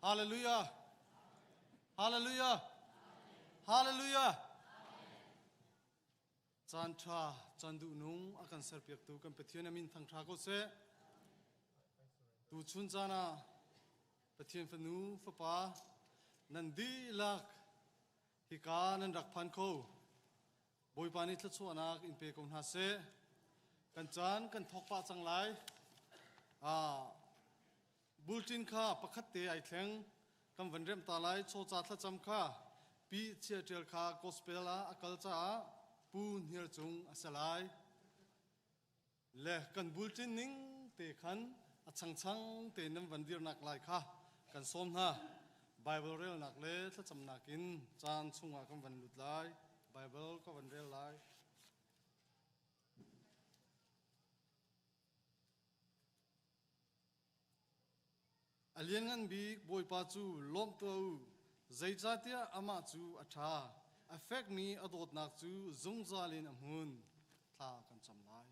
Hallelujah. Hallelujah. Hallelujah. Caan ṭha, caan duhnung a kan serpiaktu kan Pathian a min thangṭha ko seh. Tuchun caan ah Pathian fanu fapa nan dihlak hika nan rak phan kho. Bawipa nih thluachuahnak in pe ko hna seh. Kan caan kan thawk pah cang lai. Ah, bulletin kha pakhat te ai thleng. Kan van remh ta lai. Chawca thlacam kha pi chia ṭial kha gospel ah a kal caah Pu Hniar Cung a si lai. Le kan bulletin ning te khan a changchang te nan van dirnak lai kha kan sawm hna. Bible relnak le thlacamnak in caan chungah kan van lut lai. Bible ka van rel lai. A lianngan bik Bawipa cu lawmh tuah u, zeicahtiah amah cu a ṭha, a fekmi a dawtnak cu zungzal in a hmun. Thla kan cam lai.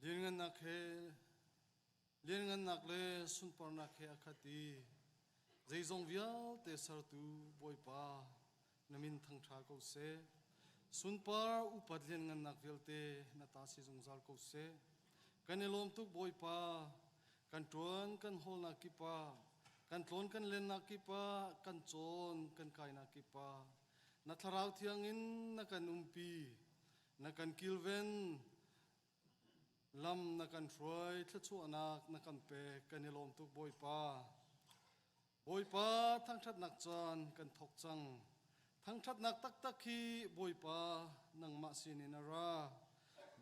Lianngannak he Lianngannak le sunparnak he a khat i zeizong vialte sertu Bawipa na min thangṭha ko seh. Sunpar upat lianngannak vialte na ta si zungzal ko seh. Kan i lawm tuk Bawipa, kan ṭuan kan hawlnak kip ah, kan tlawn kan lennak kip ah, kan cawn kan kainak kip ah, na thlarau thiang in na kan umpi, na kan kilven, Lam na kan hruai, thluachuahnak na kan pek, kan i lawm tuk Bawipa. Bawipa thangṭhatnak caan kan thawk cang. Thangṭhatnak taktak hi Bawipa nangmah sinin a ra.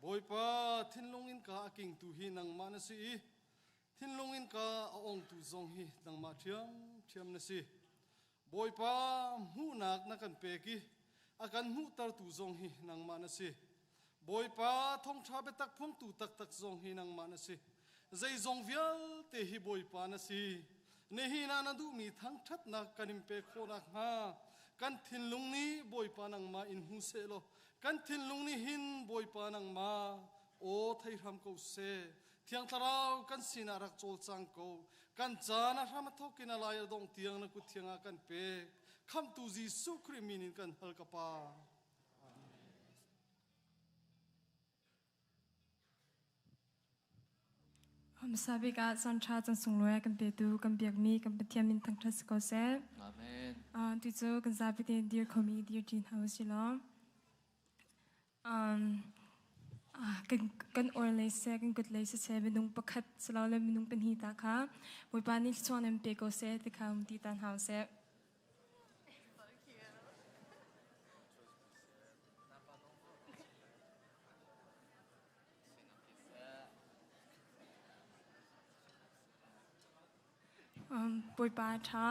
Bawipa thinlung in ka a kingtu hi nangmah na si i thinlung in ka a ongtu zong hi nangmah ṭhiamṭhiam na si. Bawipa hmuhnak na kan pek i a kan hmuhtertu zong hi nangmah na si. Bawipa thawngṭha biatak phungtu taktak zong hi nangmah na si. Zeizong vialte hi Bawipa na si. Nihin ah na duhmi thangṭhatnak kan in pek khawh nakhnga kan thinlung nih Bawipa nangmah in hmu seh law kan thinlung nih hin Bawipa nangmah aw thei hram ko seh. Thiang Thlarau kan sinah rak cawlcang ko. Kan caan a hram a thawk in a lai a dong tiang na kut thiang ah kan pek. Khamhtu Jesuh Khrih min in kan hal ka Pa. Hmasa bik ah caan ṭha caan sunglawi kan petu kan biakmi kan Pathian min thangṭhat si ko seh. Amen. Tu cu kan zapi tein dir khomi dir ṭi hna usih law. Kan kan or lei seh kan kut lei siseh minung pakhat silole minung pahnih ta kha Bawipa nih thluachuah nan pe ko seh ti kha um ti ta hna usih. Bawipa ṭha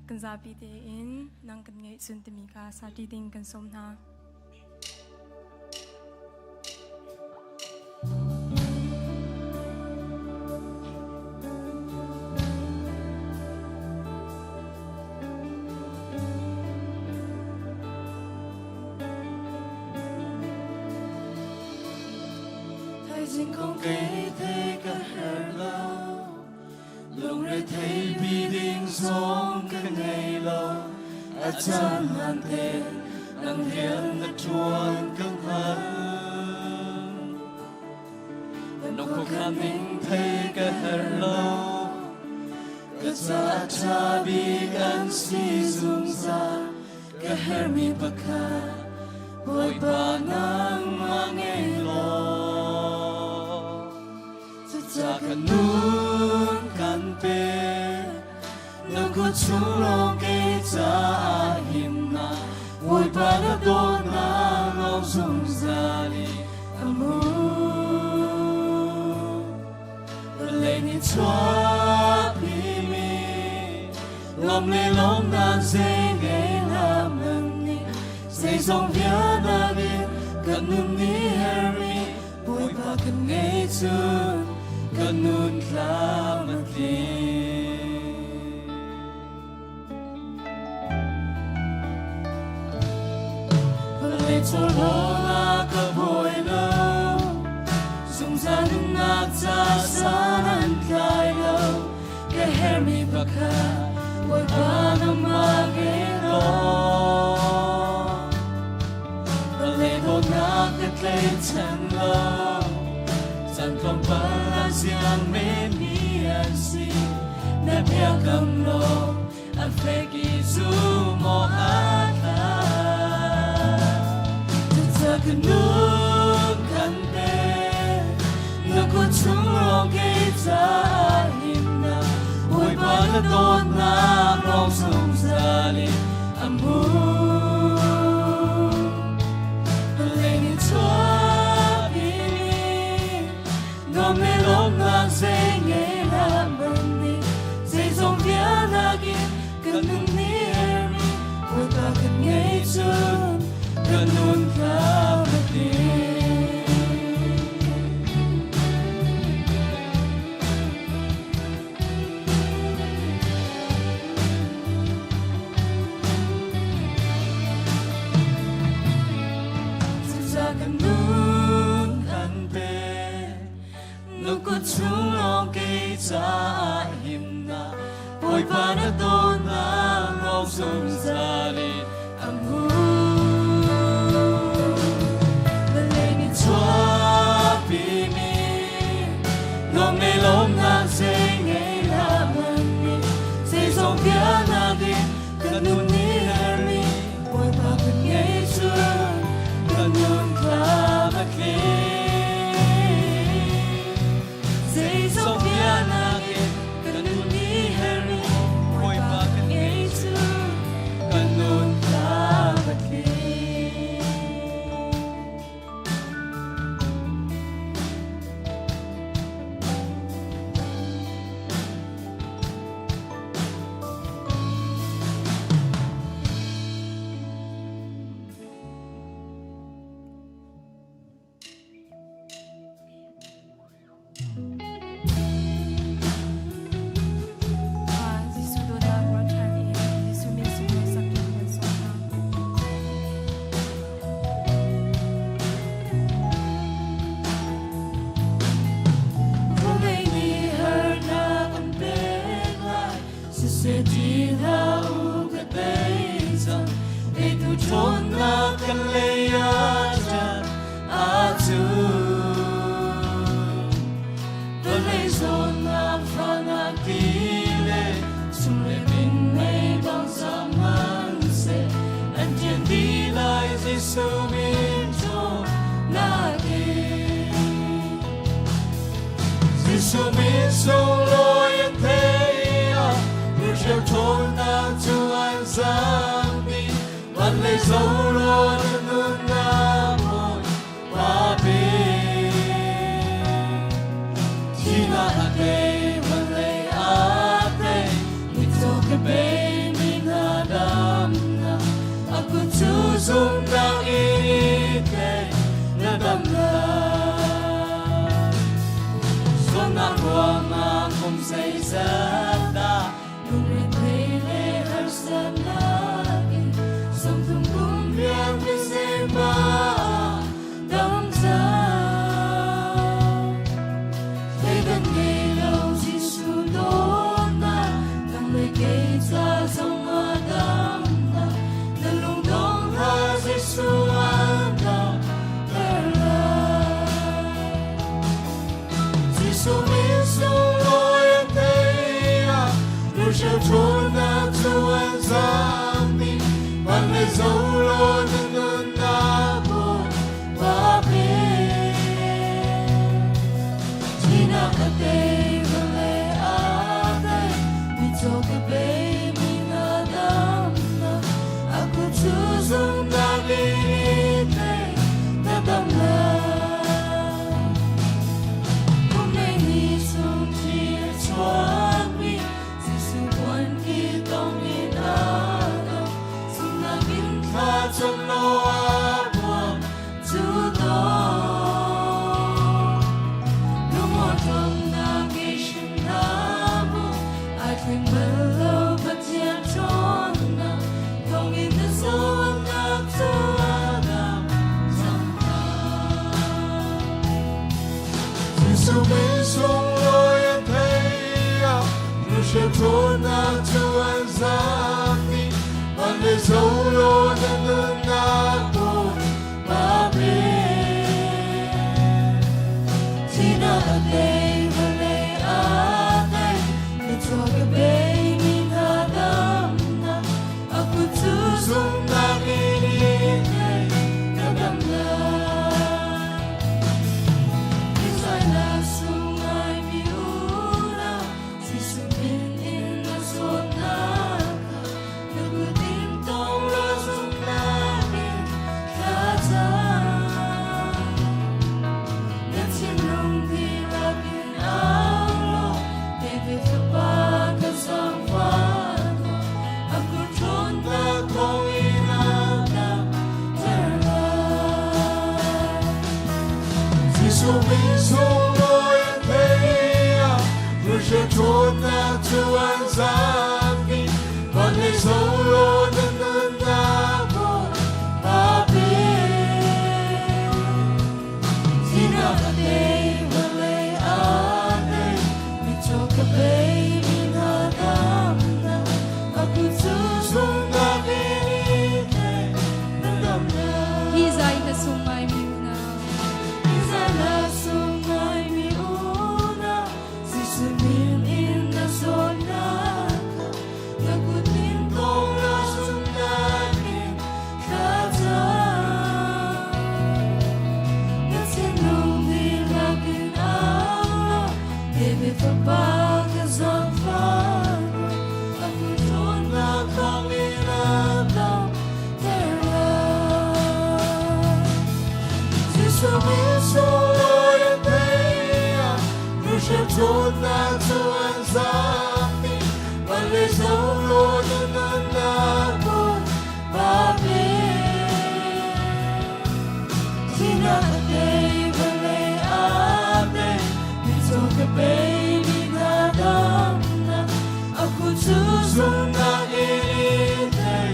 kan zapi tein nang kan ngeih cun timi kha sati ding kan sawm hna. Thaizing kong kei thei ka her lo lungre thei bi ding zong ka ngei lo a caan hlan te nang rian na ṭuan ka hngal na khuakhan ning thei ka her lo Ka caah ṭha bik an si zungzal ka hermi pakhat Bawipa nangmah ngei law cucaah ka nun kan pe na kut chung lawng kei caah himnak Bawipa na dawtnak lawng zungzal i a hmun. nih chuahpimi lawm le lawmnak zei ngei hlah hmanh nih zeizong vialte in kan nun nih hermi Bawipa kan ngei cun kan nun tlam a tling. Vawlei chawlhawl ah ka buai lo, zungzal nunnak ca san an tlai lo, ka herhmi pakhat Bawipa nangmah ngei law. Vawlei dawtnak ka tlaichan lo, caan tlawmpal ah ziang menmi an si, na biakam law a fek i zum awk aa tlak. Cucaah ka nun kan pek, na kut chung lawng kei caah himnak, Bawipa na dawtnak lawng zungzal in a hmun. Vawlei nih chuahpi nuam le lawmnak zei ngei hlah hmanh nih zeizong vialnak in kan nun nih herhmi Bawipa kan ngei cun kan nun tlam a tling. Cucaah kan nun kan pek, na kut chung lawng kei caah himnak, Bawipa na dawtnak lawng zungzal in a hmun. Vawlei nih chuahpimi nuam le lawmnak zei ngei hlah hmanh nih zeizong vialnak in kan nun nih herhmi Bawipa kan ngei cun kan nun tlam a tling. Zeizong vialnak in kan nun nih herhmi Bawipa kan ngei cun kan nun tlam a tling. Jesuh dawtnak ruah ṭhan i Jesuh min sunglawi sak in kan sawm hna. Vawlei nih harnak an pek lai, siseh ti hlah u ka tei cang. Teitu ṭhawnnak kan lei ah ṭan ahcun vawlei zawnnak fahnak ti le sum le min mei bang zam hmanhseh an ṭian dih lai Jesuh min ṭhawnnak in. Jesuh min sunglawi a thei ah hruhhreu ṭhawnnak cu an zam dih. Van lei zolo na nunnak mawi pa pe. Thihnak a tei, van lei a tei, mitcaw ka bei mi hna damnak. A kut cu zumnak in i tlei, na dam lai. Sualnak ruangah kum zeizat dah Lungrethei le harsatnak in sawmthum kum rian mizeipa dam cang. Thleidan ngei lo Jesuh dawtnak, nang le kei ca zongah damnak, na lungdong hlah Jesuh an damter lai. Jesuh min sunglawi a thei ah hruhhreu ṭhawnnak cu an zam dih. Van le zo law na nunnak Bawipa pe. Thihnak a tei, vawlei a tei, mitcaw ka bei mi hna damnak. A kut cu zumnak in i tlei, na dam lai. Jesuh min sunglawi an thei ah Russia ṭhawnnak cu an zaam dih. Van le zolo na nunnak Bawipa min. Thihnak a tei, vawlei a tei, thluachuah ka peimi hna damnak, a kut cu zumhnak in i tei, ka dam lai. Israel sung ngaimi unau, Jesuh min in na zawtnak kha, na kut in tawng law zumhnak in thlacam. Na thinlung dihlak in au law, David fapa ka zaangfah tuah, a kut ṭhawnnak thawngin a damter lai. Jesuh min sunglawi an thei ah, Russia ṭhawnnak cu an zaampi, van le zolo na nunnak Bawipa pe. Thihnak a tei, vawlei a tei, mitcaw ka peimi hna damnak, a kut cu zumhnak in i tei, na dam lai. Hi zai na sung ngaimi unau. Hi zai na sung ngaimi unau, Jesuh min in na zawtnak kha, na kut in tawng law zumhnak in thlacam. Na thinlung dihlak in au law, David fapa ka zaangfah tuah, a kut ṭhawnnak thawngin a damter lai. Jesuh min sunglawi an thei ah, Russia ṭhawnnak cu an zaampi, van le zolo na nunnak Bawipa pe. Thihnak a tei, vawlei a tei, mitcaw ka peimi hna damnak, a kut cu zumhnak in i tei,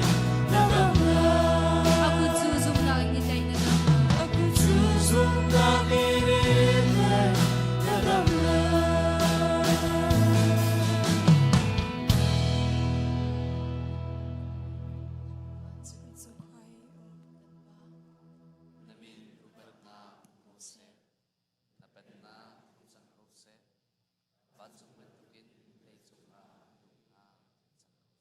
na dam lai. A kut cu zumhnak in i tei na dam lai. A kut cu zumhnak in i tei, na dam lai. Na min upatnak hmu seh, na pennak hung cang ko seh. Vancung bantukin leicung ah na duhnak cang ko seh.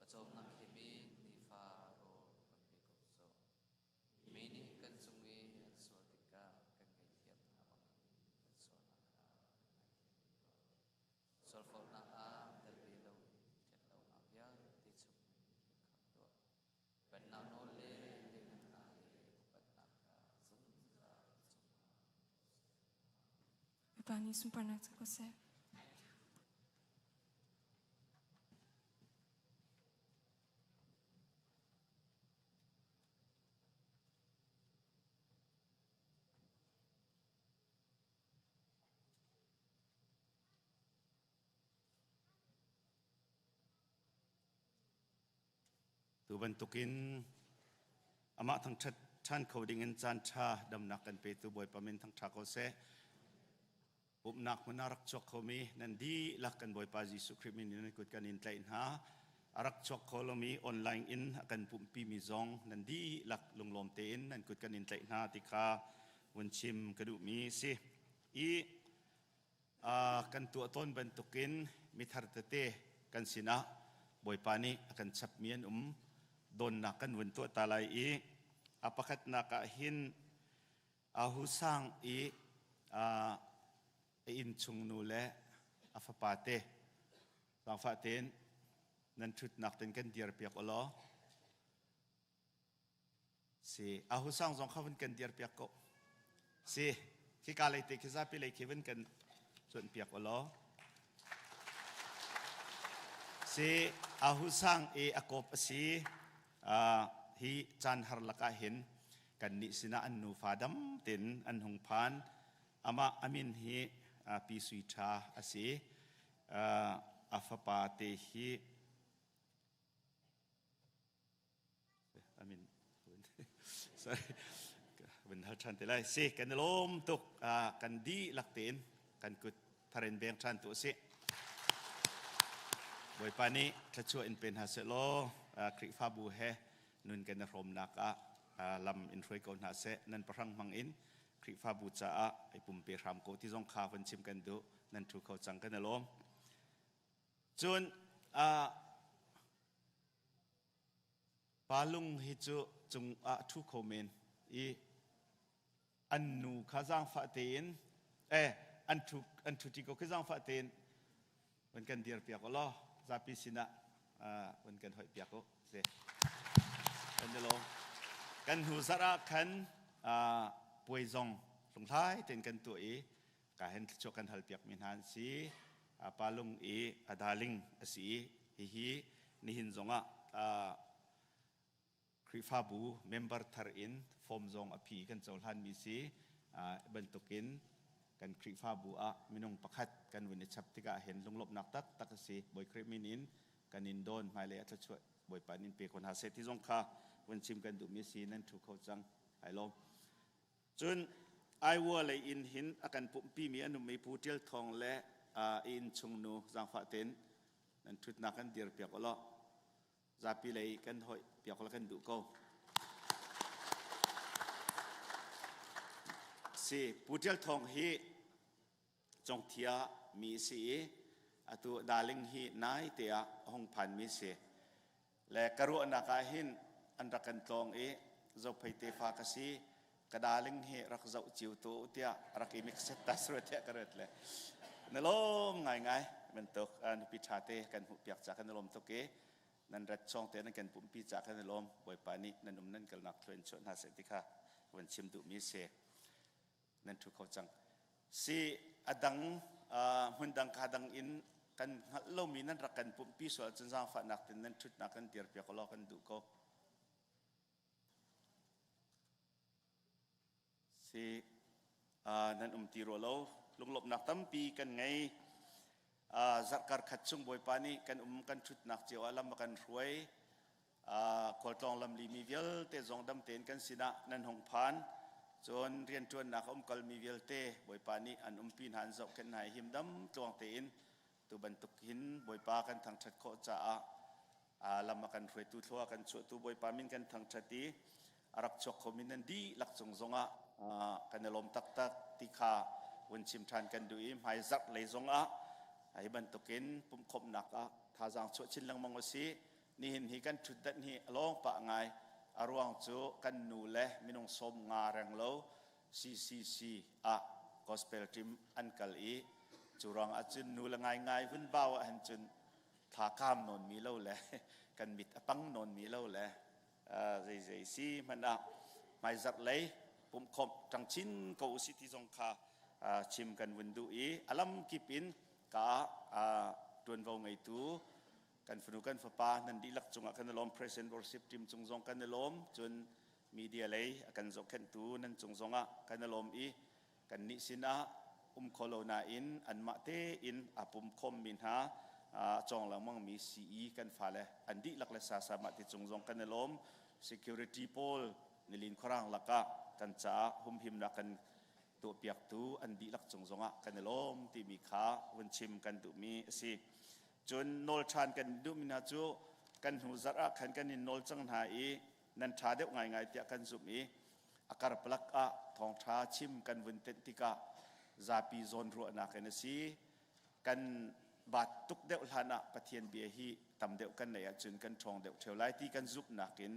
Pawcawmnak him i nifa rawl kan pe ko sawh. Mi nih kan cung i an sual tikah kan ngaihthiam hna bangin kan sualnak kha kan ngaithiam ve tuah. Sualforhnak ah tel ve loin ṭhatlonak vialte chungin kan khamh tuah. Pennak nawl le lianhngannak le upatnak kha zungzal na cungah um ko seh. Bawipa nih sunparnak cu ko seh. Tu bantukin amah thangṭhat ṭhan kho dingin caan ṭha damnak kan petu Bawipa min thangṭha ko seh. Pumhnak hmun ah rak chuak khomi nan dihlak kan Bawipa Jesuh Khrih min in nan kut kan in tlaih hna. A rak chuak kho lomi online in a kan pumhpimi zong nan dihlak lunglawm tein nan kut kan in tlaih hna ti kha vun chim ka duhmi si. I kan tuah tawn bantukin mithar tete kan sinah Bawipa nih a kan chapmi an um. Dawnnak kan vun tuah ta lai i a pakhatnak ah hin Ahu sang i a innchung nu le a fapa te zaangfah tein nan ṭhutnak ten kan dir piak u law Si, ahu sang zong kha vun kan dir piak ko. Si, khika lei te khi zapi lei khi vun kan cuanh piak u law. Si, ahu sang i a kawp a si. Hi caan har lakah hin kan nih sinah an nufa dam tein an hung phan. Amah amin hi Pi Sui Tha a si. A fapa te hi I mean, sorry. Vun hal ṭhan te lai. Si, kan i lawm tuk. Kan dihlak tein kan kut tharin veng ṭhan tu a si. Bawipa nih thluachuah in pe hna seh law Khrihfabu he nun kan i hrawmnak ah lam in hruai ko hna seh. Nan pahrang hmang in Khrihfabu caah i pumpe hram ko ti zong kha van chim kan duh. Nan ṭhu kho cang kan i lawm. Cun pa lung hi cu cung ah ṭhu kho men i an nu kha zaangfah tein eh an ṭhu an ṭhuṭi ko khi zaangfah tein van kan dir piak u law zapi sinah van kan hoih piak u si kan i lawm kan hnu zarh ah khan puai zong hlunghlai tein kan tuah i ka hen thluachuah kan hal piak mi hna an si palung i a darling a si i hihi nihin zongah Khrihfabu member thar in form zong a phi kan cohlanmi si bantukin kan Khrihfabu ah minung pakhat kan vun i chap tikah hin lunglawmhnak taktak a si. Bawi Khrih min in kan in dawn hmailei a thluachuah Bawipa in pe ko hna seh ti zong kha vun chim kan duhmi si nan thu kho cang. Ai lawm. Cun Iowa lei in hin a kan pumhpimi an ummi Pu Ṭial Thawng le inn chungnu zaangfah tein nan ṭhutnak kan dir piak u law zapi lei kan hoih piak la kan duh ko. Si Pu Ṭial Thawng hi Congthia mi si i atu Darling hi nai te ah a hung phan mi si. Le ka ruahnak ah hin an rak kan tlawng i Zophei tefa ka si ka darling hi rak zoh cio tu tiah rak i mix ta sura tiah ka ruat le na lawm ngaingai bantuk nupi ṭha te kan hmuh piak ca kan i lawm tuk i nan rat chawng te nan kan pumpi ca kan i lawm Bawipa nih nan um nan kalnak thluen chuah hna seh ti kha van chim duhmi si nan ṭhu kho cang si a dang hmun dang ka dang in kan hngalh lomi nan rak kan pumpi sual cun zaangfahnak tin nan ṭhutnak kan dir piak law kan duh ko Si nan um ti rua lo. Lunglawmhnak tampi kan ngei. Zarhkar khat chung Bawipa nih kan um kan ṭhutnak cio ah lam a kan hruai. Khualtlawng lamli mi vialte zong dam tein kan sinah nan hung phan. Cun rianṭuannak a um kalmi vialte Bawipa nih an umpi hna an zohkhenh hna i himdam tluang tein tu bantuk hin Bawipa kan thangṭhat khawh caah lam a kan hruaitu thlua kan chuahtu Bawipa min kan thangṭhat i a rak chuak khomi nan dihlak cung zongah kan i lawm taktak ti kha vun chim ṭhan kan duh i hmaizarh lei zongah hi bantukin pumhkhawmhnak ah thazaang chuah chin lengmang u sih. Nihin hi kan ṭhutdanh hi a lawng pah ngai. A ruang cu kan nu le minung 50 renglo CCC ah gospel team an kal i cu ruang ahcun nu le ngaingai vun bau ahhin cun thla kaam nawnmi lo le kan mit a pang nawnmi lo le zeizei si hmanh ah hmaizarh lei pumhkhawmh ṭang chin ko usih ti zong kha chim kan vun duh i a lam kip in ka ṭuanvo ngeitu kan fanu kan fapa nan dihlak cungah kan i lawm President Worship Team cung zong kan i lawm cun media lei a kan zohkhenhtu nan cung zongah kan i lawm i Kannih sinah um kho lo nain anmah tein aa pum khawmmi hna a cawng lengmangmi CE kan fale an dihlak le sasa mah ti cung zong kan i lawm. Security pawl nilin khuarang lakah kan caah humhimnak kan tuahpiaktu an dihlak cung zongah kan i lawm timi kha vun chim kan duhmi a si. Cun nawl ṭhan kan duhmi hna cu kan hnu zarh ah khan kan in nawl cang hna i nan ṭha deuh ngaingai tiah kan zumh i a karpalak ah thawngṭha chim kan vun tenh tikah zapi zawnruahnak in a si. Kan baat tuk deuh hlan ah Pathian bia hi tam deuh kan neih ahcun kan ṭhawng deuh ṭheo lai ti kan zumhnak in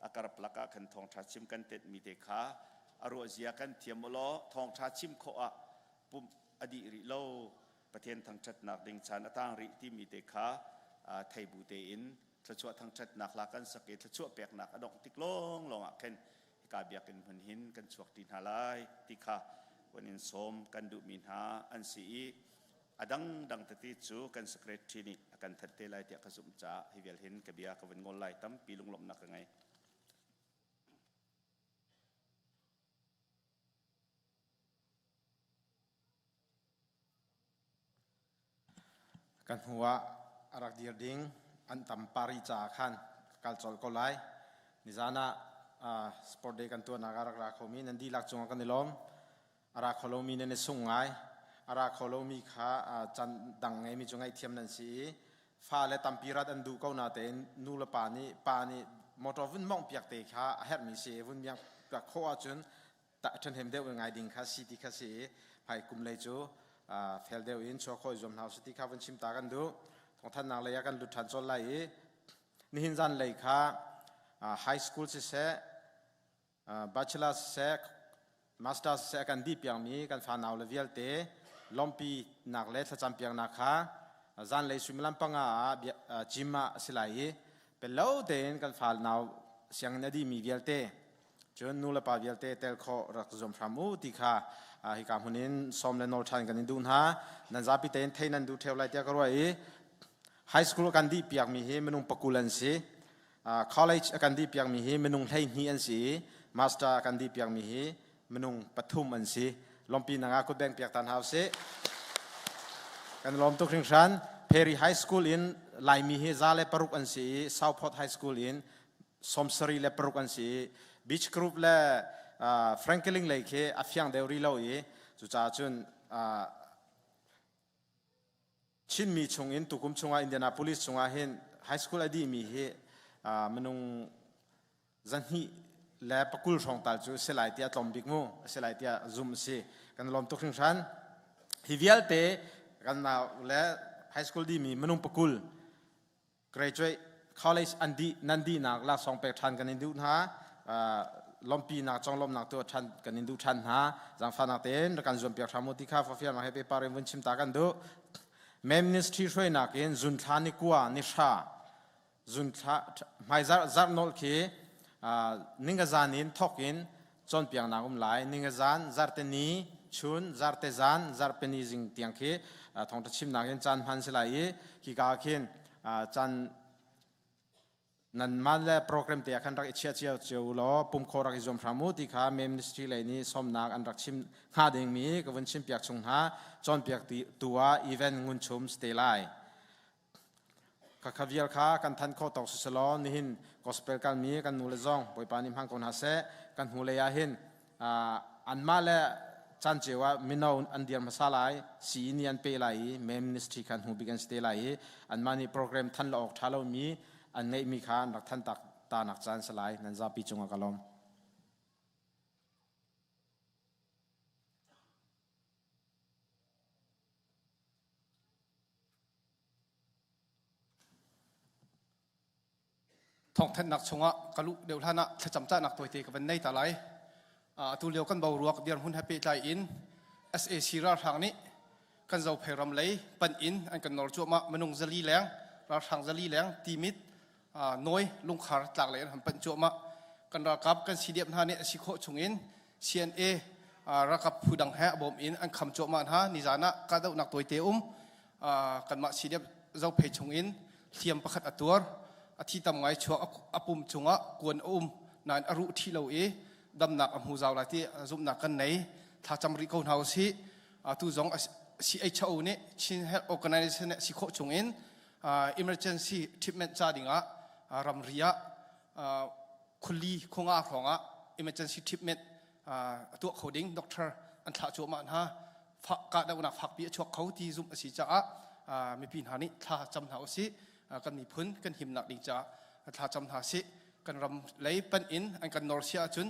a karpalak ah khan thawngṭha chim kan tenhmi te kha a ruahzia kan thiam u law thawngṭha chim khawh ah pumh a dih rih lo Pathian thangṭhatnak ding caan a tang rih timi te kha thei bu tein thluachuah thangṭhatnak hla kan sak i thluachuah peknak a dongh tik lawnglawng ah khin hika biakinn hmun hin kan chuak ṭi hna lai ti kha van in sawm kan duhmi hna an si i a dangdang tete cu kan secretary nih a kan thanh te lai tiah ka zumh caah hi vial hin ka bia ka vun ngol lai tampi lunglawmhnak ka ngei. Kan hnu ah a rak dir ding an tam pari caah khan ka kal colh ko lai. Nizan ah Sport Day kan tuahnak ah rak ra khomi nan dihlak cungah kan i lawm. A ra kho lomi nan i sung ngai. A ra kho lomi kha caan dang ngeimi cu ngaihthiam nan si i fale tampi rat an duh ko natein nu le pa nih pa nih motor vun mawngh piak te kha a herhmi si i vun miang piak khawh ahcun ṭhahnem deuh in ngai ding kha si ti kha si i hmai kum lei cu fel deuh in chuah khawh i zuam hna usih ti kha vun chim ta kan duh. Thawngthanhnak lei ah kan lut ṭhan colh lai i nihin zanlei kha high school siseh bachelor siseh master siseh kan dih piakmi kan fanau le vialte lawmpi nak le thlacam piaknak kha zanlei suimilam panga ah gym ah a si lai i pello tein kan fanau sianginn a dihmi vialte cun nu le pa vialte tel khawh rak zuam hram u ti kha hika hmun in sawm le nawl ṭhan kan in duh hna. Nan zapi tein thei nan duh ṭheo lai tiah ka ruah i high school kan dih piakmi hi minung pakul an si. College a kan dih piakmi hi minung 12 an si i master a kan dih piakmi hi minung pathum an si. Lawmpi nang ah kutbeng piak tan hau sih. Kan lawm tuk hringhran. Perry High School in Laimi hi 106 an si i Southport High School in 76 an si i Beach Group le Franklin lei khi a fiang deuh rih lo i cucaah cun Chinmi chungin tukum chungah Indianapolis chungah hin high school a dihmi hi minung 220 hrawng tal cu si lai tiah tlawm bik mu a si lai tiah zum a si. Kan lawm tuk hringhran. Hi vialte kan nau le high school dihmi minung pakul graduate college an dih nan dihnak laksawng pek ṭhan kan in duh hna. Lawmpinak conglawmhnak tuah ṭhan kan in duh ṭhan hna. Zaangfahnak tein rak kan zuampiak hram u ti kha fafialnak he paper in vun chim ta kan duh. Mem ministry hruainak in zunthla ni kua ni hra zunthla hmai zarh zarh nolh khi ningazan in thok in cawnpiaknak um lai. Ningazan zarte ni chun zarte zan zarhpini zing tiang khi thawngṭha chimnak in caan hman si lai i hika khin caan nanmah le program te ah khan rak i chiah cio cio law pum kho rak i zuam hram u ti kha mem ministry lei nih sawmnak an rak chim hnga dingmi ka vun chimpiak chung hna. Cawnpiak tu ah event ngun chum ste lai. Khakha vial kha kan than khawh tawk siselaw nihin gospel kalmi kan nu le zong Bawipa nih hmang ko hna seh. Kan hnulei ah hin anmah le caan ceu ah mino an dir hmasa lai, sii nih an pe lai i men ministry kha hnu bik an si te lai i anmah nih program than lo awk ṭha lomi an ngeihmi kha an rak than tak ta nak caan si lai. Nan zapi cungah ka lawm. Thawngthanhnak chungah ka luh deuh hlan ah thlacam cahnak tawite ka van nei ta lai. Atu lio kan boruak dirhmun he pehtlai in SAC ralhrang nih kan Zophei ram lei panh in an kan nawr cuahmah. Minung 400 leng, ralhrang 400 leng Timit, Nawi, Lungkhar tlak lei an han panh cuahmah. Kan ralkap kan CDF hna nih a si khawh chungin CNA ralkap phu dang he a bawm in an kham cuahmah hna. Nizan ah kahdohnak tawite um. Kanmah CDF Zophei chungin hliam pakhat a tuar. A thi tam ngai chuak, a pum cungah kuan a um nain a ruh ṭhi lo i damnak a hmu zau lai ti zumhnak kan nei. Thlacam rih ko hna usih. Atu zong CHO nih Chin Health Organization nih si khawh chungin emergency treatment ca dingah ramri ah khuali khunga hrawngah emergency treatment a tuah kho ding doctor an thlah cuahmah hna. Kahdohnak fakpi a chuak kho ti zumh a si caah mipi hna nih thla cam hna usih. Kan miphun kan himnak ding caah thla cam hna sih. Kan ram lei panh in an kan nawr sia ahcun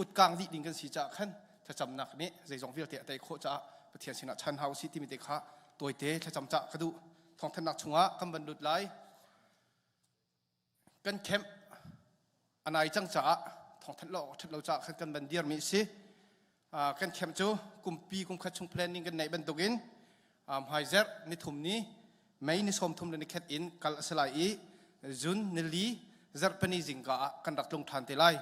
utkang dih ding kan si caah khan thlacamnak nih zeizong vialte a tei khawh caah Pathian sinah chan hna usih timi te kha tawite thlacam cah ka duh. Thawngthanhnak chungah kan van lut lai. Kan camp a nai cang caah thawngthanh lo ṭhat lo caah khan kan van dirmi a si. Kan camp cu kumpi kumkhat chung planning kan neih bantukin hmaizerh nithum ni May ni 30 le nikhat in kal a si lai i June nili zarhpini zingka ah kan rak tlung ṭhan te lai.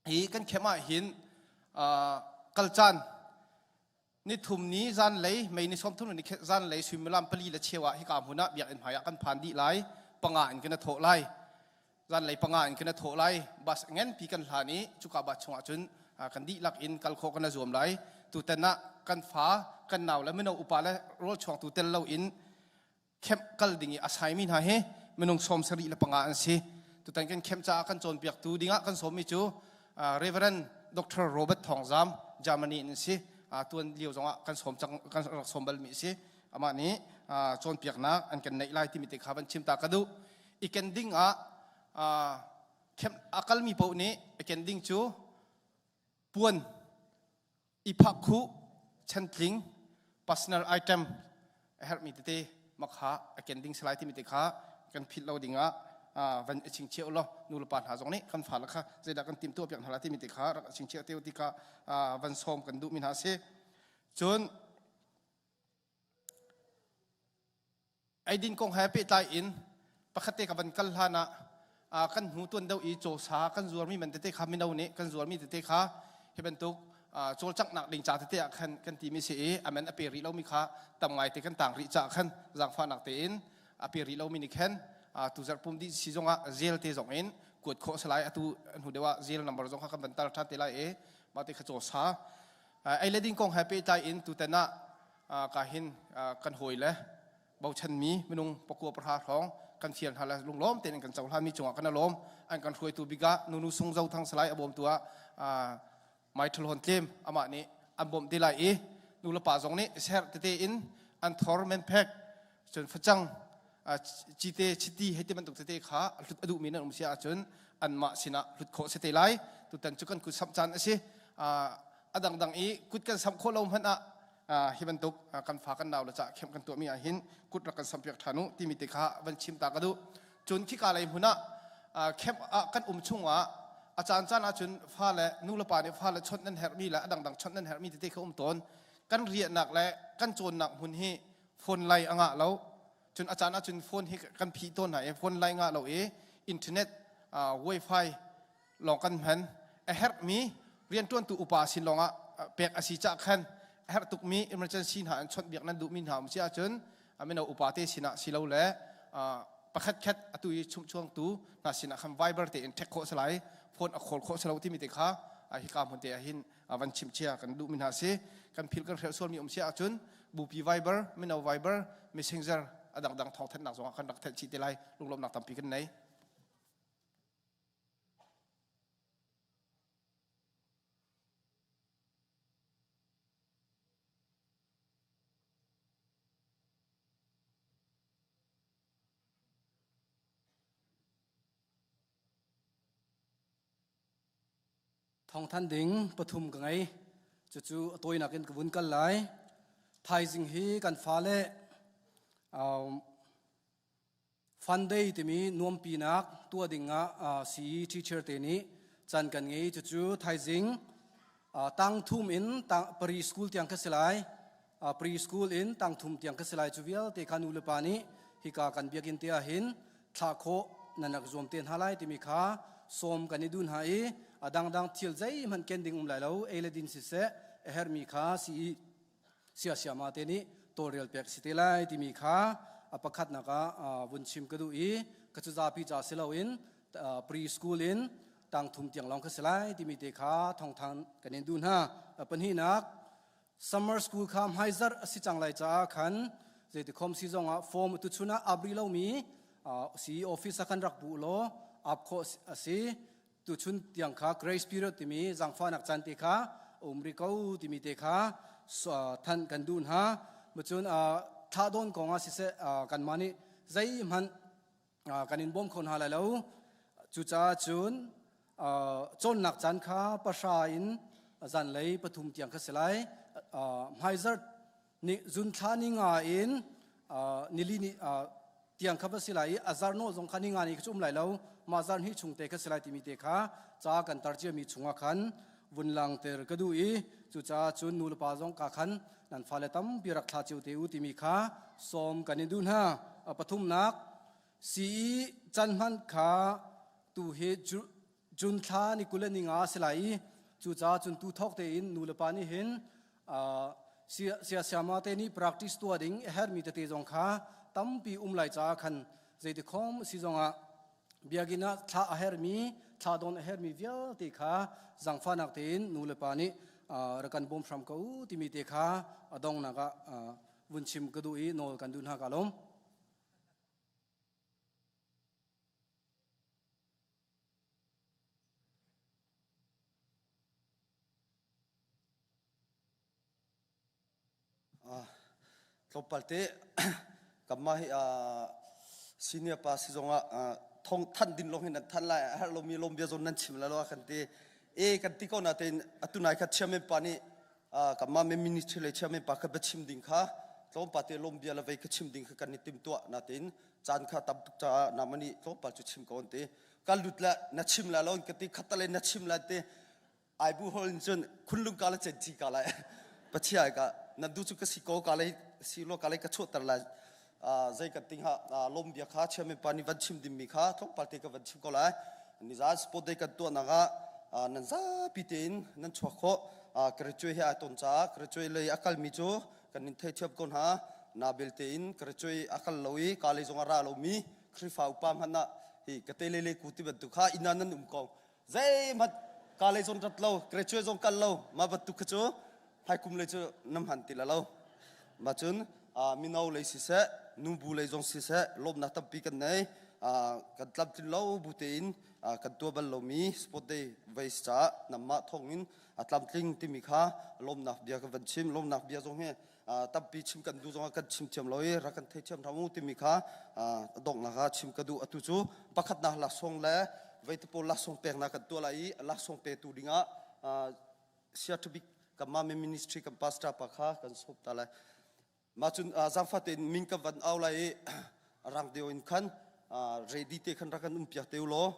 Hi kan camp ah hin kal caan nithum ni zanlei May ni 30 ni zanlei suimilam pali le cheu ah hika hmun ah biakinn hmai ah kan phan dih lai. Panga in kan thawh lai. Zanlei panga in kan thawh lai. Bus nganpi kan hlan i cuka bus chungah cun kan dihlak in kal khawh kan zuam lai. Tutan ah kan fa kan nau le mino upa le rawl chuangtu tel lo in camp kal ding i a saimi hna hi minung 75 an si. Tutan kan camp caah kan cawnpiaktu dingah kan sawmmi cu Reverend Dr. Robert Thawng Zam, Germany in si. Tuan lio zongah kan sawm cang kan rak sawm balmi si. Amah nih cawnpiaknak an kan neih lai timi te kha van chim ta ka duh. I ken ding ah camp a kalmi paoh nih i ken ding cu puan i phak khuh chantling personal item a herhmi tete makha a ken ding salai timi te kha kan philh lo dingah van i chingchiah law nu le pa hna zong nih kan fale kha zeidah kan timhtuah piak hna lai timi te kha rak chingchiah te ti kha van sawm kan duhmi hna a si. Cun Eidin kong he pehtlai in pakhat te ka van kal hlan ah kan hnu tuan deuh i cawsa kan zuarmi man tete kha mino nih kan zuarmi tete kha hi bantuk cawlcanghnak ding ca tete ah khan kan timi si i amen a pe rih lomi kha tam ngai te kan tang rih caah khan zaangfahnak tein a pe rih lomi nih khan tuzarh pum dih si zongah zel te zong in kuat khawh salai atu hnu deuh ah zel number zong kha kan van tar ṭhan te lai i mah te kha cawsa ei le ding kong he pehtlai in tutan ah ka hin kan hawi le bochanmi minung pakua pahra hrawng kan fial hna le lunglawm tein kan cohlanmi cungah kan alawm an kan hruaitu bik ah nunu sung zo thang salai a bawmtu ah mai ṭhalhawn tlem amah nih an bawmh te lai i nu le pa zong nih ser tete in an thor menphek cun facang cite chiti hei ti bantuk tete kha hlut a duhmi nan um si ahcun anmah sinah hlut khawh si te lai tutan cu kan kut samh caan a si a dangdang i kut kan samh khawh lo hmanh ah hi bantuk kan fa kan nau le cah khem kan tuahmi ah hin kut rak kan sampiak ṭhan u timi te kha van chim ta ka duh cun khika lei hmun ah camp ah kan um chungah a caan caan ahcun fa le nu le pa nih fa le chawnh nan herhmi le a dangdang chawnh nan herhmi tete kha um tawn kan riahnak le kan cawnnak hmun hi phone lai a ngah lo cun a caan ahcun phone hi kan phih tawn hna i phone lai ngah lo i internet wifi lawng kan hman a herhmi rianṭuantu upa sin lawngah pek a si cah khan a herh tukmi emergency hna an chawnhbiak nan duhmi hna um si ahcun mino upa te sinah si lo le pakhat khat atu i chumhchuangtu hna sinah khan Viber tein ṭhek khawh si lai phone a call khawh si lo timi te kha hika hmun te ah hin van chimh chia kan duhmi hna si kan phil kan hrelh sualmi um si ahcun bupi Viber mino Viber Messenger a dangdang thawngthanhnak zongah kan rak thenh chih te lai lunglawmhnak tampi kan nei. Thawngthan ding pathum ka ngei. Cucu a tawinak in ka vun kal lai. Thaizing hi kan fale um, Fun Day timi nuampinak tuah ding ah CE teacher te nih caan kan ngei. Cucu thaizing tang thum in pre school tiang ka si lai. Pre school in tang thum tiang ka si lai. Cu vialte kha nu le pa nih hika kan biakinn te ah hin thlah khawh nan rak zuam te hna lai timi kha sawm kan i duh hna i a dangdang thil zeihmanh ken ding um lai lo. Ei le din siseh a herhmi kha CE siasiama te nih tawlrel pek si te lai timi kha a pakhatnak ah vun chim ka duh i ka cu zapi ca si loin pre school in tangthum tiang lawng ka si lai timi te kha thongthang kan in duh hna. Pahnihnak, summer school kha hmaizarh a si cang lai caah khan zeitikhom si zongah form tuchun ah ap rih lomi si office ah kan rak bu law ap khawh a si. Tuchun tiang kha grace period timi zaangfahnak caan te kha um rih ko timi te kha thanh kan duh hna. Cun thlahdawn kong ah siseh kanmah nih zeihmanh kan in bawm kho hna lai lo. Cucaah cun cawnnak caan kha pahra in zanlei pathum tiang kha si lai. Hmaizarh ni zun thla ni nga in nili ni tiang kha va si lai i a zarnaw zong kha ni nga ni kha cu um lai lo mah zar hnih chung te kha si lai timi te kha ca kan tar ciami chungah khan vun langter ka duh i cucaah cun nu le pa zong ka khan nan fale tampi rak thla cio te u timi kha sawm kan in duh hna. Pathumnak, CE can hman kha tu hi June thla ni 20 le ni nga si lai i cucaah cun tu thawk tein nu le pa nih hin siasiama te nih practice tuah ding a herhmi tete zong kha tampi um lai caah khan zeiti khom si zongah biakinn ah thla a herhmi thla dawn a herhmi vialte kha zangfahnak tein nu le pa nih rak kan bawm hram ko u timi te kha a donghnak ah vun chim ka duh i nawl kan duh hna ka lawm. Tlawmpal te kanmah hi senior pa si zongah thong thanh din lawng hin nan thanh lai a herh lomi lawm bia zawn nan chim la lo kan ti. E kan ti ko natein atu nai kha chairman pa nih kanmah men ministry le chairman pa kha biachim ding kha tlawmpal te lawm bia le vei kha chim ding kha kan i timtuah natein caan kha tam tuk caah namani tlawmpal cu chim ko an ti. Kan lut le na chim la lo ka ti khatale na chim la ti Aibu hol in cun khunlung ka la cenci ka lai pachia ka nan du cu ka si ko ka lei si lo ka lei ka chuahter lai zei kan ting ha lom bia kha chairman pa nih van chim ding mi kha tlawmpal te ka van chim ko lai nizan sport day kan tuah nak ah nan zapi tein nan chuak khawh graduate he ai ton caah graduate lei a kalmi cu kan in theithiam ko hna na belte in graduate a kal lo i ka lei zong a ra lomi Khrihfa upa hmanh ah hi ka te le le ku ti bantuk kha inn ah nan um ko zeihmanh ka lei zong rat lo graduate zong kal lo ma bantuk kha cu hmaikum lei cu nam han ti la lo ma cun mino lei siseh nubu lei zong siseh lawmnak tampi kan nei kan tlamtlin lo bu tein kan tuah bal lomi sport day vei caah namah thawngin a tlamtling timi kha lawmnak bia ka van chim lawmnak bia zong hi tampi chim kan duh zongah kan chim thiam lo i rak kan thei thiam hram u timi kha donghnak ah chim ka duh atu cu pakhatnak laksawng le veite pawl laksawng peknak kan tuah lai i laksawng petu dingah sia ṭhabik kanmah ministry kan pastor pa kha kan sawm ta lai mah cun zaangfah tein min kan van au lai i rang deuh in khan ready te khan rak kan um piak te u law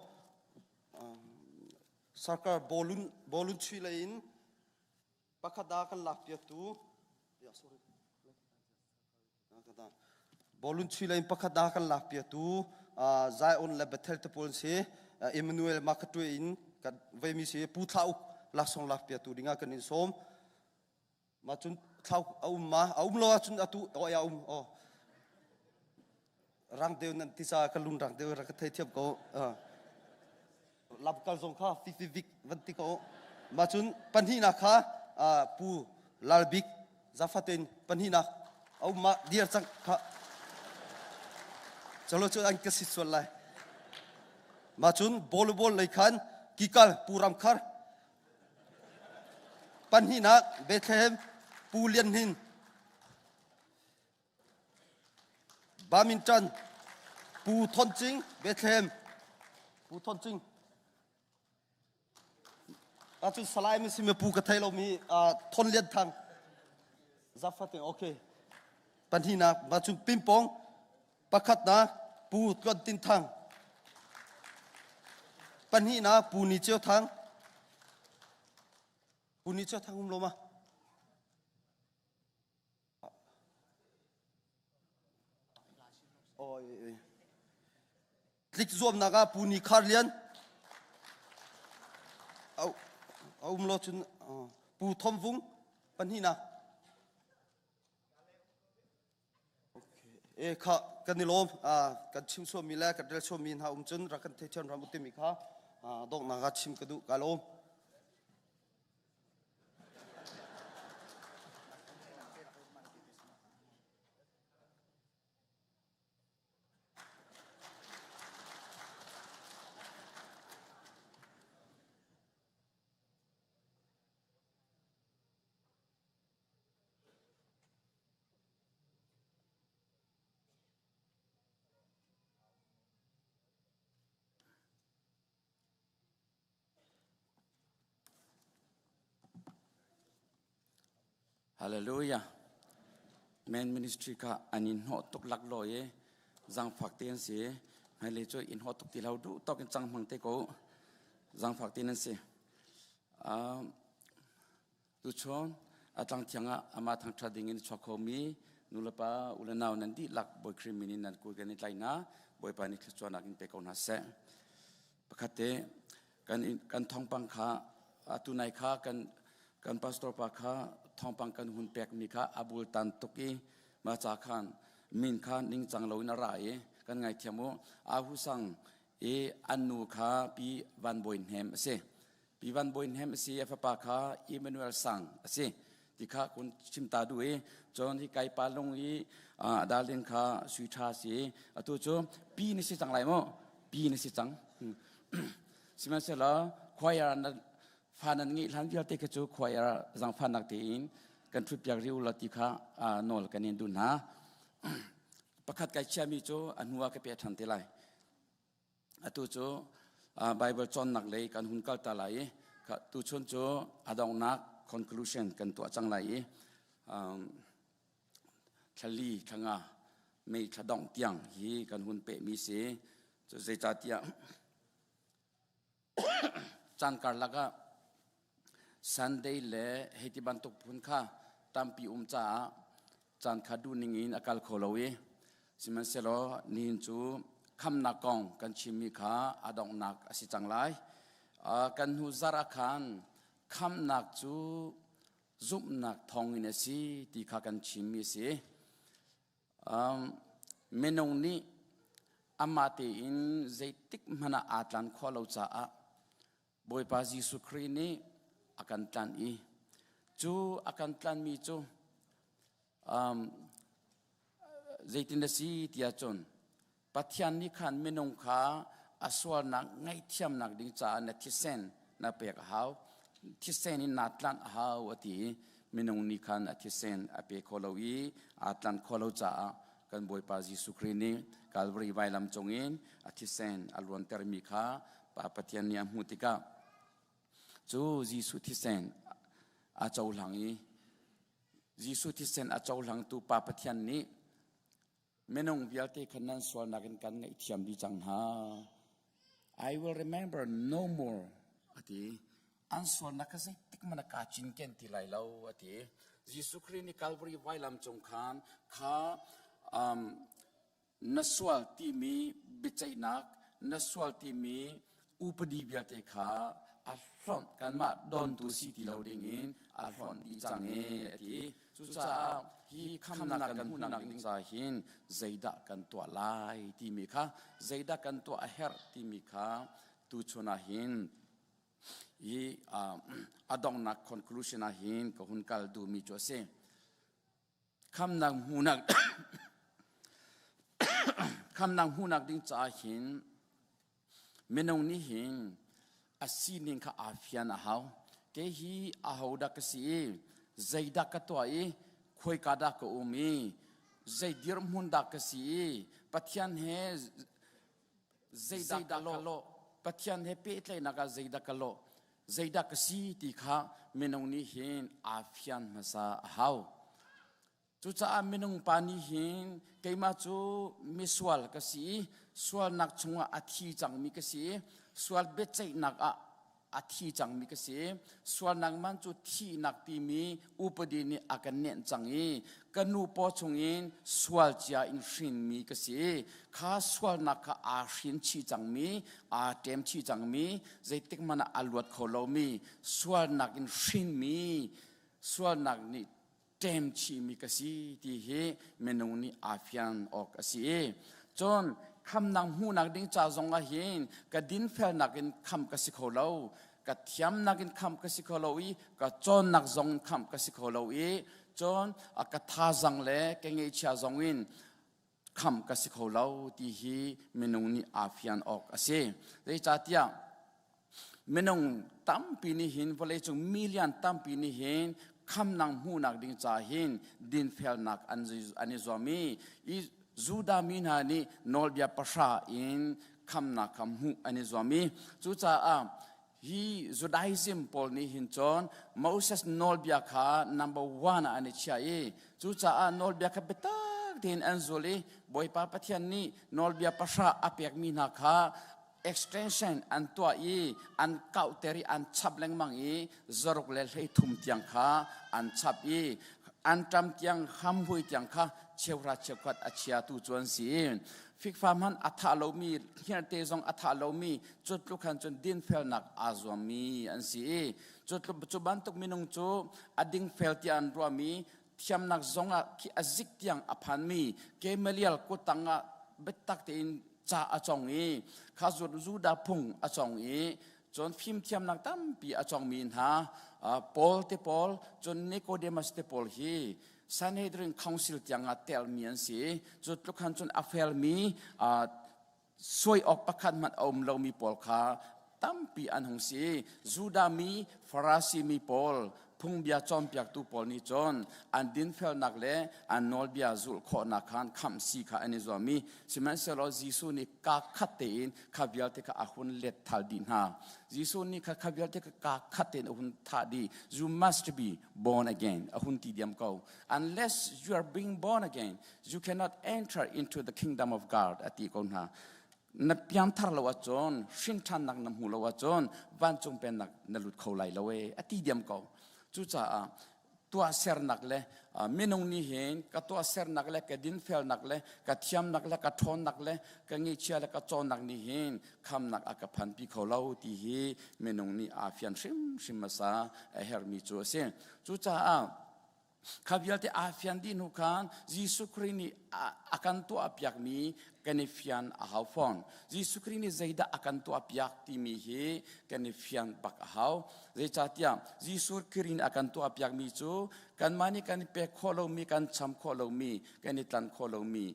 sarkar bolun bolun chui lei in Pakhat ah kan lakpiaktu Bawlun chui lei in pakhat ah kan lakpiaktu Zion le Bethel te pawl si Emmanuel Makatwe in kan veimi si Pu Thla Uk laksawng lakpiaktu dingah kan in sawm. Ma cun Thla Uk a um ma a um lo ahcun atu oi a um oh rang deu nan ti ca ka lung rang deu rak ka thei thiam ko lamkal zong kha fifivik van ti ko ma cun pahnihnak kha pu lalbik zafatin pahnihnak a um ma dir cang kha chalo cu an ka si sual lai ma cun volleyball lei khan kikal pu ramkhar pahnihnak Bethlehem pu Lian Hnin Badminton Pu Thon Cing Bethlehem Pu Thon Cing Acun Salai mi simi pu ka thei lomi Thon Lian Thang Zafating okay pahnihnak ma cun pingpong pakhatnak Pu Tluan Tin Thang pahnihnak Pu Ni Ceu Thang Pu Ni Ceu Thang um lo ma Tlik zuamnak ah Pu Ni Khar Lian a um lo cun Pu Thom Vung pahnihnak. E kha kan i lawm kan chim suami le kan rel suami hna um cun rak kan theithiam ram timi kha donghnak ah chim ka duh ka lawm. Hallelujah. Men ministry kha an in hnawh tuk lak lo i zangfak te an si. Hmailei cu in hnawh tuk ti lo duh tawk in cang hmang te ko. Zangfak te nan si. Um, Tuchun a tlang thiang ah amah thangṭhat ding in chuak khomi nulepa u le nau nan dihlak Bawi Khrih min in nan kut kan i tlai hna. Bawipa nih thluachuahnak in pe ko hna seh. Pakhat te kan kan thawngpang kha atu nai kha kan kan pastor pa kha thawngpang kan hun pekmi kha a bultan tuk i mah ca khan min kha ningcang loin a ra i kan ngaithiam u. Ahu sang i an nu kha Pi Van Bawi Hnem a si. Pi Van Bawi Hnem a si, a fapa kha Emmanuel Sang a si ti kha kun chim ta duh i cun hi kai pa lung i darling kha sui tha si atu cu pi na si cang lai mu pi na si cang sihmanhsehlaw choir na fa nan ngeih hlan vialte kha cu choir zangfahnak tein kan ṭhut piak rih u law ti kha nawl kan in duh hna. Pakhat kai chiami cu a hnu ah ka peh ṭhan te lai. Atu cu Bible cawnnak lei kan hun kal ta lai i tuchun cu a donghnak conclusion kan tuah cang lai i thlali thlanga mei thla dongh tiang hi kan hun pehmi si. Cu zeicahtiah caan karlak ah Sunday le hei ti bantuk phun kha tampi um caah caan kha duhning in a kal kho lo i sihmanhsehlaw nihin cu khamnak kong kan chimmi kha a donghnak a si cang lai. Kan hnu zarh ah khan khamnak cu zumhnak thawngin a si ti kha kan chimmi a si. Minung nih amah tein zeitik hmanh ah aa tlan khawh lo caah Bawipa Jesuh Khrih nih a kan tlanh i cu a kan tlanhmi cu um, zeitin a si tiah cun Pathian nih khan minung kha a sualnak ngaihthiamnak ding caah na thisen na pek a hau thisen in naa tlanh a hau a ti i minung nih khan a thisen a pe kho lo i aa tlanh kho lo caah kan Bawipa Jesuh Khrih nih Calvary vailam cungin a thisen a luantermi kha Pa Pathian nih a hmuh tikah cu Jesuh thisen a cohlang i Jesuh thisen a cohlangtu Pa Pathian nih minung vialte kha nan sualnak in kan ngaihthiam dih cang hna. I will remember no more a ti. An sualnak kha zeitik hmanh ah kaa cinken ti lai lo a ti. Jesuh Khrih nih Calvary vailam cung khan kha um, na sual timi biaceihnak, na sual timi upadi vialte kha a hlonh kanmah dontu si ti lo ding in a hlonh dih cang e a ti. Cucaah hi khamnak kan hmuhnak ding ca hin zeidah kan tuah lai timi kha zeidah kan tuah a herh timi kha tuchun ah hin hi a donghnak conclusion ah hin ka hun kal duhmi cu a si. Khamnak hmuhnak khamnak hmuhnak ding caah hin minung nih hin a sining kha aa fian a hau. Kei hi ahodah ka si i zeidah ka tuah i khuaika dah ka um i zei dirhmun dah ka si i Pathian he zeidah ka lawh Pathian he pehtlaihnak ah zeidah ka lawh zeidah ka si ti kha minung nih hin aa fian hmasa a hau. Cucaah minung pa nih hin keimah cu misual ka si i sualnak chungah a thi cangmi ka si i sual biaceihnak ah a thi cangmi ka si. Sualnak man cu thihnak timi upadi nih a kan nenh cang i ka nu paw chungin sual cia in hrinmi ka si. Kha sualnak kha aa hrin chih cangmi, aa ṭem chih cangmi, zeitik hmanh ah a luat kho lomi, sualnak in hrinmi, sualnak nih ṭem chihmi ka si ti hi minung nih aa fian awk a si i cun khamnak hmuhnak ding ca zong ah hin ka dinfelnak in kham ka si kho lo ka thiamnak in kham ka si kho lo i ka cawnnak zong in kham ka si kho lo i cun ka thazang le ka ngeihchia zong in kham ka si kho lo ti hi minung nih aa fian awk a si. Zeicahtiah minung tampi nih hin vawleicung million tampi nih hin khamnak hmuhnak ding ca hin dinfelnak an an i zuam i i Judah mi hna nih nawlbia pahra in khamnak kha hmuh an i zuam i cucaah Hi Judaism pawl nih hin cun Moses nawlbia kha number one ah an i chiah i cucaah nawlbia kha biatak tein an zul i Bawipa Pathian nih nawlbia pahra a pekmi hna kha extension an tuah i an kauhter i an chap lengmang i zaruk le 13 tiang kha an chap i an ṭam tiang hamhui tiang kha cheuhra cheukhat a chiatu cu an si. Fikfa hmanh a thah lomi hngerhte zong a thah lomi cu tluk khan cun dinfelnak aa zuammi an si i cu cu bantuk minung cu a dingfel tiah an ruahmi thiamnak zong ah khi a zik tiang a phanmi Gamaliel kuttang ah biatak tein ca a cong i kha Judah phung a cong i cun fimthiamnak tampi a congmi hna Paul te pawl cun Nicodemus te pawl hi Sanhedrin Council tiang ah telmi an si cu tluk khan cun a felmi suai awk pakhat hmanh a um lomi pawl kha tampi an hung si. Judah mi, Farasi mi pawl. Phungbia cawnpiaktu pawl nih cun an dinfelnak le an nawlbia zulh khawhnak khan khamh si kha an i zuam i sihmanhsehlaw Jesuh nih kaa khat tein kha vialte kha a hun let thal dih hna. Jesuh nih kha kha vialte kha kaa khat tein a hun thah dih. You must be born again a hun ti diam ko. Unless you are being born again, you cannot enter into the kingdom of God a ti ko hna. Na piangthar lo ahcun, hrinṭhannak na hmu lo ahcun vancung pennak na lut kho lai lo e a ti diam ko. Cucaah tuahsernak le minung nih hin ka tuahsernak le ka dinfelnak le ka thiamnak le ka ṭhawnnak le ka ngeihchia le ka cawnnak nih hin khamnak a ka phanpi kho lo ti hi minung nih aa fian hrimhrim hmasa a herhmi cu a si. Cucaah Kha vialte aa fian dih hnu khan Jesuh Khrih nih a kan tuahpiakmi kan i fian a hau fawn. Jesuh Khrih nih zeidah a kan tuahpiak timi hi kan i fian bak a hau. Zeicahtiah Jesuh Khrih nih a kan tuahpiakmi cu kanmah nih kan i pek khawh lomi, kan cham khawh lomi, kan i tlan khawh lomi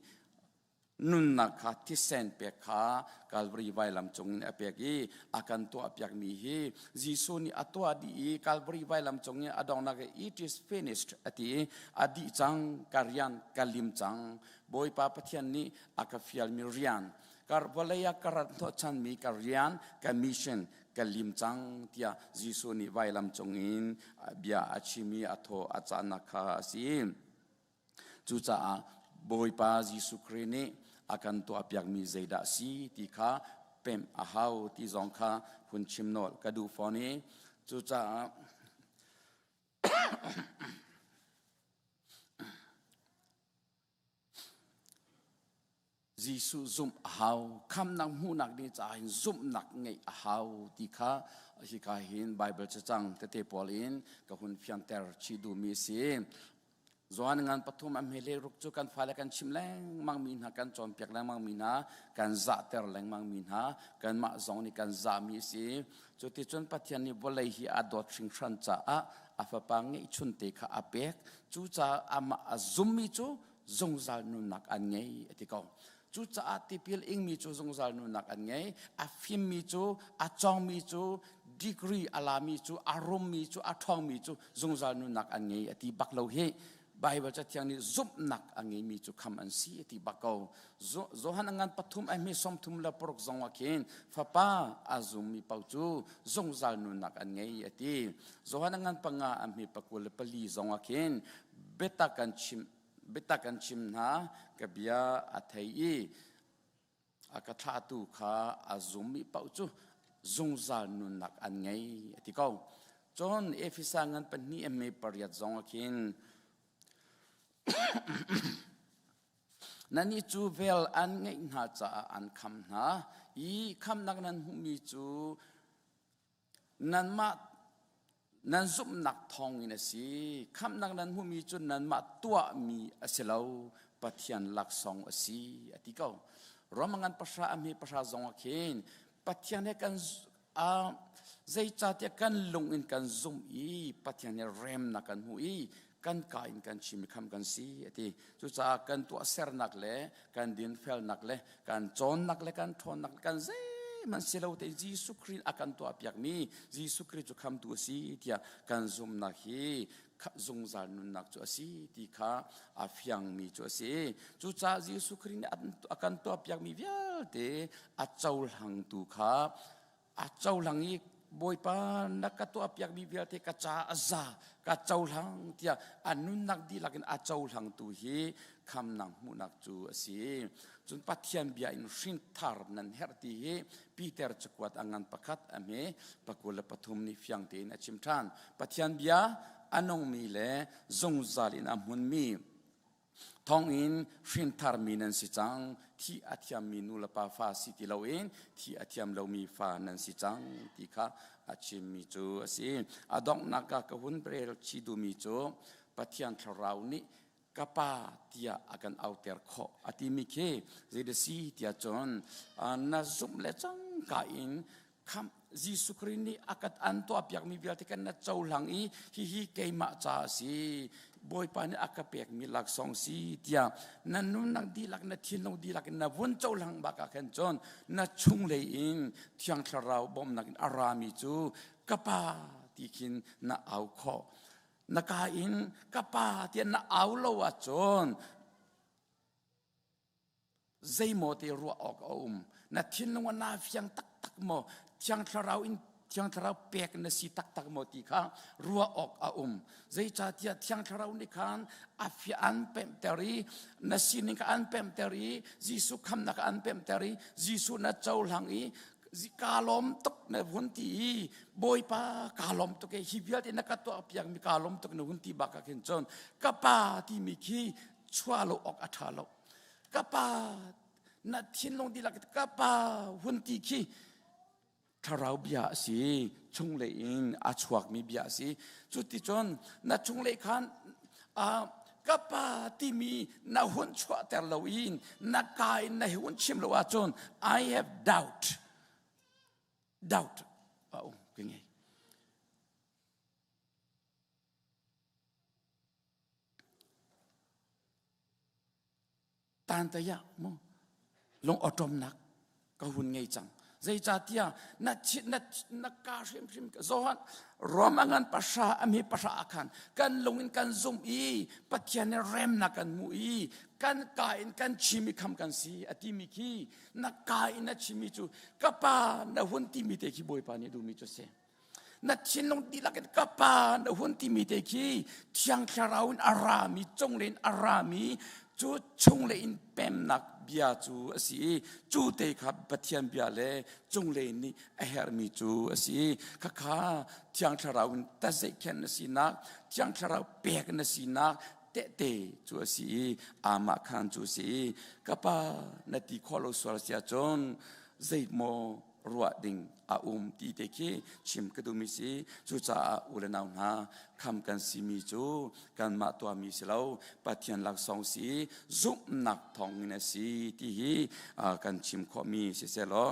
nunnak kha thisen pek kha Calvary vailam cung in a pek i a kan tuahpiakmi hi Jesuh nih a tuah dih i Calvary vailam cung i a donghnak i it is finished a ti i a dih cang ka rian ka lim cang Bawipa Pathian nih a ka fialmi rian ka vawlei ah ka rat hnawhchanmi ka rian ka mission ka lim cang tiah Jesuh nih vailam cung in bia a chim i a thaw a cahnak kha a si. Cucaah Bawipa Jesuh Khrih nih a kan tuahpiakmi zeidah a si ti kha pemh a hau ti zong kha hun chim nawl ka duh fawn i cucaah Jesuh zumh a hau, khamnak hmuhnak ding caah hin zumhnak ngeih a hau ti kha hika hin Baibal cacang tete pawl in ka hun fianter chih duhmi a si. Johan ngan pathum a hmele ruk cu kan fale kan chim lengmang mi hna, kan cawnpiak lengmang mi hna, kan zahter lengmang mi hna, kanmah zong nih kan zahmi a si. Cuticun Pathian nih vawlei hi a dawt hringhran caah a fapa ngeihchunte kha a pek. Cucaah amah a zummi cu zungzal nunnak an ngei a ti ko. Cucaah tipil ingmi cu zungzal nunnak an ngei. A fimmi cu, a cawngmi cu, degree a lami cu, a rummi cu, a ṭhawngmi cu zungzal nunnak an ngei a ti bak lo hi. Bible cathiang nih zumhnak a ngeimi cu kham an si a ti bak ko. Johan a ngan pathum a hmi 36 zong ah khin fapa a zummi paoh cu zungzal nunnak an ngei a ti. Johan a ngan panga a hmi 24 zong ah khin biatak kan chim biatak kan chim hna ka bia a thei i a ka thlahtu kha a zummi paoh cu zungzal nunnak an ngei a ti ko. Cun Efesa ngan pahnih a 8 zong ah khin nannih cu vel an ngeih hna caah an kham hna i khamnak nan hmuhmi cu Nanmah nan zumhnak thawngin a si. Khamhnak nan hmuhmi cu nanmah tuahmi a si lo, Pathian laksawng a si, a ti ko. Roma ngan pahra a hme pahra zong ah khin Pathian he kan uh, zeicahtiah kan lung in kan zumh i Pathian he remnak kan hmu i kan ka in kan chim i kham kan si a ti. Cucaah kan tuahsernak le kan dinfelnak le kan cawnnak le kan ṭhawnnak le kan zeihmanh si lo te Jesuh Khrih a kan tuahpiakmi Jesuh Khrih cu khamtu a si tiah kan zumhnak hi zungzal nunnak cu a si ti kha a fiangmi cu a si. Cucaah Jesuh Khrih nih a kan tuahpiakmi vialte a cohlangtu kha a cohlang i Bawipa na ka tuahpiakmi vialte ka ca a za ka cohlang tiah a nunnak dihlak in a cohlangtu hi khamnak hmuhnak cu a si. Cun Pathian bia in hrinthar nan herh ti hi Peter cakuat a ngan pakhat a hme 23 nih fiang tein a chim ṭhan. Pathian bia a nungmi le zungzal in a hmunmi Thonginn hrintharmi nan si cang, thi a thiammi nu le pa fa si ti loin thi a thiam lomi fa nan si cang ti kha a chimmi cu a si. A donghnak ah ka hun rel chih duhmi cu Pathian Thlarau nih ka pa tiah a kan auter khawh a timi khi zeidah si tiah cun na zumh le cangka in khamh Jesuh Khrih nih a kan an tuahpiakmi vialte kan na cohlang i hihi keimah ca a si Bawipa nih a ka pekmi laksawng si tiah na nunnak dihlak na thinlung dihlak in na vun cohlang bak ah khan cun na chunglei in Thiang Thlarau bawmhnak in a rami cu ka pa ti khin na au khawh. Na ka in ka pa tiah na au lo ahcun zeimaw te ruah awk a um. Na thinlung ah naa fiang taktak maw? Thiang Thlarau in Thiang Thlarau pek na si taktak maw ti kha ruah awk a um. Zeicahtiah Thiang Thlarau nih khan a fia an pemhter i na sining kha an pemhter i Jesuh khamnak an pemhter i Jesuh na cohlang i kaa lawm tuk na hun ti i Bawipa kaa lawm tuk e hi vialte na ka tuah piakmi kaa lawm tuk na hun ti bak ah khin cun ka pa timi khi chuah lo awk a ṭha lo. Ka pa na thinlung dihlak ka pa hun ti khi thlarau bia a si chunglei in a chuakmi bia a si cu ti cun na chunglei khan ka pa timi na hun chuahter lo in na ka in na hun chim lo ahcun I have doubt doubt a um ka ngei Tantaya mu lung awṭawmnak ka hun ngei cang. Zeicahtiah na na na ka hrimhrim Johan Rom a ngan pahra a mi pahra ah khan kan lung in kan zumh i Pathian nih remnak kan hmuh i kan ka in kan chim i kham kan si a timi khi na ka in na chimmi cu ka pa na hun timi te khi Bawipa nih duhmi cu a si. Na thinlung dihlak in ka pa na hun timi te khi Thiang Thlarau in a rami cunglei in a rami cu chunglei in pemnak bia cu a si i cu te kha Pathian bia le cunglei nih a herhmi cu a si i khakha Thiang Thlarau in tazeikhen na sinak Thiang Thlarau pek na sinak tehte cu a si i amah khan cu a si i ka pa na ti khawh lo sual si ahcun zeimaw ruah ding a um ti te khi chim ka duhmi si. Cucaah u le nau hna, kham kan simi cu kanmah tuahmi si lo, Pathian laksawng si, zumhnak thawngin a si ti hi kan chim khawhmi siseh law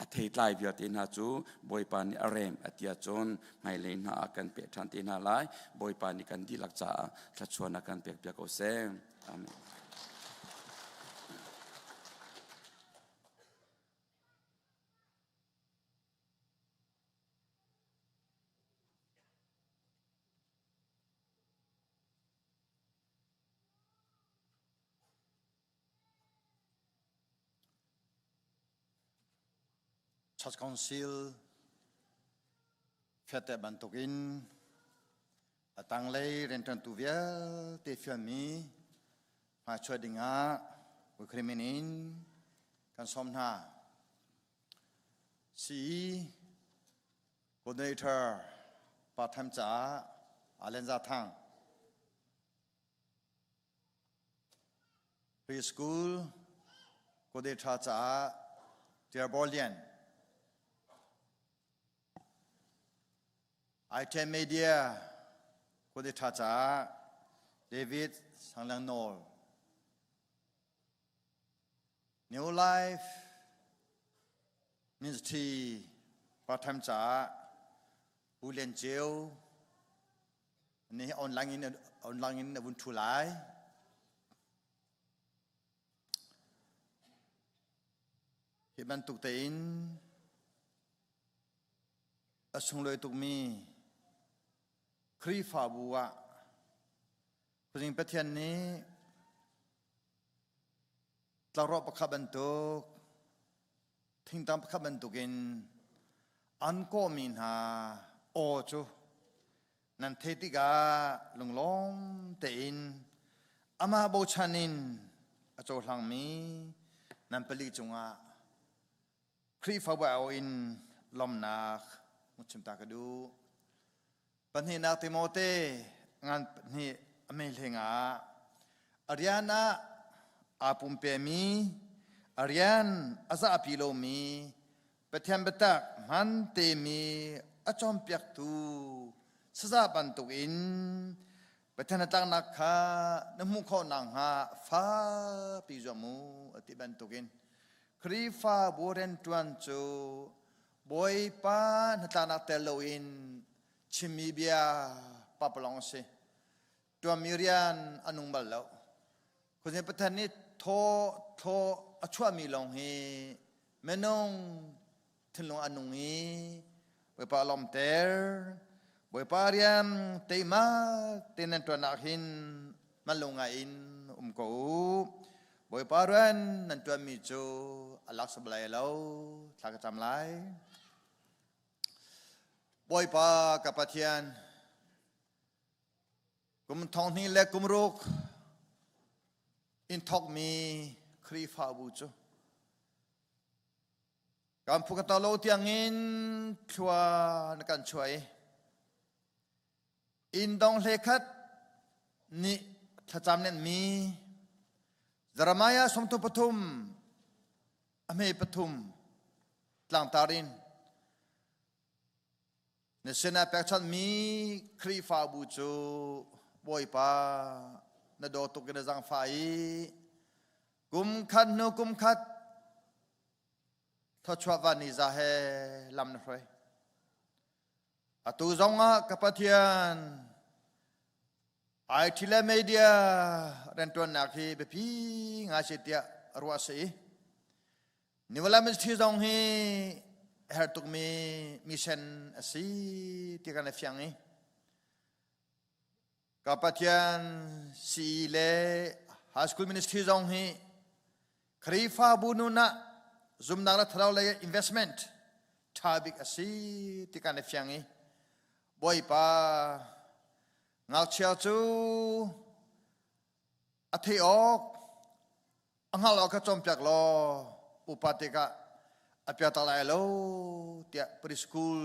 a theitlai vialte hna cu Bawipa nih a rem a ti ahcun hmailei hna ah kan peh ṭhan te hna lai. Bawipa nih kan dihlak caah thluachuahnak kan pekpiak ko seh. Amen. Church Council fete bantukin a tanglei rianṭuantu vialte fialmi hmaichuah dingah Ukraine in kan sawm hna. CE Coordinator part-time caah Alen Za Thang Preschool Coordinator caah Tiar Bor Lian Item Media Coordinator caah David Sanglang Nawl New Life Ministry part-time caah Pu Lian Ceu nih online in online in a vun thu lai. Hi bantuk tein a sunglawi tukmi Khrihfabu ah Khuazing Pathian nih tlangrawh pakhat bantuk thingtang pakhat bantukin an kawhmi hna aw cu nan theih tikah lunglawm tein amah bochan in a cohlangmi nan pali cungah Khrihfabu au in lawmnak chim ta ka duh. Pahnihnak Timote ngan hnih a mei ah a rian ah aa pumpemi, a rian a zahpi lomi, Pathian biatak hman temi a cawnpiaktu saza bantukin Pathian hnatlaknak kha na hmuh khawh nakhnga fakpi zuam u a ti bantukin Khrihfabu rianṭuan cu Bawipa hnatlaknak tel loin chimmi bia papalong a si. Ṭuanmi rian a nung bal lo. Khuazing Pathian nih thaw thaw a chuahmi lawng hi minung thinlung a nung i Bawipa a lawmter. Bawipa rian teima te nan ṭuan ah hin man lo ngai in um ko u. Bawipa rian nan ṭuanmi cu a lak sabalai lo. Thla ka cam lai. Bawipa ka Pathian, kum thong hnih le kum ruk in thawkmi Khrihfabu cu Kan phu ka lo tiangin thlua na kan chuah i inn dong hle khat nih thlacam nen mi Jeremiah sawmtu pathum a hme pathum tlangtar in na sinah pekchanhmi Khrihfabu cu Bawipa na daw tuk in na zaangfah i kum khat hnu kum khat thawchuah van ni za he lam na hruai. Atu zongah ka Pathian IT le media riantuannak hi biapi ngai si tiah ruah si i Nivala Ministry zong hi herh tukmi mission a si ti kan i fiang i Ka Pathian CE le High School Ministry zong hi Khrihfabu nun ah zumnak le thlarau lei investment ṭha bik a si ti kan i fiang i Bawipa ngakchia cu a theih awk a hngalh awk kha cawnpiak law upa tikah a piatak lai lo tiah preschool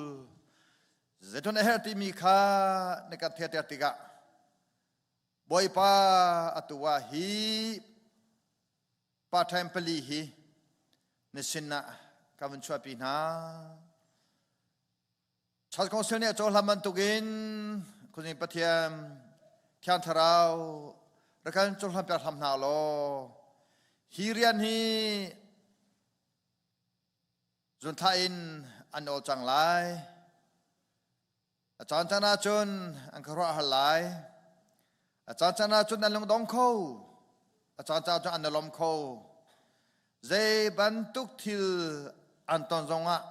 zeitlun a herh timi kha na kan theihter tikah Bawipa atu ah hi part time pali hi na sinah ka vun chuahpi hna. Church Council nih a cohlan bantukin Khuazing Pathian Thiang Thlarau rak kan cohlan piak hram hna law hi rian hi zunthla in an awl cang lai. A caan caan ahcun an khuaruah har lai. A caan caan ahcun an lungdong kho. A caan caan ahcun an i lawm kho. Zei bantuk thil an ton zongah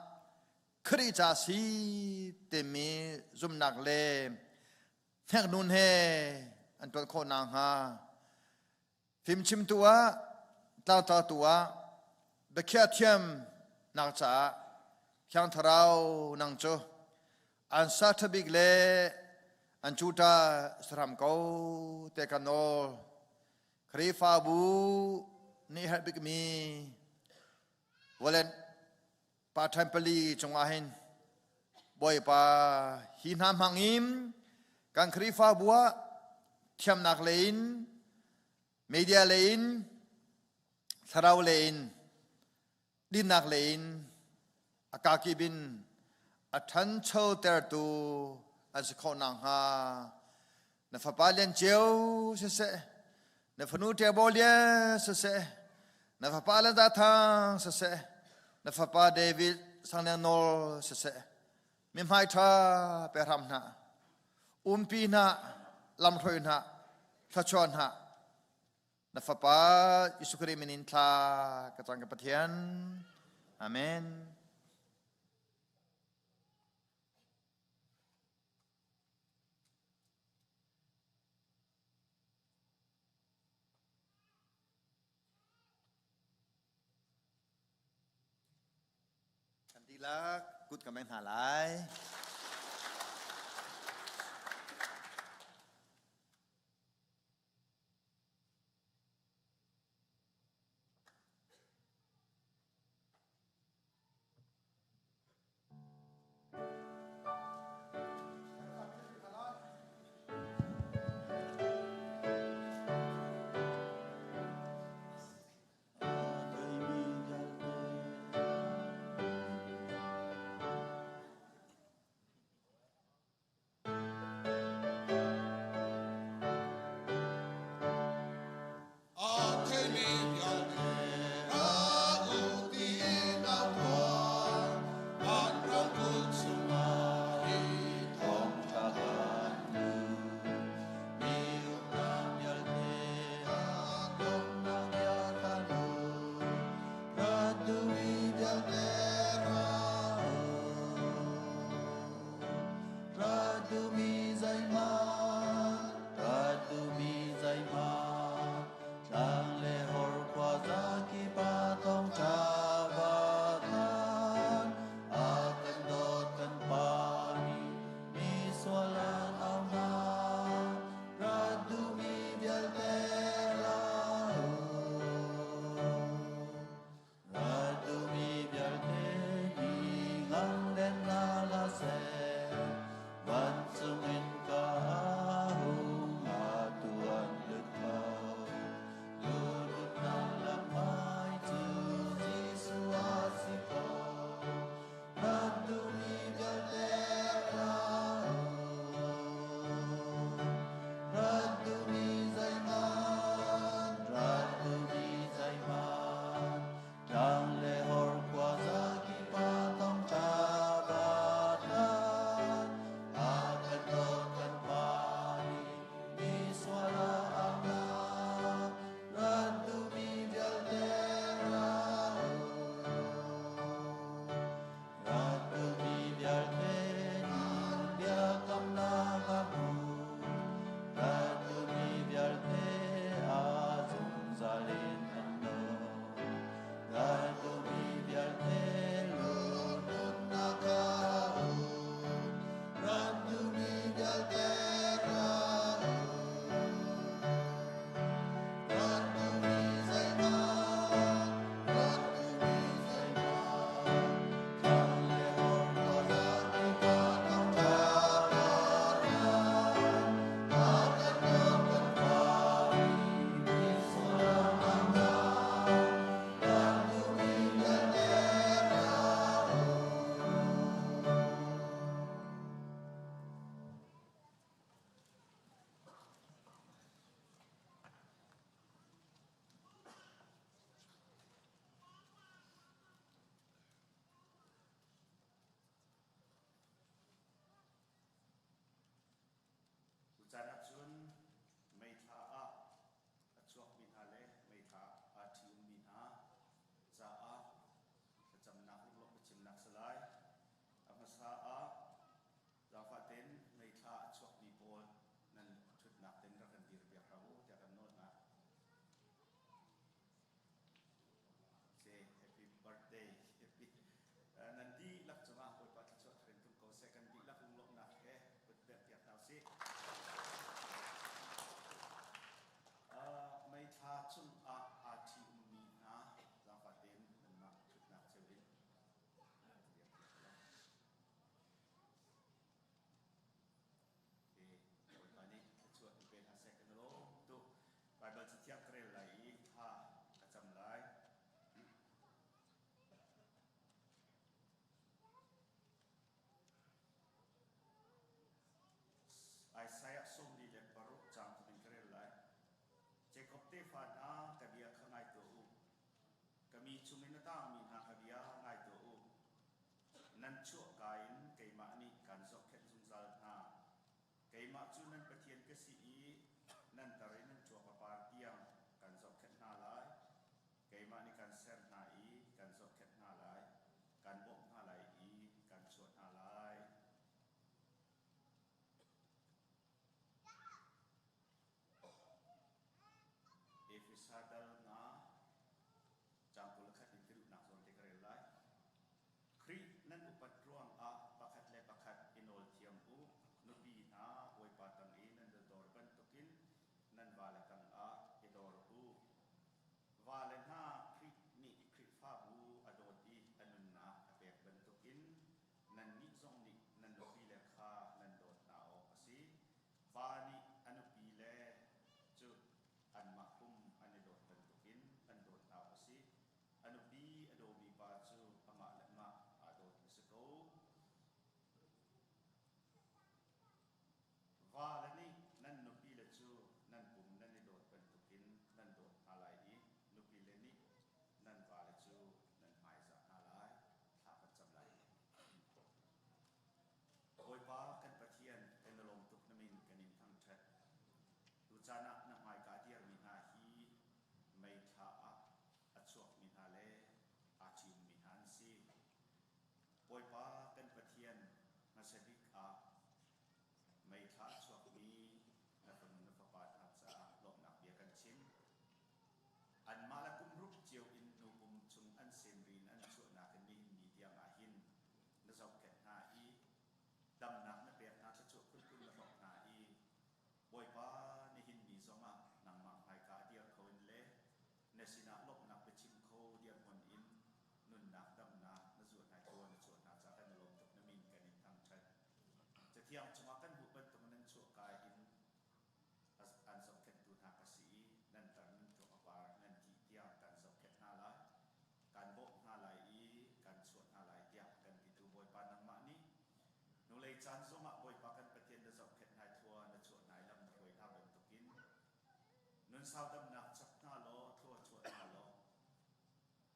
Khrih ca si timi zumhnak le hneknun he an tuan khawh nakhnga fimchimtu ah tlangtlatu ah biakhiah thiamnak caah Thiang Thlarau nang cu an sa ṭhabik le an cuṭa saram ko te ka nawl. Khrihfabu nih herh bikmi Wallet part-time pali cungah hin Bawipa hi hna hmang in kan Khrihfabu ah thiamnak lei in media lei in thlarau lei in dinnak lei in a kakip in a ṭhancho tertu an si khawh nakhnga na fapa lian ceu siseh na fanu ṭebo lian siseh na fapa Lanza Thang siseh na fapa David Sangliang Nawl siseh mi hmai ṭha pe hram hna umpi hna lamhruai hna thluachuah hna Na Fapa Jesuh Khrih min in thla ka cang ka Pathian. Amen. Kan dihlak kut ka meng hna lai. tefa hna, ka bia kha ngai tuah u. Ka mi chungin a tangmi hna ka bia ngai tuah u. Nan chuahka in keimah nih kaan zohkhenh zungzal hna. Keimah cu nan Pathian ka si i nan tar i nan cuak a par tiang kan zohkhenh hna lai. Keimah nih kan ser hna i kan zohkhenh hna lai, kan bawmh hna lai i kan chuah hna lai. Efesa dal nga caang 21 in ka duhnak zawn te ka rel lai. Khrih nan upat ruangah pakhat le pakhat i nawl thiam u. Nupi hna Bawipa tang i nan dawr bantukin nan vale tangah i dor u. Vale hna Khrih nih Khrihfabu a dawt i a nunnak a pek bantukin nannih zong nih nan nupile kha nan dawt hna awk a si. Pa nih a nupile cu anmah pum an i dawt bantukin an dawt hna awk a si. A nupi a dawmi pa cu amah le amah aa dawt a si ko. Vale nih nan nupile cu nan pum nan i dawt bantukin nan dawt hna lai i nupile nih nan vale cu nan hmaizah hna lai. Thla kan cam lai. Bawipa kan Pathian, kan i lawm tuk na min kan in thangṭhat. Tucaan ah na hmaika dirmi hna hi meithla ah a chuakmi hna le aa ṭhiummi hna an si. Bawipa kan Pathian, hmasa bik ah meithla a chuakmi na fanu na fapa hna caah lawmhnak bia kan chim. Anmah le kum rup cio in nupum chung an semri in an chuahnak in nihin ni tiang ah hin na zohkhenh hna i damnak na pek hna, thluachuah phunphun na hlawh hna i Bawipa nihin ni zongah nangmah hmaika a dir kho in le na sinah lawmhnak biachim kho dirhmun in nunnak damnak na zuah hna i na chuah hna caah kan i lawm tuk na min kan in thangṭhat. Cathiang chungah kan hmuh bantuk nan chuahka in an zohkhenhtu hna ka si i nan tar nan tluk a par nan dih tiang kan zohkhenh hna lai. Kan bawmh hna lai i kan chuah hna lai tiah kan titu Bawipa nangmah nih hnulei caan zongah Bawipa kan Pathian na zohkhenh hna i thlua na chuah hna i lam na hruai hna bantukin nun sau damnak chap hna law thlua chuah hna law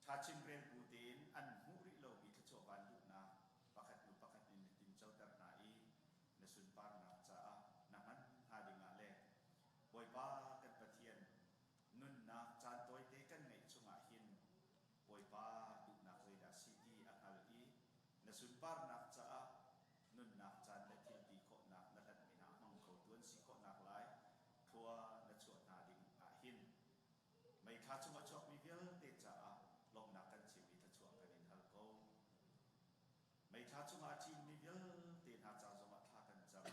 ṭhachin rel bu tein an hmuh rih lomi thluachuah van luhnak pakhat hnu pakhat in na tincoter hna i na sunparnak caah na hman hnga dingah le Bawipa kan Pathian nunnak caan tawite kan ngeih chungah hin Bawipa duhnak zeidah si ti a hngal i na sunparnak caah nunnak caan le thil ti khawhnak na hlatmi hna hmang khotu an si khawhnak lai thlua na chuah hna ding ah hin meithla chungah chuakmi vialte caah lawmhnak kan chim i thluachuah kan in hal ko. Meithla chungah a ṭhimmi vialte hna ca zongah thla kan cam.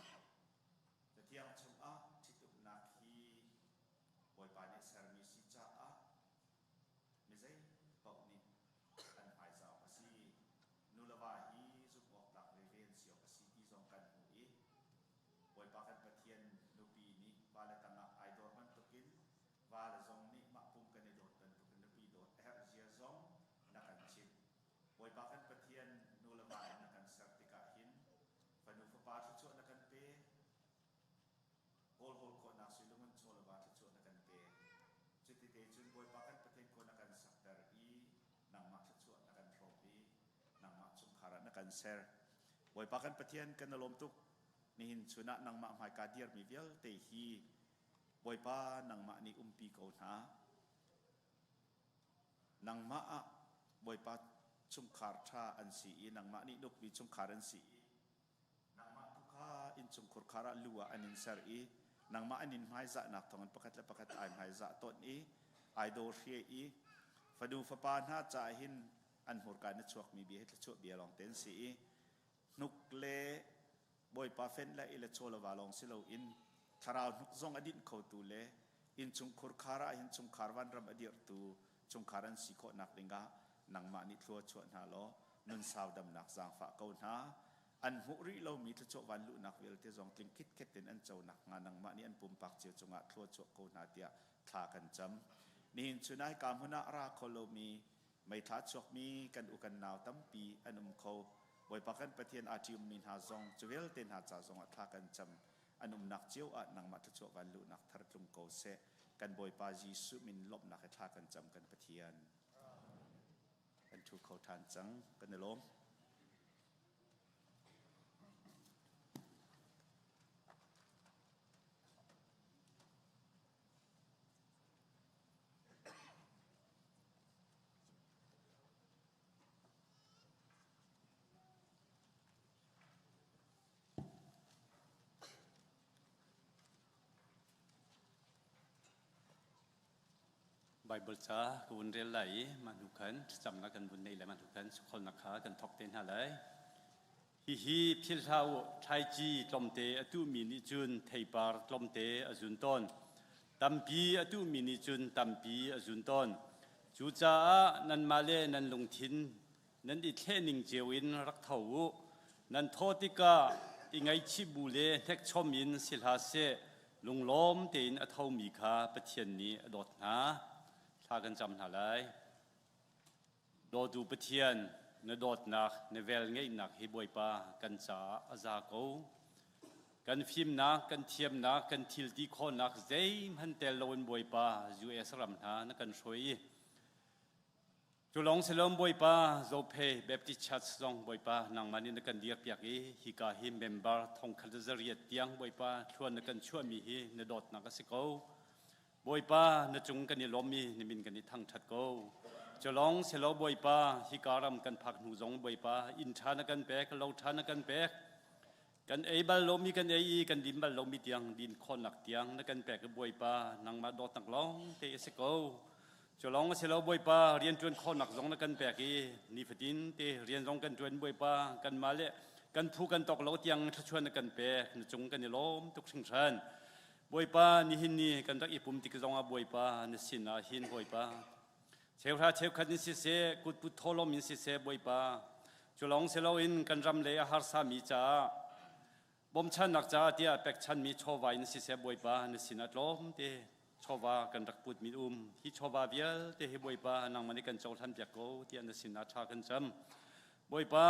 Cathiang chungah ṭhitumnak hi Bawipa nih sermi si caah mi zei paoh nih an hmaizah awk a si. Nu le va hi zumh awk tlak veve an si awk a si ti zong kan hmuh i Bawipa kan Pathian nupi nih vale tangah ai dor bantukin vale zong nih mah pum kan i dawt bantukin nupi dawt a herh zia zong na kan chimh. Bawipa kan Pathian nu le va in na kan ser tikah hin fanu fapa thluachuah na kan pe. Kawlhawl khawhnak sui lungun chaw le va thluachuah na kan pe. Cutite cun Bawipa kan Pathian khua na kan sakter i nangmah thluachuah na kan hrawm i nangmah chungkhar ah na kan ser. Bawipa kan Pathian kan i lawm tuk. Nihin chun ah nangmah hmaika dirmi vialte hi Bawipa nangmah nih umpi ko hna. Nangmah ah Bawipa chungkhar ṭha an si i nangmah nih nukmi chungkhar an si i nangmah tu kha innchungkhur khar ah lu ah an in ser i nangmah an in hmaizahnak thawngin pakhat le pakhat ai hmaizah tawn i ai daw hrie i fanu fapa hna caah hin an hmurka in a chuakmi bia hi thluachuah bia lawng te an si i hnuk le Bawipa fenh le i le chaw le va lawng si loin thlarau hnuk zong a dinh khotu le innchungkhur khar ah hin chungkhar vanram a dirhtu chungkhar an si khawhnak dingah nangmah nih thlua chuah hna law nun sau damnak zaangfah ko hna. An hmuh rih lomi thluachuah van luhnak vialte zong tling khitkhet in an co nakhnga nangmah nih an pumpak cio cungah thlua chuah ko hna tiah thla kan cam. Nihin chun ah hika hmun ah ra kho lomi meithla chuakmi kan u kan nau tampi an um kho. Bawipa kan Pathian aa ṭiummi hna zong cu vialte hna ca zongah thla kan cam. An umnak cio ah nangmah thluachuah van luhnak thar tlung ko seh. Kan Bawipa Jesuh min lawmhnak he thla kan cam kan Pathian. Kan ṭhu kho ṭhan cang. Kan i lawm. Baibal ca ka vun rel lai i mah hnu khan thlacamnak kan vun neih lai mah hnu khan sukholnak kha kan thawk te hna lai. Hihi philh hlah u, thlaici tlawmte a tuhmi nih cun theipar tlawmte a zun tawn. Tampi a tuhmi nih cun tampi a zun tawn. Cucaah nanmah le nan lungthin nan i thlehning cio in rak tho u. Nan thawh tikah i ngaihchih bu le hnekchom in si hlah seh, lunglawm tein a thomi kha Pathian nih a dawt hna. Thla kan cam hna lai. Dawtu Pathian, na dawtnak, na velngeihnak hi Bawipa kan caah a za ko. Kan fimnak, kan thiamnak, kan thil ti khawhnak zeihmanh tel loin Bawipa US ram hna na kan hruai i Cu lawng si lo Bawipa Zophei Baptist Church zong Bawipa nangmah nih na kan dirpiak i hika hi member thongkhat le zariat tiang Bawipa thluan na kan chuahmi hi na dawtnak a si ko. Bawipa na cung kan i lawm i na min kan i thangṭhat ko. Cu lawng si lo Bawipa hika ram kan phak hnu zong Bawipa inn ṭha na kan pek, lo ṭha na kan pek. Kan ei bal lomi kan ei i kan din bal lomi tiang din khawhnak tiang na kan pek i Bawipa nangmah dawtnak lawng te a si ko. Cu lawng a si lo Bawipa rianṭuan khawhnak zong na kan pek i nifatin te rian zong kan ṭuan Bawipa kanmah le kan phu kan tawk lo tiang thluachuah na kan pek na cung kan i lawm tuk hringhran. Bawipa nihin ni kan rak i pum tik zongah Bawipa na sin ah hin Bawipa Cheuhra cheukhat in siseh, kutput thawlawm in siseh, Bawipa, cu lawng si loin kan ram lei a harsami caah bawmchannak caah tiah pekchanmi chawva in siseh, Bawipa, na sinah tlawmte chawva kan rak putmi um. Hi chawva vialte hi Bawipa, nangmah nih kan cohlan piak ko tiah na sinah ṭha kan cam. Bawipa,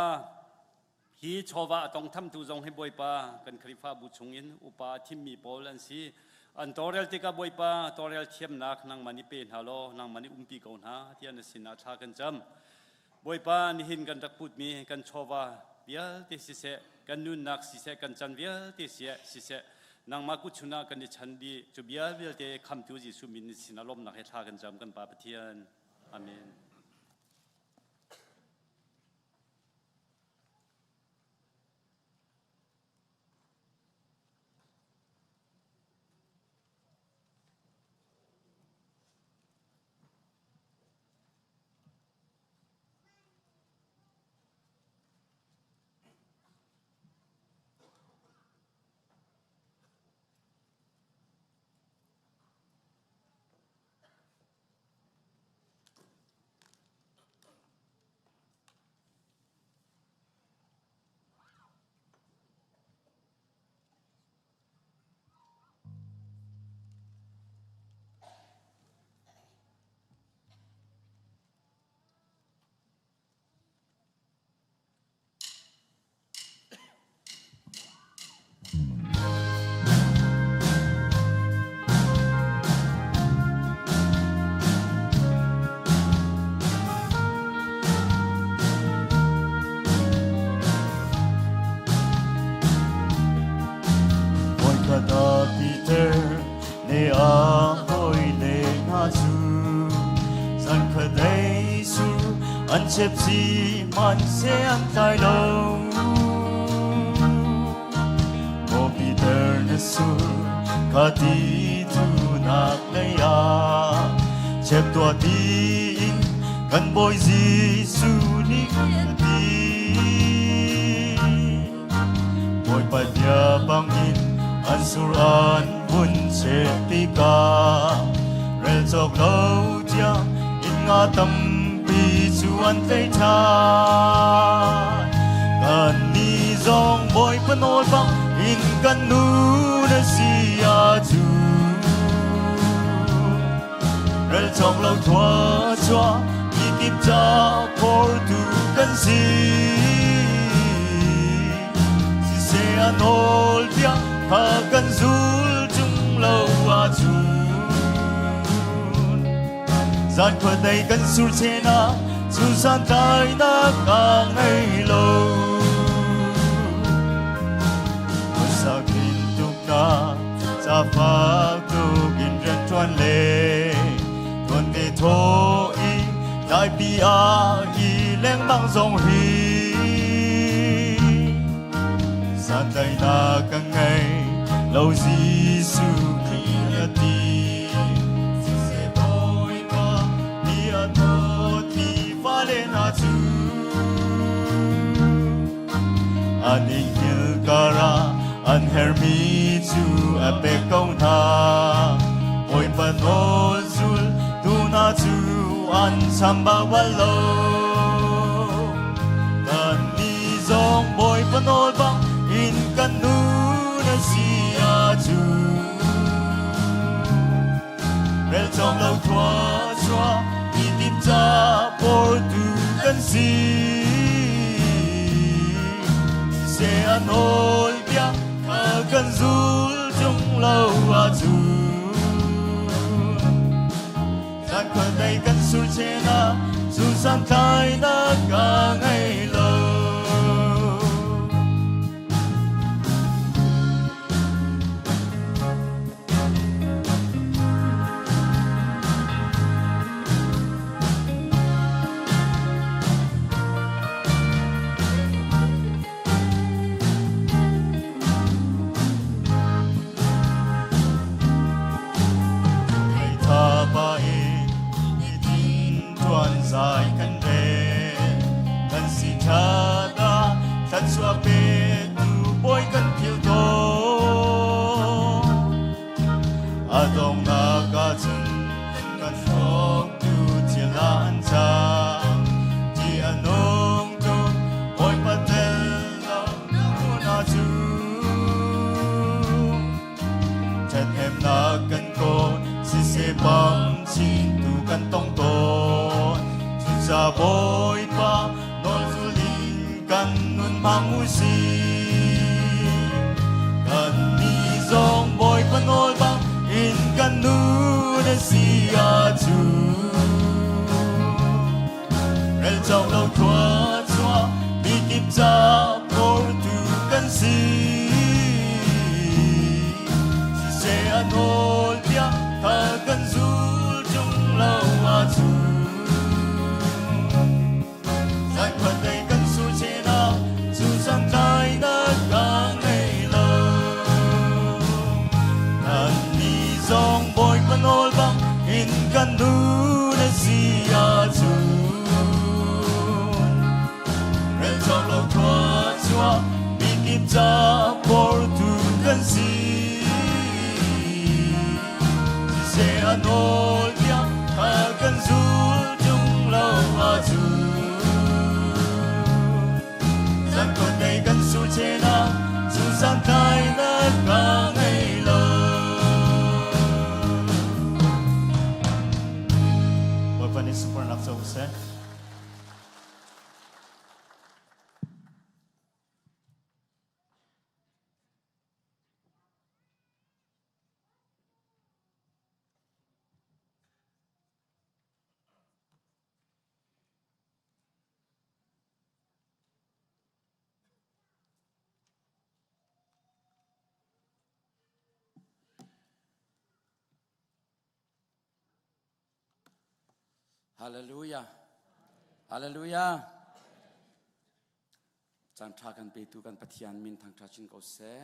Hi chawva a tongthamtu zong hi Bawipa kan Khrihfabu chungin upa a thimmi pawl an si. An tawlrel tikah Bawipa tawlrel thiamnak nangmah nih pe hna law nangmah nih umpi ko hna tiah na sinah thla kan cam. Bawipa nihin kan rak putmi kan chawva vialte siseh, kan nunnak siseh, kan chan vialte siseh, nangmah kut chungah kan i chan dih. Cu bia vialte khamtu Jesuh min sinah lawmnak he thla kan cam kan Pa Pathian. Amen. Voikhat ah Peter le a hawile hna cu zankhat su an chep sihmanhseh an tlai lo. Maw Peter na sur ka ti tu nak lei ah chep tuah tiin kan Bawi Jesuh nih a ti. Bawipa bia bangin an sur an vun chep tikah rel cawk lo tiang inn nga tampi cu an tlei ṭhan. Kannih zong Bawipa nawl bang in kan nu na si ahcun rel cawk lo thua chuah mi kip ca phortu kan si. Siseh a nawl tiah kha kan zul ṭung lo ahcun. Zan khuadei kan sur chena cu san tlai nak ka ngei lo. Sakin tuk na ca fak tuk in rian ṭuan le tuan te tho i tlaipi ah i lengmang zong hi santlaihnak ka ngei lo Jesuh Khrih a ti. Siseh Bawipa mi a dawtmi fale hna cu an i hngilh ah an herhmi cu a pek ko hna. Bawipa nawl zul tu hna cu an chambau bal lo. Kannih zong Bawipa nawl bang in kan nun a si ahcun rel cawk lo thua chua mi kip ca portu kan si. Se a nawl bia kha kan zul tung lo ahcun Zan khuadei kan sur chena zu san tlai na ka ngei lo. Thei i nitin tuan zai kan rel kan si ṭhata thluachuah petu bawi kan phil tawn a donghnak ahcun kan hrawktu thil ah an cang ti a nung tuk Bawipa tel lo na cu ṭhathnemnak kan kawl siseh bang chin tu kan tong tawn cuca Bawipa nawl zul in kan nun hmang u sih kannih zong Bawipa nawl bang in kan nun a si ahcun rel cawk lo thua chuah mi kip ca portu kan si siseh a nawl bia kha kan zul ṭung lo ahcun Zaikhuatei kan sur chenah cu santlainak ka ngei lo. Kannih zong Bawipa nawl bang in kan nun a si ahcun rel cawk lo khua chuah mi kip ca portu kan si. Siseh a nawl bia kha kan zul ṭung lo ahcun Zangkot kan su chena cu santlainak ka ngei lo. Bawipa nih sunparnak co seh. Hallelujah. Hallelujah. Caan ṭha kan petu kan Pathian min thangṭha chin ko seh.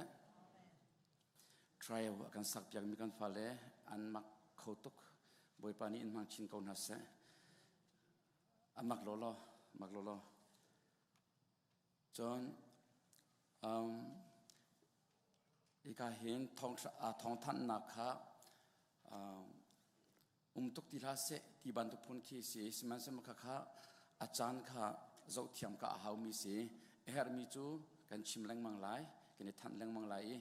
Trial a kan sak piakmi kan fale an mak kho tuk. Bawipa nih in hmang chin ko hna seh. A mak lawlaw, mak lawlaw. Cun um, hika hin thawngthanhnak kha um, um tuk ti hlah seh ti bantuk phun khi si sihmanhsehlaw khakha a caan kha zohthiam ka a haumi si a herhmi cu kan chim lengmang lai kan i thanh lengmang lai i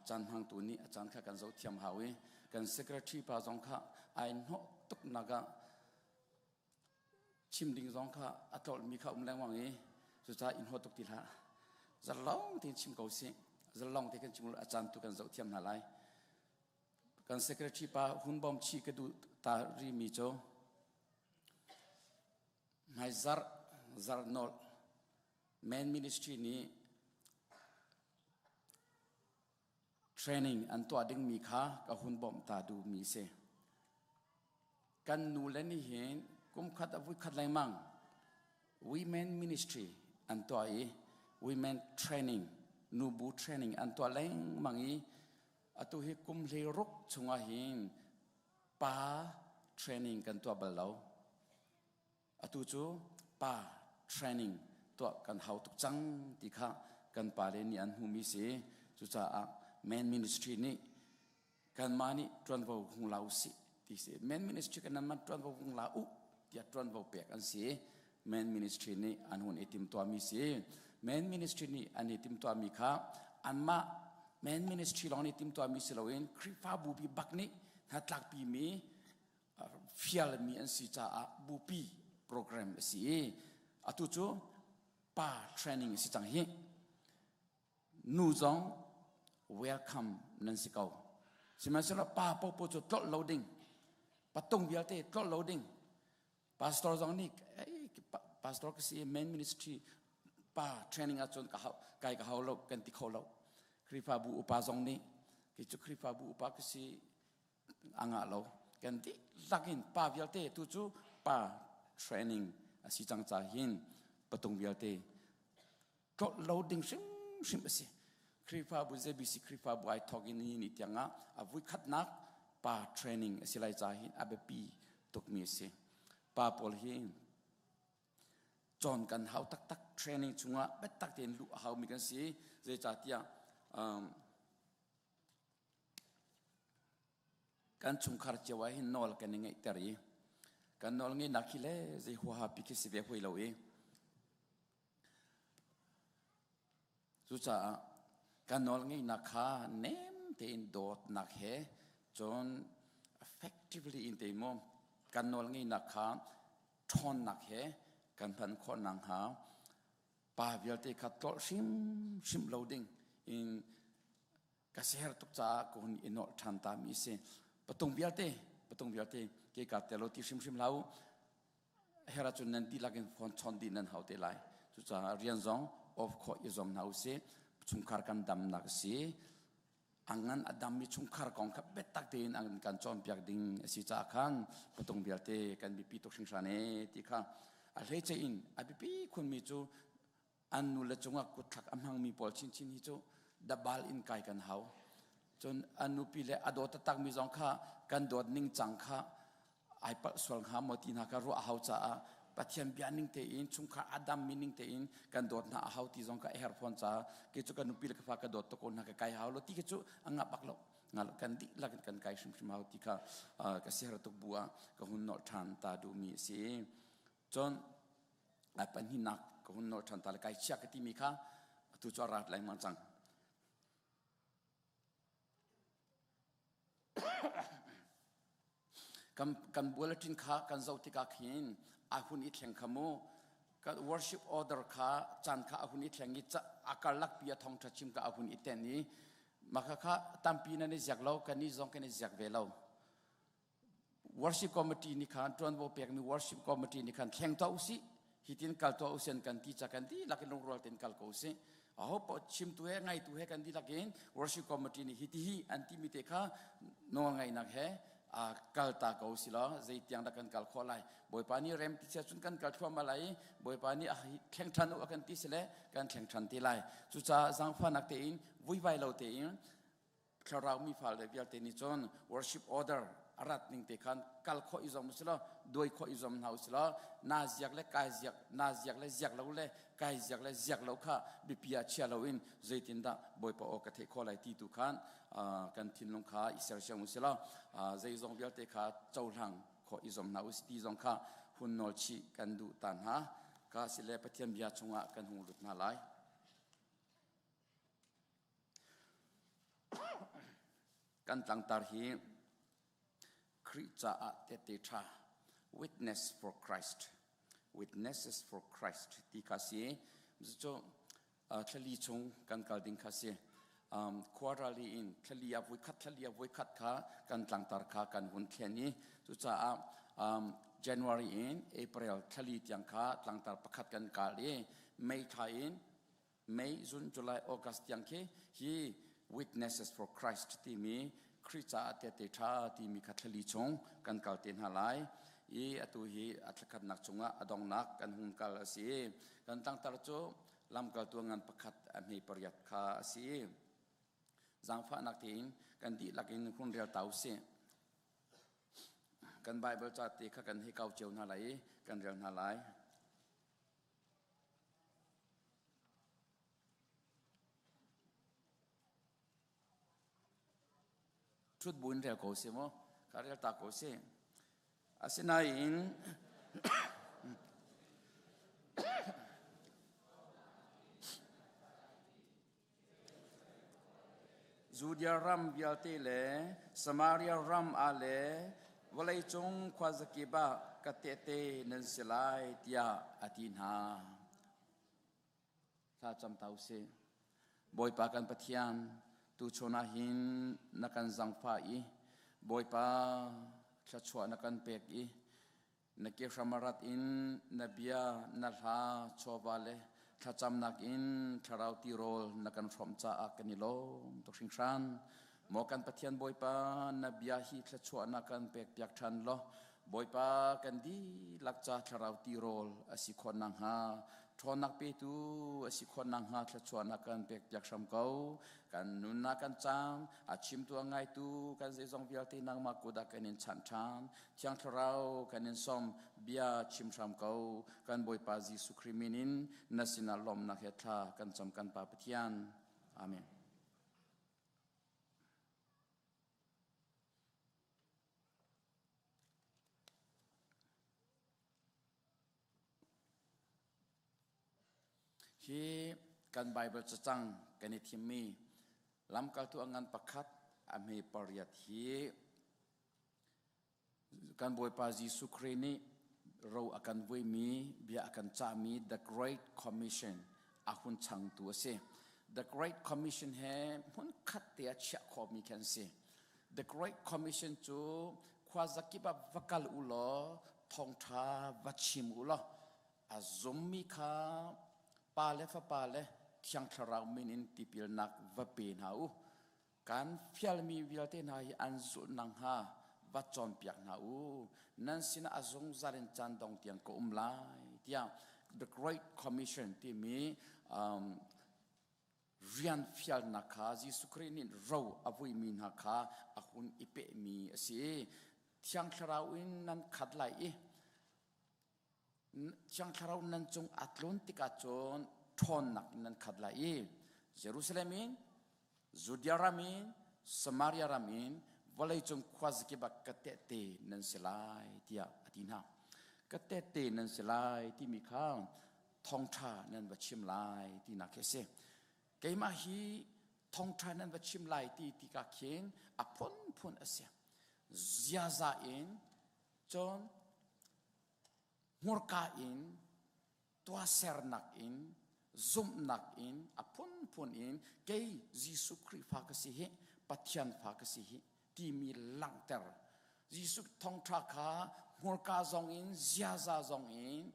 caan hmangtu nih a caan kha kan zohthiam hau i kan secretary pa zong kha ai hnawh tuk nak ah chim ding zong kha a tlolhmi kha um lengmang i cucaah in haw tuk ti hlah zalong tein chim ko sih zalong te kan chim a caan tu kan zoh thiam hna lai kan secretary pa hun bom chi ka duh ta ri mi cu. Hmaizarh zarhnolh Men Ministry nih training an tuah dingmi kha ka hun bawmh ta duhmi si. Kan nu le nih hin kum khat a vui khat lengmang Women Ministry an tuah i Women Training nubu training an tuah lengmang i atu hi kum hlei ruk chungah hin pa training kan tuah bal lo. Atu cu pa training tuah kan hau tuk cang ti kha kan pale nih an hmuhmi si. Cucaah men ministry nih kanmah nih ṭuanvo hung la usih ti si. Men ministry kan nan ṭuanvo hung la u tiah ṭuanvo pek an si. Men ministry nih an hun i timtuahmi si. Men ministry nih an i timtuahmi kha anmah men ministry lawng nih timtuahmi si loin Khrihfabu bi bak nih hnatlakpimi fialmi an si caah bupi program a si i atu cu pa training a si cang hi nu zong welcome nan si ko sihmanhsehlaw pa popo cu tlolh lo ding patung vialte tlolh lo ding pastor zong nih pastor ka si main ministry pa training ahcun ka hau kai ka hau lo kan ti kho lo Khrihfabu upa zong nih kei cu Khrihfabu upa ka si a ngah lo kan dihlak in pa vialte tu cu pa training a si cang ca hin patung vialte tlolh lo ding hrimhrim a si Khrihfabu ZBC Khrihfabu ai thawk in ni ni tiang ah a vui khatnak pa training a si lai ca hin a biapi tukmi a si pa pawl hi cawn kan hau taktak training chungah biatak tein luh a haumi kan si zeicahtiah um, Kan chungkhar cio ah hin nawl kan i ngeihter i kan nawl ngeihnak hi le zei huaha pi khi si ve hoi lo i cucaah kan nawl ngeihnak kha nem tein dawtnak he cun effectively in te maw kan nawl ngeihnak kha ṭhawnnak he kan hman khawh nakhnga pa vialte kha tlolh hrimhrim lo ding in ka siher tuk caah ka hun i nolh ṭhan ta mi si patung vialte patung vialte ke ka telo ti hrimhrim hlah u her ahcun nan dihlak in phone chawn dih nan hau te lai cucaah rian zong off khawh i zuam hna usih chungkhar kan damnak a si a ngan a dammi chungkhar kong kha biatak tein an kan cawnpiak ding a si caah khan patung vialte kan biapi tuk hringhran e ti kha a hleice in a biapi khunmi cu an nule cungah kutthlak a hmangmi pawl chinchin hi cu dabal in kai kan hau cun an nupi le a dawt taktakmi zong kha kan dawt ning cang kha ai palh sual hnga maw ti hna kha ruah a hau caah Pathian bia ning tein chungkhar a dammi ning tein kan dawt hna a hau ti zong kha a herh fawn caah kei cu ka nupi le ka fa ka dawt tuk ko hna ka kai hau lo ti khi cu a ngah bak lo ngal kan dihlak in kan kai hrimhrim hau ti kha ka siher tuk bu ah ka hun nolh ṭhan ta duhmi a si cun a pahnihnak ka hun nolh ṭhan ta le kai chia ka timi kha atu cu a rat lengmang cang. Kan, kan bulletin kha kan zoh tikah khin a hun i thleng kha mu kan worship order kha caan kha a hun i thleng i a karlak pi a thawngṭha chim kha a hun i ten i maka kha tampi nan i ziak lo kan i zong kan i ziak ve lo worship committee nih khan ṭuanvo pekmi worship committee nih khan thleng tuah usih hitin kal tuah usih an kan ti ca kan dihlak in lungrual tein kal ko usih aho paoh chimtu he ngaitu he kan dihlak in worship committee nih hiti hi an timi te kha nawl ngaihnak he kal ta ko si law zeitiang dah kan kal khawh lai bawipa nih rem ti sia cun kan kal thluahmah lai i bawipa nih thleng ṭhan u a kan ti si le kan thleng ṭhan te lai cucaah zaangfahnak tein vuivai lo tein thlarau mi fale vialte nih cun worship order a rat ning te khan kal khawh i zuam usih law duai khawh i zuam hna usih law na ziak le kai ziak na ziak le ziak lo le kai ziak le ziak lo kha biapi ah chia loin zeitindah Bawipa aw ka theih khawh lai ti tu khan kan thinlung kha i sersiam usih law zeizong vialte kha cohlang khawh i zuam hna usih ti zong kha hun nawl chih kan duh ta hna ka si le Pathian bia chungah kan hung lut hna lai. Kan tlangtar hi Khrih caah tehte ṭha witness for Christ witnesses for Christ ti kha si. Cucu thlali chung kan kal ding kha si. Um, quarterly in thlali ah voikhat thlali ah voikhat kha kan tlangtar kha kan hun thlen i cucaah um, January in April thlali tiang kha tlangtar pakhat kan kal i May thla in May, June, July, August tiang khi hi Witnesses for Christ timi Khrih caah tehte ṭha timi kha thlali chung kan kal te hna lai i atu hi a thlakhatnak chungah a dongnak kan hung kal a si. Kan tlangtar cu lamkaltu ngan pakhat a hme pariat kha a si. Zaangfahnak tein kan dihlak in hun rel ta usih. Kan Bible ca te kha kan hei kau cio hna lai i kan rel hna lai. Ṭhut buin rel ko si mu. Ka rel ta ko si. Asinain Judea ram vialte le Samaria ram ah le vawleicung khuazakip ah ka tehte nan si lai tiah a ti hna. Thla cam ta usih. Bawipa kan Pathian, tuchun ah hin na kan zangfah i Bawipa thluachuah na kan pek i na ke hram a rat in na bia, na hla, chawva le thlacamnak in thlarau tirawl na kan hrawmh caah kan i lawm tuk hringhran. Maw kan Pathian Bawipa, na bia hi thluachuah na kan pek piak ṭhan law Bawipa kan dihlak ca thlarau tirawl a si khawh nakhnga ṭhawnnak petu a si khawh nakhnga thluachuahnak kan pek piak hram ko. Kan nunnak kan cang, a chimtu a ngaitu kan zeizong vialte nangmah kut ah kan in chanh ṭhan. Thiang Thlarau kan in sawm, bia chim hram ko. Kan Bawipa Jesuh Khrih min in na sinah lawmhnak he thla kan cam kan Pa Pathian. Amen. Hi kan Bible cacang kan i thimmi lamkaltu a ngan pakhat a hme pariat hi kan Bawipa Jesuh Khrih nih ro a kan vuimi bia a kan cahmi The Great Commission a hun changtu a si. The Great Commission he hmunkhat te ah chiah khawhmi khi an si. The Great Commission cu khuazakip ah va kal u law thawngṭha va chim u law a zummi kha pa le fapa le Thiang Thlarau min in tipilnak va pe hna u. Kan fialmi vialte hna hi an zulh nakhnga va cawnpiak hna u. Nan sinah a zungzal in caan dong tiang ka um lai tiah The Great Commission timi um, rian fialnak kha Jesuh Khrih nih ro a vuimi hna kha a hun i pehmi a si. Thiang Thlarau in nan khat lai i Thiang Thlarau nan cung a tlun tikah cun ṭhawnnak in nan khat lai i Jerusalem in, Judea ram in, Samaria ram in vawleicung khuazakip ah ka tehte nan si lai tiah a ti hna. Ka tehte nan si lai timi kha thawngṭha nan va chim lai tinak khi a si. Keimah hi thawngṭha nan va chim lai ti tikah khin a phunphun a si. Ziaza in cun hmurka in tuahsernak in zumhnak in a phunphun in kei Jesuh Khrihfa ka si hi Pathian fa ka si hi timi langhter Jesuh thawngṭha kha hmurka zong in ziaza zong in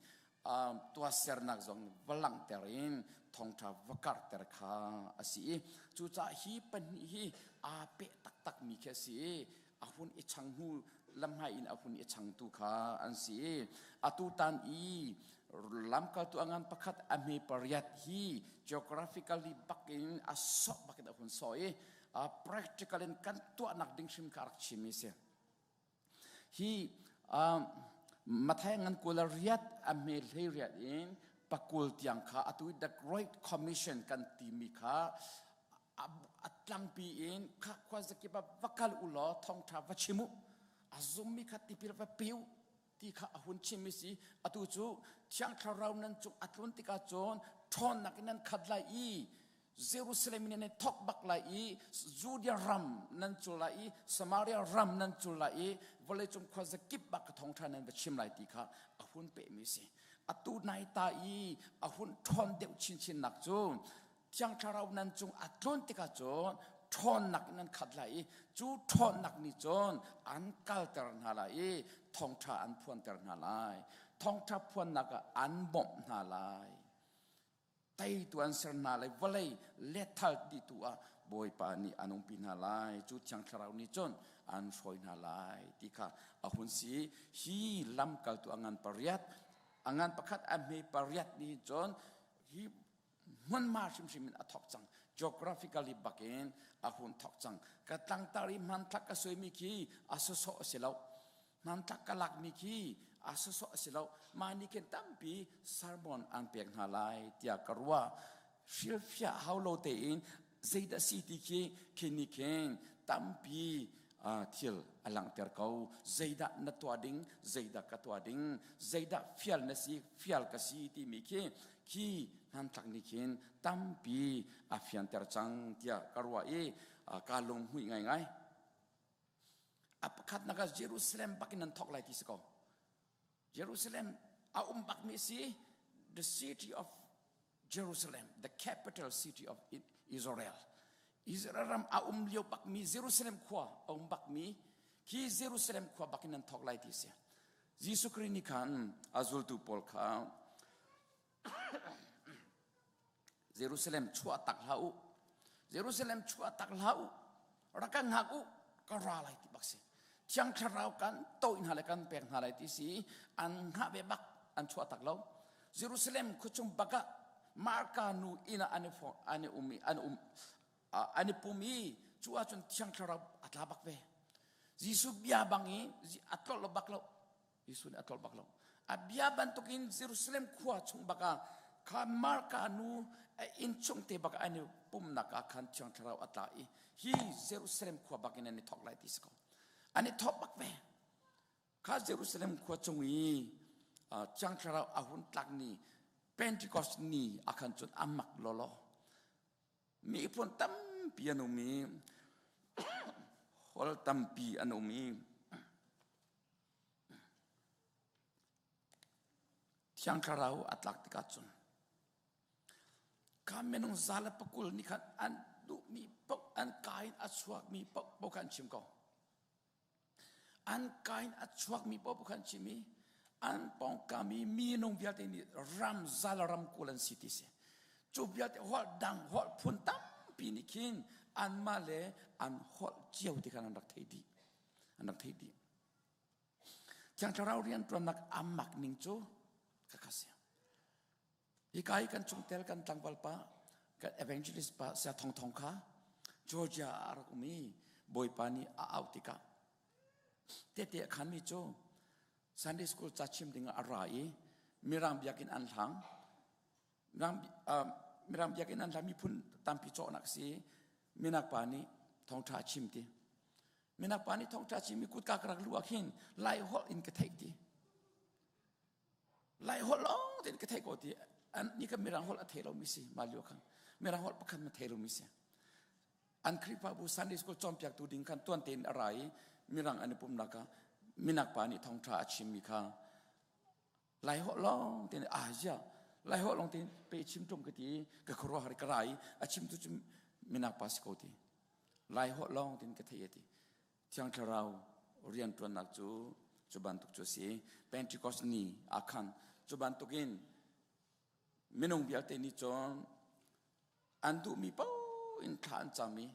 tuahsernak zong va langhter in thawngṭha va karhter kha a si i cucaah hi pahnih hi aa peh taktakmi khi a si i a hun i chang hnu lamhmai in a hun i changtu kha an si i atu tan i lamkaltu a ngan pakhat a hme pariat hi geographically bak in a sawh bak in a hun sawh i practical in kan tuahnak ding hrim kha a rak chim i si hi Mathai ngan kul riat a hme hlei riat in pakul tiang kha atu the great commission kan timi kha a tlangpi in kha khua zakip ah va kal u law thawngṭha va chim u a zummi kha tipil va pe u ti kha a hun chim i si atu cu thiang thlarau nan cung a tlun tikah cun ṭhawnnak in nan khat lai i Jerusalem in nan thok bak lai i Judea ram nan cul lai i Samaria ram nan cul lai i vawleicung khua zakip bak ka thawngṭha nan va chim lai ti kha a hun pehmi si atu nai ta i a hun ṭhawn deuh chinchin nak cu. Thiang Thlarau nan cung a tlun tikah cun ṭhawnnak in an khat lai i cu ṭhawnnak nih cun an kalter hna lai i thawngṭha an phuanter hna lai. Thawngṭha phuannak ah an bawmh hna lai. Teitu an ser hna lai vawlei lethal dihtu ah Bawipa nih an umpi hna lai. Cu Thiang Thlarau nih cun an hruai hna lai ti kha a hun si. Hi lamkaltu a ngan pariat, a ngan pakhat a hme pariat nih cun hi hmunhma hrimhrim in a thawk cang. Geographically bakin a hun thawk cang. Ka tlangtar i hmanthlak ka suaimi khi a sawsawh a si lo. Hmanthlak ka lakmi khi a sawsawh a si lo. Mah nih khin tampi sermon an pek hna lai tiah ka ruah. Hrilhfiah hau lo tein zeidah si ti khi khi nih khin tampi thil a langhter ko. Zeidah na tuah ding, zeidah ka tuah ding, zeidah fial na si, fial ka si timi khi khi hmanthlak nih khin tampi a fianter cang tiah ka ruah i kaa lunghmuih ngaingai. A pakhatnak ah Jerusalem bak in an thawk lai ti si ko. Jerusalem a um bakmi si the city of Jerusalem, the capital city of Israel. Israel ram a um lio bakmi Jerusalem khua a um bakmi khi Jerusalem khua bak in an thawk lai ti si. Jesuh Khrih nih khan a zultu pawl kha Jerusalem chuah tak hlah u. Jerusalem chuah tak hlah u. Rak kan hngak u. Ka ra lai ti bak si. Thiang Thlarau kan toih hna le kan pek hna lai ti si. An hngah ve bak an chuah tak lo. Jerusalem khuachung bak ah Marka nu inn ah an i an i um i an um an i pum i cu ahcun Thiang Thlarau a tla bak ve. Jesuh bia bang i a tlolh lo bak lo. Jesuh nih a tlolh bak lo. A bia bantukin Jerusalem khua chung bak ah kha Marka nu a inn chung te bak an i pumnak ah khan Thiang Thlarau a tla i hi Jerusalem khua bak in an i thawk lai ti si ko. An i thawk bak ve. Kha Jerusalem khua chung i Thiang Thlarau a hun tlak ni Pentecost ni ah khan cun a mak lawlaw. Miphun tampi an um i holh tampi an um i Thiang Thlarau a tlak tikah cun kha minung za le pakul nih khan an duhmi paoh an ka in a chuakmi paoh paoh kha an chim ko. An ka in a chuakmi paoh kha an chim i an pawngkam i minung vialte nih ram zal ram kul an si ti si. Cu vialte holh dang holh phun tampi nih khin anmah le an holh cio ti khan an rak theih dih. An rak theih dih. Thiang Thlarau rianṭuannak a mak ning cu khakha si. Hika i kan chungtel kan tlangval pa, kan evangelist pa Saya Thong Thong kha Georgia ah a rak um i Bawipa nih a auh tikah tete a khanmi cu Sunday school ca chim dingah a ra i Mirang biakinn an hlang. Mirang, uh, Mirang biakinn an hlang miphun tampi cawhnak si minak pa nih thawngṭha a chim ti. Minak pa nih thawngṭha a chim i kutka ka rak luh ah khin Lai holh in ka theih ti. Lai holh lawng tein ka theih ko ti. An ni ka Mirang holh a thei lomi si mah lio khan. Mirang holh pakhat ma thei lomi si. An Khrihfabu Sunday school cawnpiaktu ding khan tuan tein a ra i Mirang an i pumnak ah minak pa nih thawngṭha a chimmi kha Lai holh lawng tein ah zia Lai holh lawng tein pe chim ṭung ka ti i ka khuaruahhar ka ra i a chimtu cu minak pa si ko ti. Lai holh lawng tein ka thei a ti. Thiang Thlarau rianṭuannak cu cu bantuk cu a si. Pentecost ni ah khan cu bantukin minung vialte nih cun an duhmi paoh in thla an cam i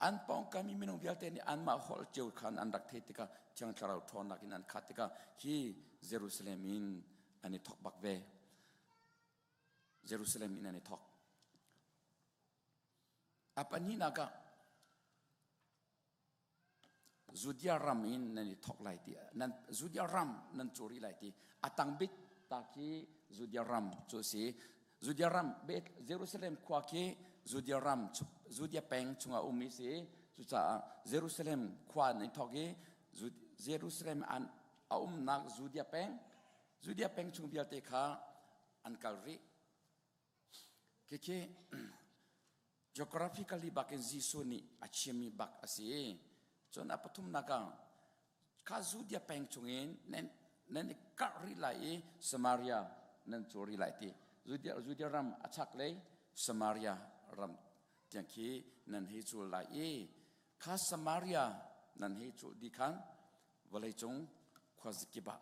an pawngkam i minung vialte nih anmah holh cio khan an rak theih tikah Thiang Thlarau ṭhawnnak in an khat tikah hi Jerusalem in an i thawk bak ve. Jerusalem in an i thawk. A pahnihnak ah Judea ram in nan i thawk lai ti nan Judea ram nan cu rih lai ti a tang bik ta khi Judea ram cu a si. Judea ram Jerusalem khua khi Judea ram Judea peng chungah um i si. Cucaah Jerusalem khua an i thawk i Jerusalem an a umnak Judea peng Judea peng chung vialte kha an kal rih. Khikhi geographically bak in Jesuh nih a chimmi bak a si. Cun a pathumnak ah kha Judea peng chungin nan nan i karh rih lai i Samaria nan cu rih lai ti. Judea, Judea ram a chaklei. Samaria ram tiang khi nan hei cul lai i kha Samaria nan hei cul dih khan vawleicung khuazakip ah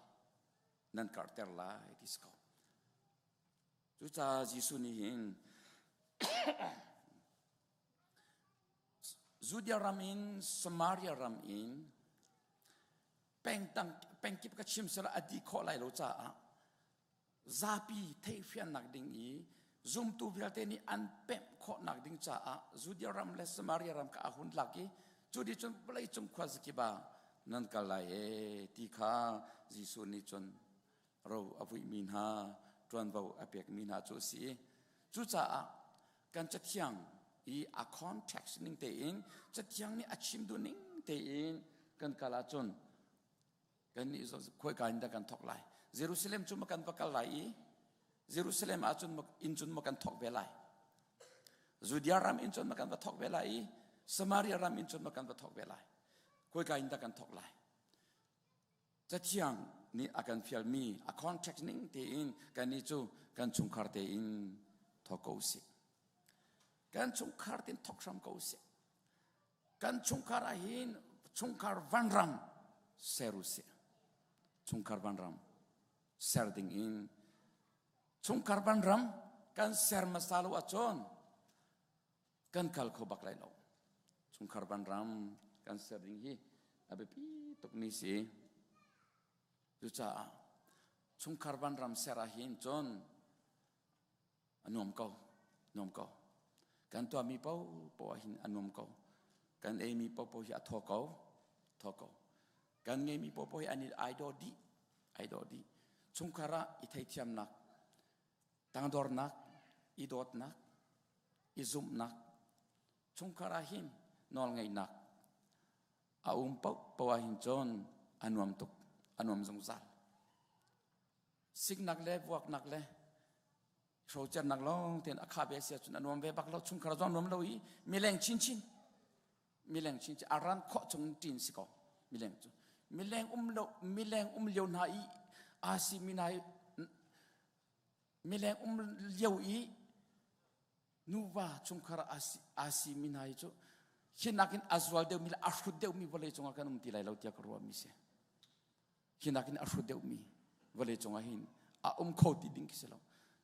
nan karhter lai ti si ko. Cucaah Jesuh nih hin Judea ram in Samaria ram in pengtang pengkip ka chim sela a di khawh lai lo caah zapi theihfiannak ding i zumtu vialte nih an pemh khawhnak ding caah Judea ram le Samaria ram kha a hun lak i cu di cun vawlei cung khuazakip ah nan kal lai e ti kha Jesuh nih cun ro a vuihmi hna ṭuanvo a pekmi hna cu a si i cucaah kan cathiang i a context ning tein cathiang nih a chim duh ning tein kan kal ahcun kan nih khoi in dah kan thok lai Jerusalem cu ma kan va kal lai i Jerusalem ahcun inn cun ma kan thok ve lai Judea ram in cun ma kan va thok ve lai i Samaria ram in cun ma kan va thok ve lai khoi in dah kan thok lai Cathiang nih a kan fialmi a contract ning tein kannih cu kan chungkhar tein thawk ko usih. Kan chungkhar tein thawk hram ko usih. Kan chungkhar ahhin chungkhar vanram ser usih. Chungkhar vanram ser ding in chungkhar vanram kan ser hmasa lo ahcun kan kal kho bak lai lo chungkhar vanram kan ser ding hi a biapi tukmi si cucaah chungkhar vanram ser ah hin cun a nuam ko nuam ko kan tuahmi paohpaoh ah hin a nuam ko kan eimi paohpaoh hi a thaw ko thaw ko kan ngeimi paohpaoh hi an i ai daw dih ai daw dih chungkhar ah i theithiamnak tangdornak i dawtnak i zumhnak chungkhar ah hin nawlngeihnak a um paohpaoh ah hin cun a nuam tuk a nuam zungzal siknak le vuaknak le hrocernak lawng tein a kha ve si ahcun a nuam ve bak lo chungkhar zong nuam lo i mileng chinchin mileng chinchin a ran khawh chung ṭin si ko mileng cu mileng um lo mileng um lio hna i aa si mi hna i Mileng um lio i nuva chungkhar aa simi hna hi cu hi nakin a zual deuhmi le a hrut deuhmi vawlei cungah kan um ti lai lo tiah ka ruahmi si. Hi nakin a hrut deuhmi vawlei cungah hin a um kho ti ding khi si lo.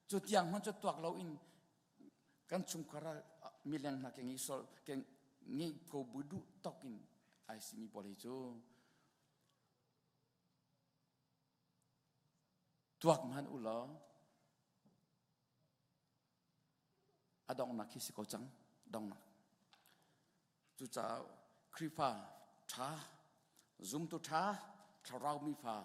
Cu tiang hmanh cu tuak loin kan chungkhar ah mileng hna ke ngei sol ke ngei ko bu duh tok in ai simi pawl hi cu Tuak hmanh u law a donghnak khi si ko cang donghnak. Cucaah Khrihfa ṭha, zumtu ṭha, thlarau mi fa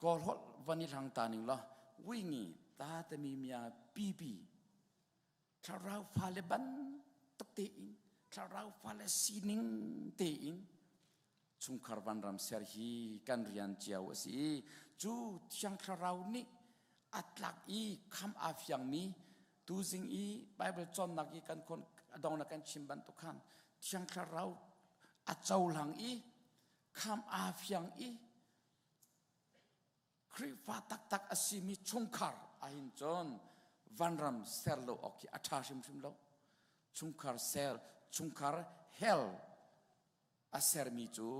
kawl holh van i hlang ta ning law wingi ta tami mia pipi thlarau fale bantuk tein thlarau fale sining tein chungkhar vanram ser hi kan rian cio a si i cu thiang thlarau nih a tlak i kham aa fiangmi tuzing i Bible cawnnak i kan khon dongnak kan chim bantuk khan thiang thlarau a cohlang i kham aa fiang i Khrihfa taktak a simi chungkhar ahhin cun vanram ser lo awk hi a ṭha hrimhrim lo. Chungkhar ser, chungkhar hell a sermi cu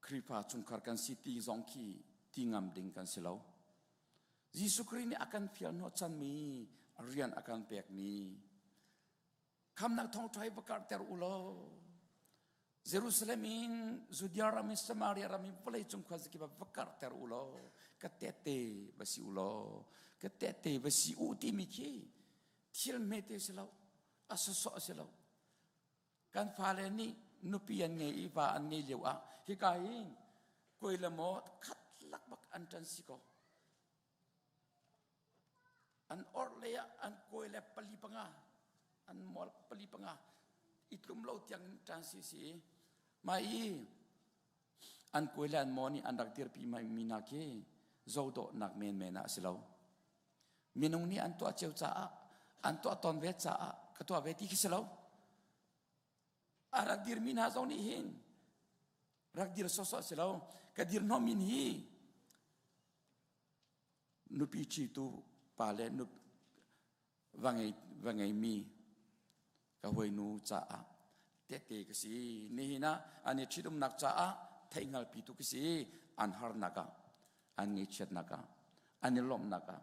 Khrihfa chungkhar kan si ti zong khi ti ngam ding kan si lo. Jesuh Khrih nih a kan fial hnawhchanmi rian a kan pekmi Khamnak thawngṭha hi va karhter u law Jerusalem in Judea ram in Samaria ram in vawleicung khuazakip ah va karhter u law ka tehte va si u law ka tehte va si u timi khi thil hmete si lo a sawsawh si lo kan fale nih nupi an ngei i va an ngei lio ah hika hin koi le maw khat lak bak an ṭan si ko An orhlei ah an kawi le pali panga, an mual pali panga i tlum lo tiang in ṭan si si i mah i an kawi le an maw nih an rak dirpi mi hna khi zohdawhnak menmen ah a si lo. Minung nih an tuah cio caah, an tuah tawn ve caah ka tuah ve ti khi si lo. A rak dirmi hna zong nih hin rak dir sawsawh si lo. Ka dir hnawh min hi. Nupi ṭhitu pa le va ngei va ngeimi ka hawinu caah tehte ka si. Nihin ah an i ṭhitumnak caah theihhngalpitu ka si. An harnak ah, an ngaihchiatnak ah, an i lawmhnak ah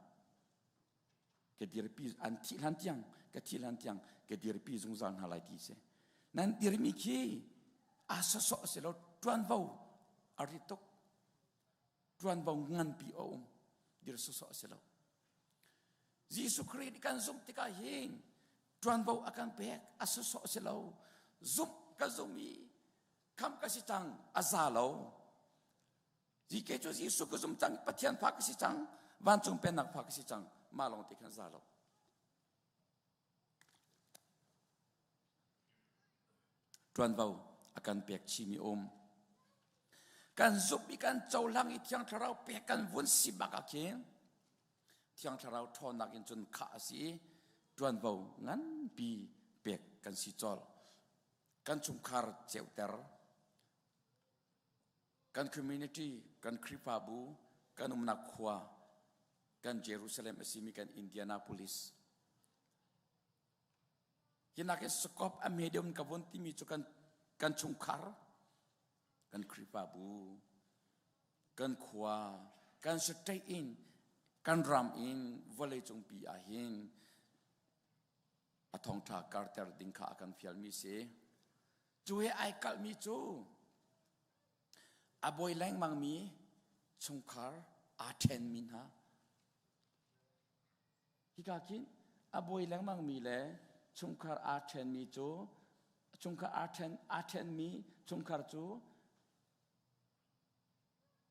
ka dirpi an thih hlan tiang ka thih hlan tiang ka dirpi zungzal hna lai ti si. Nan dirmi khi a sawsawh si lo ṭuanvo a rit tuk. Ṭuanvo nganpi a um dir sawsawh a si lo. Jesuh Khrih nih kan zumh tikah hin ṭuanvo a kan pek a sawsawh a si lo. Zumh ka zum i kham ka si cang a za lo. Zike cu Jesuh ka zum cang Pathian fa ka si cang vancung pennak fa ka si cang mah lawng te khan za lo. Ṭuanvo a kan pek chihmi um. Kan zumh i kan cohlang i Thiang Thlarau pek kan vun si bak ah khin Thiang Thlarau ṭhawnnak in cun khah a si i ṭuanvo nganpi pek kan si colh. Kan chungkhar ceuter, kan community, kan Khrihfabu, kan umnak khua, kan Jerusalem a simi kan Indianapolis, Hi nak in scope a medium ka vun timi cu kan kan chungkhar, kan Khrihfabu, kan khua, kan state in, kan ram in vawleicung pi ah hin a thawngṭha karter ding kha a kan fialmi si. Cu he ai kalhmi cu a buai lengmangmi chungkhar aa ṭhenmi hna Hika khin a buai lengmangmi le chungkhar aa ṭhenmi cu chungkhar aa ṭhen aa ṭhenmi chungkhar cu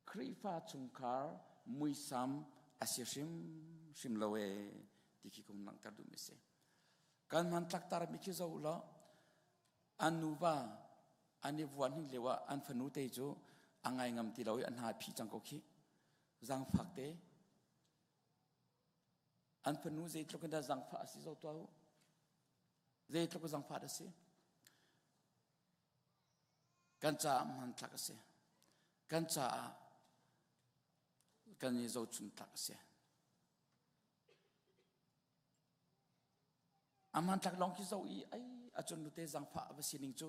Khrihfa chungkhar muisam a si hrimhrim lo ee ti khi ka hun langhter duhmi a si. Kan hmantlak tarmi khi zoh law an nuva an i vuan hin lio ah an fanu te cu a ngai ngam ti lo i a hna a phih cang ko khih. Zaangfak te An fanu zeitluk in dah zangfah a si zo tuah u. Zeitluk zangfah a si. Kan caah hmanthlak a si. Kan caah kan i zohchun tlak a si. A hmanthlak lawng khi zoh i ai a cun nute zangfah a va sining cu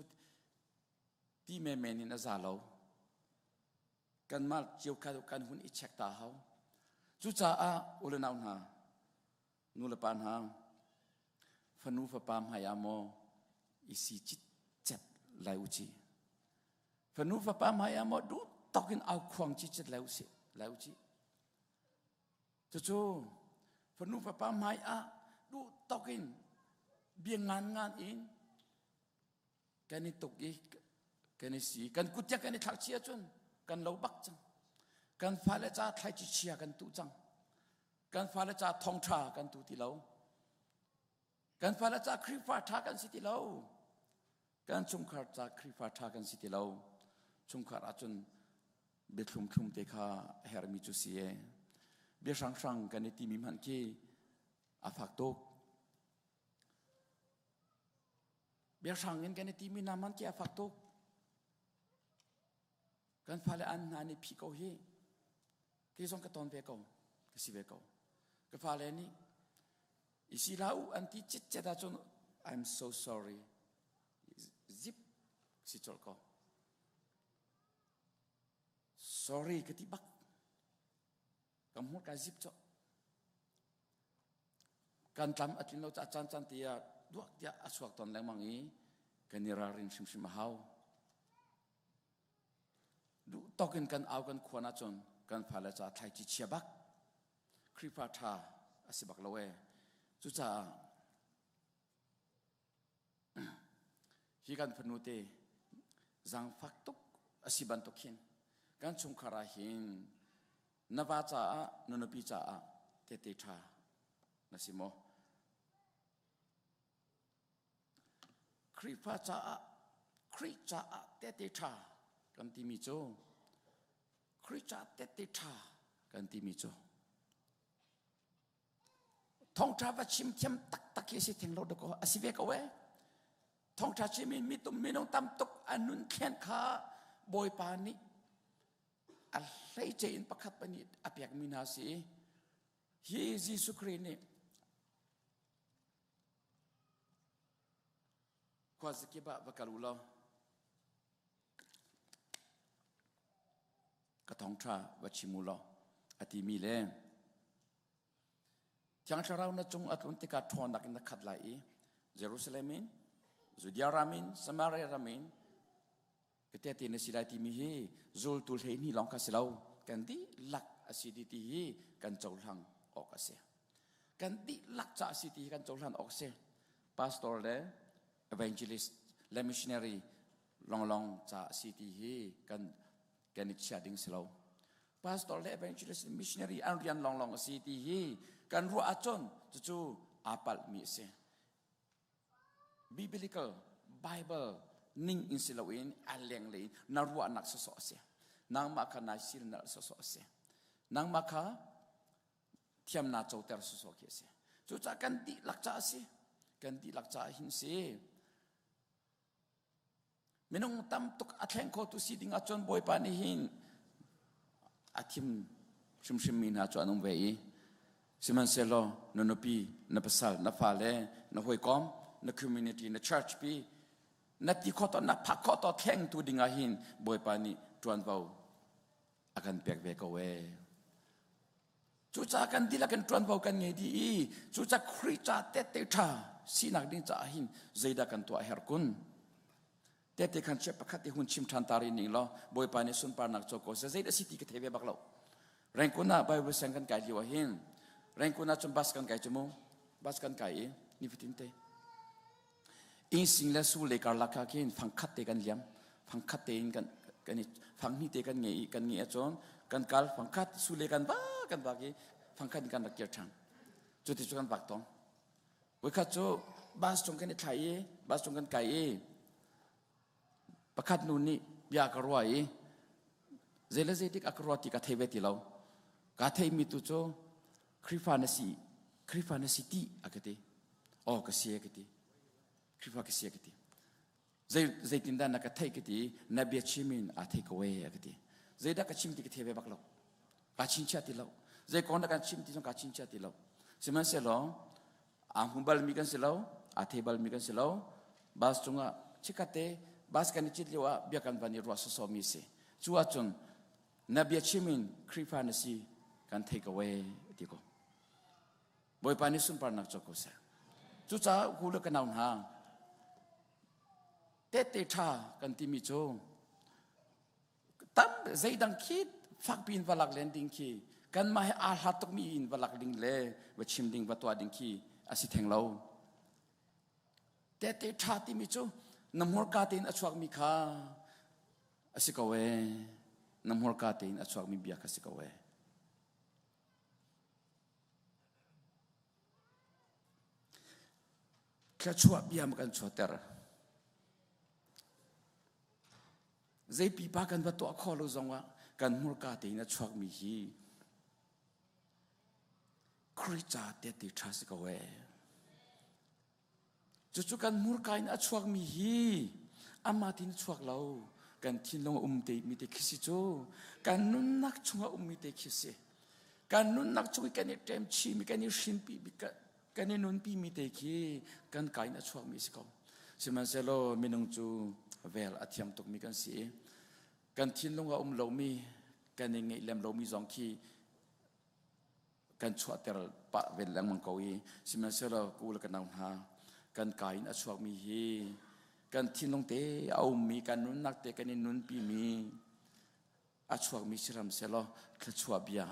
ti menmen in a za lo. Kanmah cio kha kan hun i check ta hau. Cucaah u le nau hna, nu le pa hna, fanu fapa hmai ah maw i si citcet lai u ci. Fanu fapa hmai ah maw duh tawk in au khuang citcet lai u si, lai u ci. Cucu fanu fapa hmai ah duh tawk in bia ngan ngan in kan i tuk i kan i si kan kut tiang kan i thlak chia cun kan lo bak cang kan fale ca thlaici chia kan tuh cang kan fale ca thongtha kan tu ti lo kan fale ca Khrihfa tha kan si ti lo kan chungkhar ca Khrihfa tha kan si ti lo chungkhar ahcun biathlum thlum te kha a hermi cu si e bia hrang hrang kan i timi hmanh khi a fak tuk Biahrang in kan i timi hna man khi a fak tuk. Kan fale an hna nih phih ko hi. Kei zong ka ton ve ko. Ka si ve ko. Ka fale nih i si la u an ti citcet ahcun I'm so sorry. Zip si colh ko. Sorry ka ti bak. Ka hmurka zip colh. Kan tlam a tlin lo caah caan caan te ah duak tiah a chuak tawn lengmang i kan i ralrin hrimhrim a hau. Duh tawk in kan au kan khuan ahcun kan fale caah thlaici chia bak Khrihfa ṭha a si bak lo ee. Cucaah hi kan fanu te zaangfak tuk a si bantuk hin kan chungkhar ah hin na va caah na nupi caah tehte ṭha na si maw? Khrihfa caah Khrih caah tehte ṭha kan timi cu Khrih caah tehte ṭha kan timi cu thawngṭha va chim thiam taktak hi a si theng lo dakaw a si ve ko ee thawngṭha chim in mitum minung tam tuk an nun thlen kha Bawipa nih a hleice in pakhat pahnih a pekmi hna si. Hi Jesuh Khrih nih khuazakip ah va kal u law ka thawngṭha va chim u law a timi le Thiang Thlarau na cung a tlun tikah ṭhawnnak in na khat lai i Jerusalem in, Judea ram in, Samaria ram in ka tehte na si lai timi hi zultu 12 lawng kha si lo kan dihlak a si ti ti hi kan cohlang awk a si. Kan dihlak ca a si ti hi kan cohlan awk a si. Pastor le evangelist le missionary longlong ca a si ti hi kan kan i chia ding si lo. Pastor le evangelist missionary an rian longlong a si ti hi kan ruah ahcun cucu aa palhmi a si. Biblical Bible ning in si loin a lenglei in na ruahnak sawsawh a si. Nangmah kha nai silnalh sawsawh a si. Nangmah kha thiam naa coter sawsawh khi a si. Cucaah kan dihlak ca a si. Kan dihlak ca hin si. Minung tam tuk a thleng khotu si ding ahcun Bawipa nih hin a thim hrimhrim mi hna cu an um ve i sihmanhsehlaw na nupi, na pasal, na fale, na hawikom, na community, na church pi na ti khawh to na phak khawh to thlengtu ding ah hin Bawipa nih ṭuanvo a kan pek ve ko ee. Cucaah kan dihlak in ṭuanvo kan ngei dih i cucaah Khrih ca tehte ṭha sinak ding caah hin zeidah kan tuah a herh kun? Tehte khan chiah pakhat i hun chim ṭhan ta rih ning law Bawipa nih sunparnak co ko seh zeidah si ti ka thei ve bak lo. Rengkun ah Bible siang kan kai lio ah hin Rengkun ah cun bus kan kai cu mu bus kan kai i nifatin te Insing le su le karlak ah khin fangkhat te kan liam. Fangkhat te in kan kan i fanghnih te kan ngei i kan ngeih ahcun kan kal fangkhat su le kan vak kan vak i fangkhat in kan rak kir ṭhan. Cuti cu kan vak tong. Voikhat cu bus cung kan i thlai i bus cung kan kai i pakhat nu nih bia ka ruah i zei le zeitik a ka ruah ti ka thei ve ti lo. Ka theimi tu cu Khrihfa na si Khrihfa na si ti a ka ti. Aw ka si ka ti. Khrihfa ka si ka ti. Zei zeitindah na ka theih ka ti na bia chim in aa thei ko e a ka ti. Zeidah ka chim ti ka thei ve bak lo. Kaa chinchiah ti lo. Zei kong dah kan chim ti zong kaa chinchiah ti lo. Sihmanhsehlaw aa hmu balmi kan si lo, aa thei balmi kan si lo. Bus cungah chikkhatte bus kan i cit lio ah bia kan van i ruah sawsawmi si. Cu ahcun na bia chim in Khrihfa na si kan thei ko e ti ko. Bawipa nih sunparnak co ko seh. Cucaah u le ka nau hna, tehte ṭha kan timi cu tam zeidang khi fakpi in va lak len ding khi kanmah he aa hlat tukmi in va lak ding le va chim ding va tuah ding khi a si theng lo. Tehte ṭha timi cu na hmurka tein a chuakmi kha a si ko ee. Na hmurka tein a chuakmi bia kha si ko ee. Thluachuah bia ma kan chuahter. Zei pipa kan va tuah khawh lo zongah kan hmurka tein a chuakmi hi Khrih ca tehte ṭha si ko ee. Cucu kan hmurka in a chuakmi hi amah tin a chuak lo. Kan thinlung a um te mi te khi si cu. Kan nunnak chungah ummi te khi si. Kan nunnak chung i kan i ṭem chihmi, kan i hrinpi, kan i nunpi mi te khi kan ka in a chuakmi si ko. Sihmanhsehlaw minung cu vel a thiam tukmi kan si i kan thinlung a um lomi, kan i ngeih lem lomi zong khi kan chuahter pah ve lengmang ko i sihmanhsehlaw ku le ka nau hna kan ka in a chuakmi hi kan thinlung te a ummi kan nunnak te kan i nunpi mi a chuakmi si ram selaw thluachuah bia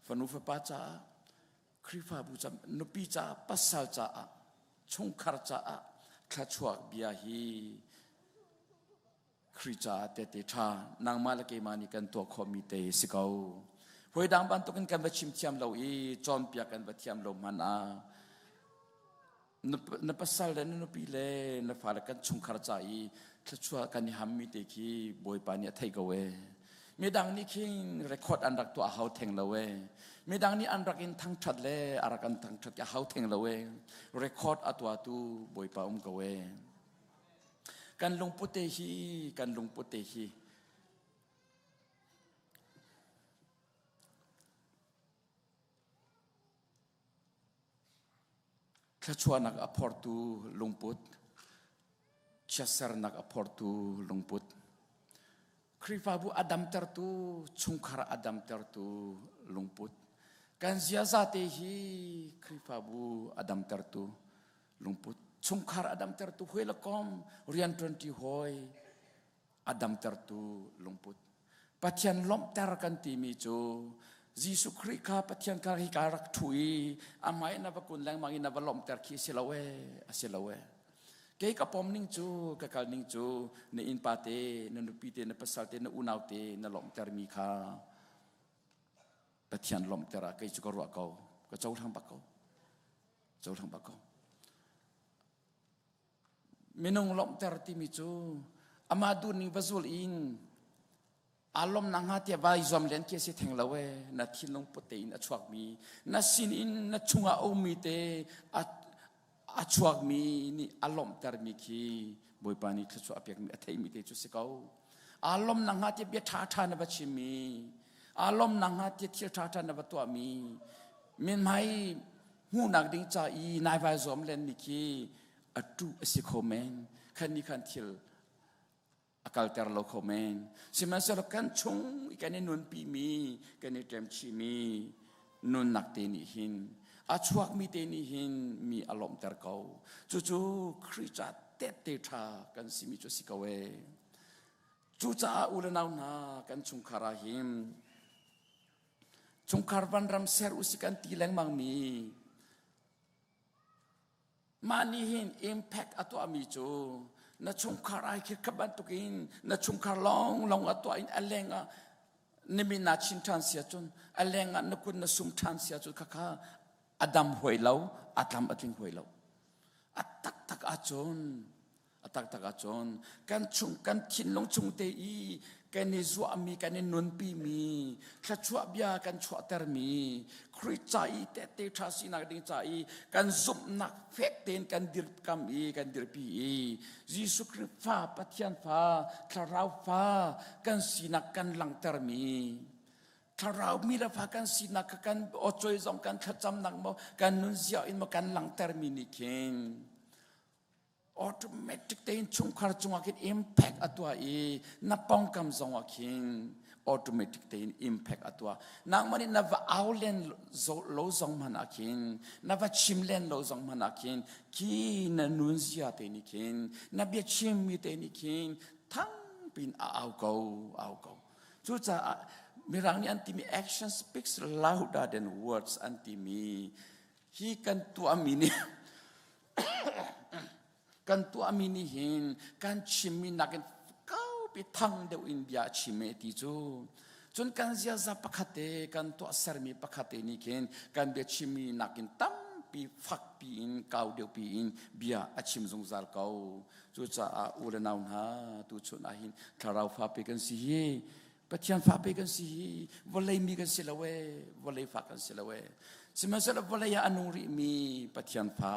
fanu fapa caah Khrihfabu ca nupi caah pasal caah chungkhar caah thluachuah bia hi Khrih caah tehte ṭha nangmah le keimah nih kan tuah khawhmi te si ko. Hawi dang bantukin kan va chim thiam lo i cawnpiak kan va thiam lo hmanh ah na pasal le na nupi le na fale kan chungkhar ca i thluachuah kan i hammi te khi Bawipa nih a theih ko ee. Midang nih khin record an rak tuah hau theng lo ee. Midang nih an rak in thangṭhat le a rak an thangṭhat a hau theng lo ee. Record a tuahtu Bawipa um ko ee. Kan lungput te hi, kan lungput te hi Thluachuahnak a phortu lungput, chiatsernak a phortu lungput, Khrihfabu a damtertu, chungkhar a damtertu lungput, kan ziaza te hi Khrihfabu a damtertu lungput, chungkhar a damtertu hawi le kom, rianṭuanṭi hawi a damtertu lungput. Pathian lawmhter kan timi cu Jesuh Khrih kha Pathian kha hika rak ṭhu i a hmai na va kun lengmang i na va lawmhter khi si lo ee, a si lo ee. Kei ka pom ning cu, ka kal ning cu na innpa te, na nupi te, na pasal te, na unau te na lawmhtermi kha Pathian lawmhter ah kei cu ka ruah ko, ka cohlang bak ko. Cohlang bak ko. Minung lawmhter timi cu amah duhning va zul in aa lawmnak hnga tiah vai zuam len khi a si theng lo ee. Na thinlung put tein a chuakmi, na sin in na chungah a ummi te a, a chuakmi nih a lawmhtermi khi Bawipa nih thluachuah a pekmi a theimi te cu si ko. Aa lawmnak hnga tiah bia ṭhaṭha na va chimmi, aa lawmnak hnga tiah thil ṭhaṭha na va tuahmi, mithmai hmuhnak ding ca i nai vai zuam len mi khi a ṭuh a si kho men khan ni khan thil a kalter lo kho men sihmanhsehlaw kan chung i kan i nunpi mi kan i ṭemchih mi nunnak te nih hin a chuakmi te nih hin mi a lawmhter ko cucu Khrih ca tehte ṭha kan simi cu a si ko ee cucaah u le nau hna kan chungkhar ah hin Chungkhar vanram ser usih kan ti lengmang mi mah nih hin impact a tuahmi cu na chungkhar ai khi kha bantukin na chungkhar lawng lawng a tuah in a leng ah na min naa chin ṭhan sia cun a leng ah na kut na sum ṭhan sia cun khakha a dam huai lo a tlam a tling huai lo a taktak ahcun A taktak ahcun kan chung kan thinlung chung te i kan i zuahmi kan i nunpimi thluachuah bia kan chuahtermi Khrih ca i tehte ṭha sinak ding ca i kan zumhnak fek tein kan dirkam i kan dirpi i Jesuh Khrih fa Pathian fa Thlarau fa kan sinak kan langhtermi thlarau mi le fa kan sinak kha kan awcawi zong kan thlacamnak maw kan nunzia in maw kan langhtermi nih khin Automatic tein chungkhar cungah khin impact a tuah i na pawngkam zongah khin automatic tein impact a tuah. Nangmah nih na va au len lo zong hmanh ah khin, na va chim len lo zong hmanh ah khin, khi na nunzia te nih khin, na biachimmi te nih khin thangpin a au ko, au ko. Cucaah Mirang nih an timi action speaks louder than words an timi hi kan tuahmi nih kan tuahmi nih hin kan chimmi nakin kaupi thang deuh in bia a chim e ti cu cun kan ziaza pakhat te kan tuahsermi pakhat te nih khin kan bia chimmi nakin tampi fakpi in kau deuhpi in bia a chim zungzal ko cucaah u le nau hna tuchun ah hin thlarau fapi kan si hi Pathian fa pe kan si hi vawlei mi kan si lo ee vawlei fa kan si lo ee sihmanhsehlaw vawlei ah a nung rih mi Pathian fa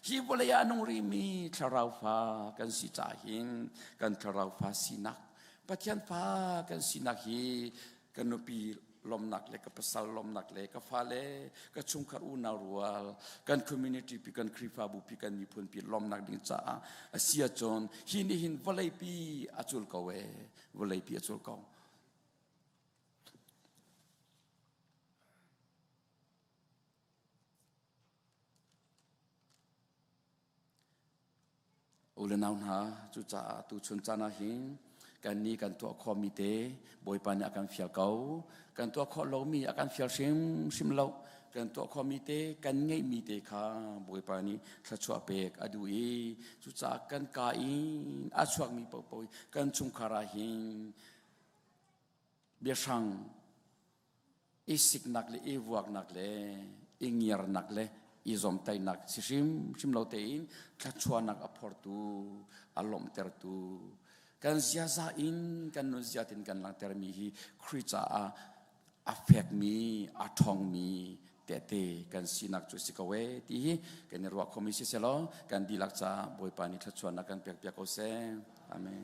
hi vawlei ah a nung rih mi thlarau fa kan si caah hin kan thlarau fa sinak Pathian fa kan sinak hi kan nupi lawmnak le ka pasal lawmnak le ka fale ka chungkhar unau rual kan community pi kan Khrihfabu pi kan miphun pi lawmnak ding caah a si ahcun hi nih hin vawlei pi a cul ko ee vawleipi a cul ko. U le nau hna, cucaah tuchun caan ah hin kan nih kan tuah khawhmi te Bawipa nih a kan fial ko. Kan tuah khawh lomi a kan fial hrimhrim lo. Kan tuah khawhmi te, kan ngeihmi te kha Bawipa nih thluachuah pek a duh i cucaah kan ka in a chuakmi paohpaoh kan chungkhar ah hin biahrang i siknak le i vuaknak le i ngiarnak le i zawmtaihnak si hrimhrim lo tein thluachuahnak a phortu a lawmhtertu kan ziaza in kan nunzia tin kan langhtermi hi Khrih caah a fekmi a ṭhawngmi tehte kan sinak cu si ko ee ti hi kan i ruah khomi si selaw kan dihlak caah Bawipa nih thluachuahnak kan pek piak ko seh. Amen.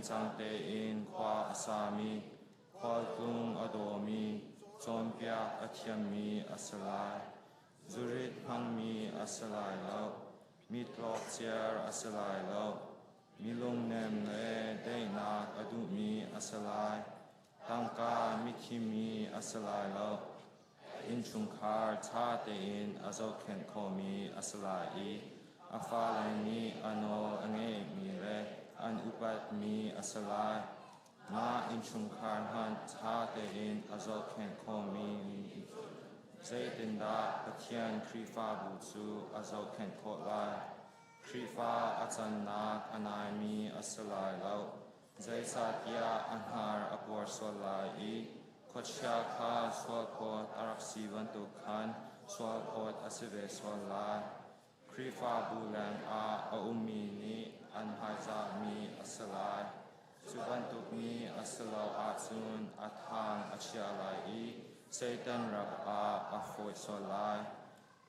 Ningcang tein khua a sami, khualtlung a dawmi, cawnpiak a thiammi a si lai. Zurit hmangmi a si lai lo, mi tlokciar a si lai lo, mi lungnem le daihnak a duhmi a si lai. Tangka mithimi a si lai lo. Innchungkhar ṭha tein a zohkhenh khawhmi a si lai i a fale nih a nawl a ngeihmi le an upatmi a si lai. Mah innchungkhar hmanh ṭha tein a zohkhenh khawhmi nih zeitindah Pathian Khrihfabu cu a zohkhenh khawh lai? Khrihfa a cannak a naimi a si lai lo. Zeicahtiah a hnar a puar sual lai i khuachia kha sualphawt a rak si bantuk khan sualphawt a si ve sual lai. Khrihfabu lengah a ummi nih an hmaizahmi a si lai. Cu bantuk mi a si lo ahcun a thang a chia lai i Satan rap ah a fawih sual lai.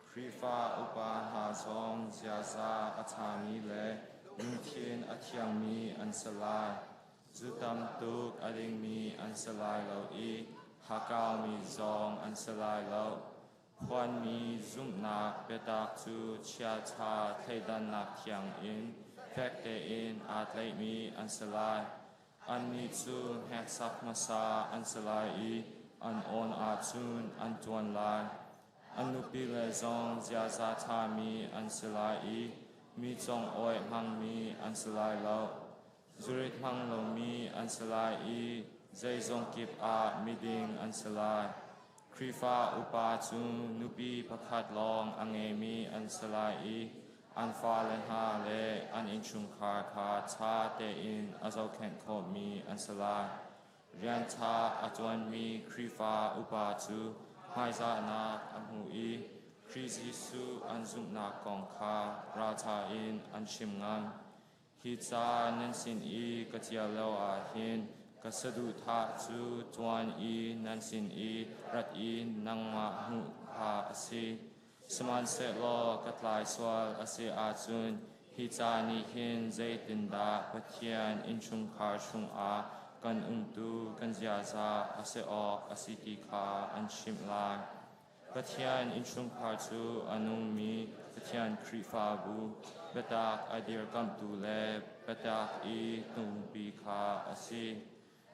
Khrihfa upa hna zong ziaza a ṭhami le lungthin a thiangmi an si lai. Zu tam tuk a dingmi an si lai lo i hakaumi zong an si lai lo. Phuanmi zumhnak biatak cu chiaṭha thleidannak thiang in fek tein aa tlaihmi an si lai. Annih cu hneksak hmasa an si lai i an awn ahcun an ṭuan lai. An nupile zong ziaza ṭhami an si lai i mi congoih hmangmi an si lai lo. Zurit hmang lomi an si lai i zeizong kip ah miding an si lai. Khrihfa upa cu nupi pakhat lawng a ngeimi an si lai i an fale hna le an innchungkhar kha ṭha tein a zohkhenh khawhmi an si lai. Rian ṭha a ṭuanmi Khrihfa upa cu hmaizahnak a hmu i Khrih Jesuh an zumhnak kong kha ralṭha in an chim ngam. Hi ca nan sin i ka ṭial lo ah hin ka saduhthah cu tuan i nan sin i rat i nangmah hmuh kha a si. Sihmanhsehlaw ka tlai sual a si ahcun hi ca nih hin zeitindah Pathian innchungkhar chungah kan umtu kan ziaza a si awk a si ti kha an chimh lai. Pathian innchungkhar cu a nungmi Pathian Khrihfabu biatak a dirkamhtu le biatak i tungpi kha a si.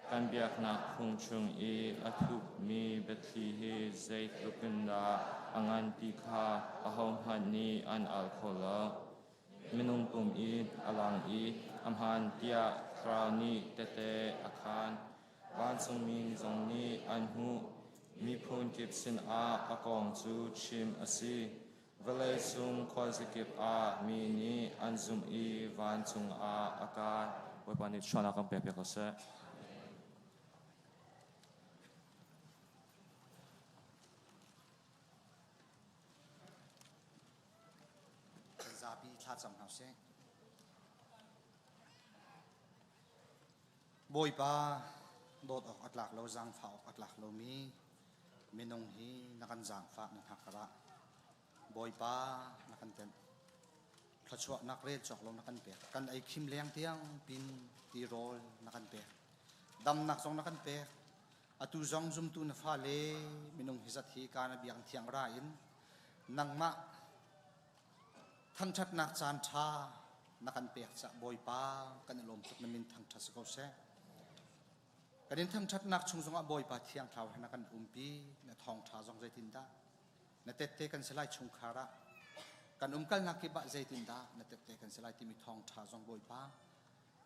Kan biaknak phung chung i a thukmi biathli hi zeitluk in dah a ngan ti kha ahohmanh nih an al kho lo. Minung pum i a lang i a hmaan tiah Thlarau nih tehte a khaan. Vancungmi zong nih an hmuh. Miphun kip sinah a kong cu chim a si. Vawleicung khuazakip ah mi nih an zumh i vancung ah a kai. Bawipa nih thluachuahnak kan pek piak ko seh. Kan zapi thlacam hna usih. Bawipa, dawt awk a tlak lo, zaangfah awk a tlak lomi minung hi na kan zaangfah na hnakkar ah Bawipa na kan tenh. Thluachuahnak rel cawk lo na kan pek. Kan ei khim leng tiang pin tirawl na kan pek. Damnak zong na kan pek. Atu zong zumtu na fale minung hi zat hi ka na biang thiang ra in nangmah Thangṭhatnak caan ṭha na kan pek cah Bawipa kan i lawm tuk na min thangṭhat si ko seh. Kan in thangṭhatnak chung zongah Bawipa thiang thlarau he na kan umpi na thawngṭha zong zeitindah na tette kan si lai chungkhar ah kan umkalnak kip ah zeitindah na tette kan si lai timi thawngṭha zong Bawipa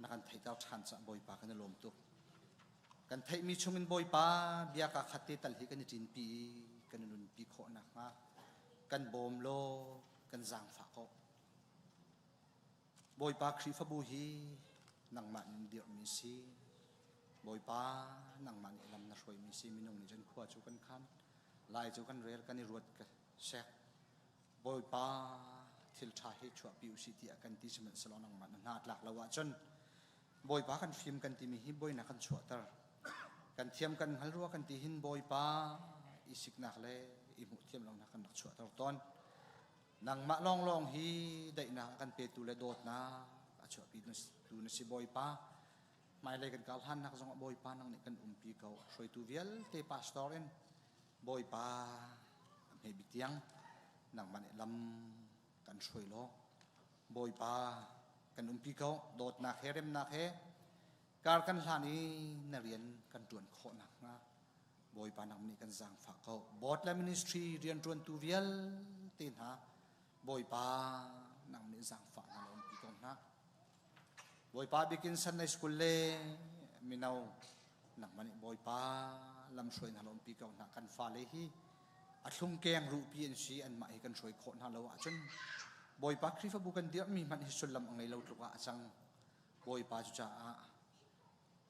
na kan theihter ṭhan cah Bawipa kan i lawm tuk. Kan theihmi chungin Bawipa bia ka khat te tal hi kan i ṭinpi i kan i nunpi khawh nakhnga kan bawm law kan zaangfah ko. Bawipa Khrihfabu hi nangmah nih dirhmi si. Bawipa nangmah nih lam na hruaimi si. Minung nih cun khua cu kan khan, lai cu kan rel, kan i ruat ka sek. Bawipa thil ṭha hi chuahpi usih tiah kan ti sihmanhsehlaw nangmah na hna tlak lo ahcun Bawipa kan fim kan timi hi buainak kan chuahter. Kan thiam kan hngal rua kan ti hin Bawipa i siknak le i hmuh thiam lonak kan rak chuahter tawn. Nangmah lawnglawng hi daihnak a kan petu le dawtnak a chuahpi tu na si Bawipa. Hmailei kan kal hannak zongah Bawipa nang nih kan umpi ko. Hruaitu vialte pastor in Bawipa a hme bik tiang nangmah nih lam kan hruai law Bawipa kan umpi ko. Dawtnak he remnak he kar kan hlan i na rian kan ṭuan khawh nakhnga Bawipa nang nih kan zaangfah ko. Board le ministry rianṭuantu vialte hna Bawipa nang nih zaangfah hna la umpi ko hna. Bawipa bikin Sunday School le mino nangmah nih Bawipa lamhruai hna la umpi ko hna. Kan fale hi a thlung keng ruhpi an si anmah hi kan hruai khawh hna lo ahcun Bawipa Khrihfabu kan dirhmi hmanh hi sullam a ngei lo tluk ah a cang. Bawipa cu caah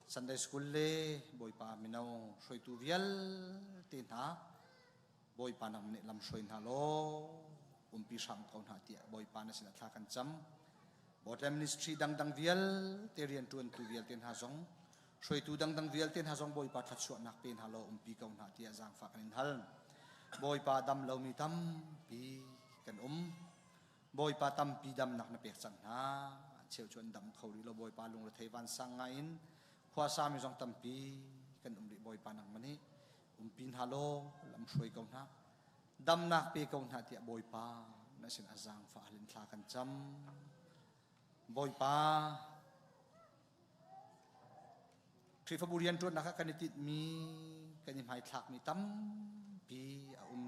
Sunday School le Bawipa mino hruaitu vialte hna Bawipa nang nih lam hruai hna law umpi hram ko hna tiah Bawipa na sinah thla kan cam. Bawtlem ministry dangdang vialte rianṭuantu vialte hna zong hruaitu dangdang vialte hna zong Bawipa thluachuahnak pe hna law umpi ko hna tiah zaangfah kan in hal. Bawipa dam lomi tampi kan um. Bawipa tampi damnak na pek cang hna. Cheu cu an dam kho rih lo Bawipa lungrethei vansang ngai in khuasami zong tampi kan um rih Bawipa nangmah nih umpi hna law lam hruai ko hna damnak pe ko hna tiah Bawipa na sin a zaangfah halin thla kan cam Bawipa Khrihfabu rianṭuannak ah kan i tinhmi kan i hmaithlakmi tampi a um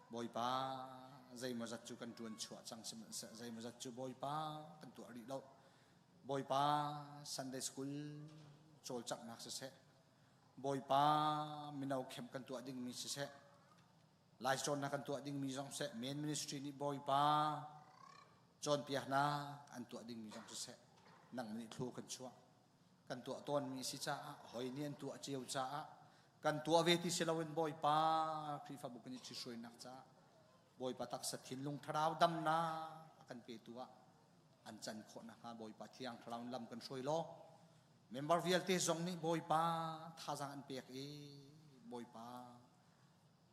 Bawipa zeimawzat cu kan ṭuan chuah cang sihmanhseh zeimawzat cu Bawipa kan tuah rih lo Bawipa Sunday School cawlcanghnak siseh Bawipa mino camp kan tuah dingmi siseh Lai cawnnak kan tuah dingmi zong siseh main ministry nih Bawipa cawnpiaknak an tuah dingmi zong siseh nang nih thlu kan chuah kan tuah tawnmi si caah hoi nih an tuah cio caah kan tuah ve ti si loin Bawipa Khrihfabu kan i ṭhihruainak caah Bawipa taksa thinlung thlarau damnak a kan petu ah an can khawh nakhnga Bawipa thiang thlarau in lam kan hruai law member vialte zong nih Bawipa thazaang an pek i Bawipa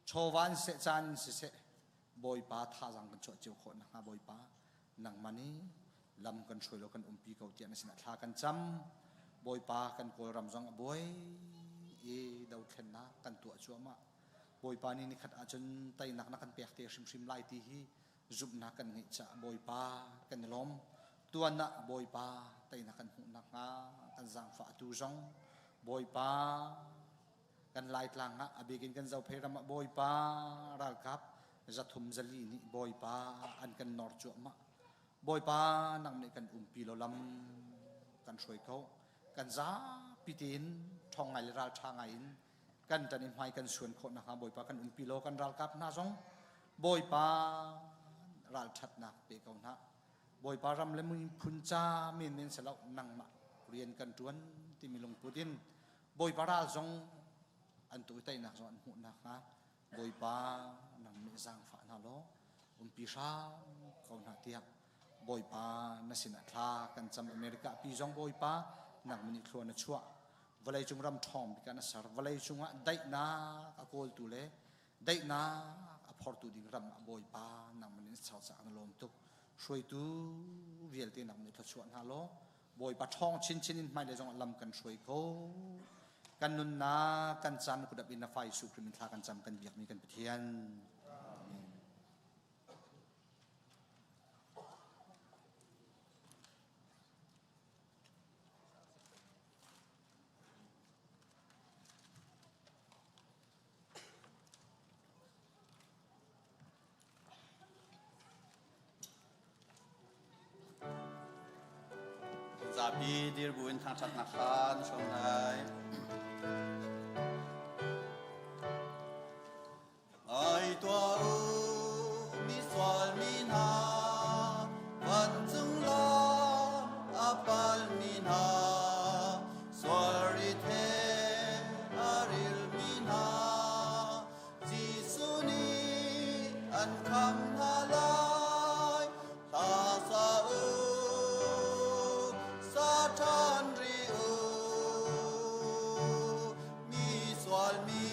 chawva in seh caan in siseh Bawipa thazaang kan chuah cio khawh nakhnga Bawipa nangmah nih lam kan hruai law kan umpi ko tiah na sinah thla kan cam Bawipa kan Kawlram zong a buai i dothlennak kan tuah cuahmah Bawipa nih nikhat ahcun teinak na kan pek te hrimhrim lai ti hi zumhnak kan ngeih caah Bawipa kan i lawm. Tuan ah Bawipa teinak kan hmuh nakhnga kan zaangfah atu zong Bawipa kan Laitlang ah a bikin kan Zophei ram ah Bawipa ralkap zathum zali nih Bawipa an kan nor cuahmah. Bawipa nang nih kan umpi lo lam kan hruai ko. Kan zapi tein ṭhawng ngai le ralṭha ngai in kan ṭan i hmai kan suan khawh nakhnga Bawipa kan umpi law kan ralkap hna zong Bawipa ralṭhatnak pe ko hna. Bawipa ram le miphun ca menmen si lo nangmah rian kan ṭuan timi lungput in Bawipa ral zong an tu i teinak zong an hmuh nakhnga Bawipa nang nih zaangfah hna law umpi hram ko hna tiah Bawipa na sinah thla kan cam America pi zong Bawipa nang nih thlua na chuah vawleicung ram ṭhawng bik ah na ser vawleicung ah daihnak a kawltu le daihnak a phortu ding ram ah Bawipa nangmah nih na ser caah na lawm tuk hruaitu vialte nang nih thluachuah hna law Bawipa ṭhawng chinchin in hmailei zong ah lam kan hruai ko kan nunnak kan caan kutap in na fa Jesuh Khrih min thla kan cam kan biakmi kan Pathian Amen. Zapi dir buin thangṭhatnak kha na hrawm lai. Ngai tuah u, misual mi hna, vancung lam a palmi hna, sual rit he a rilmi hna, Jesuh nih an khamh hna lai. Hla sa u, sa ṭhan rih u, mi sualmi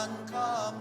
an khamh.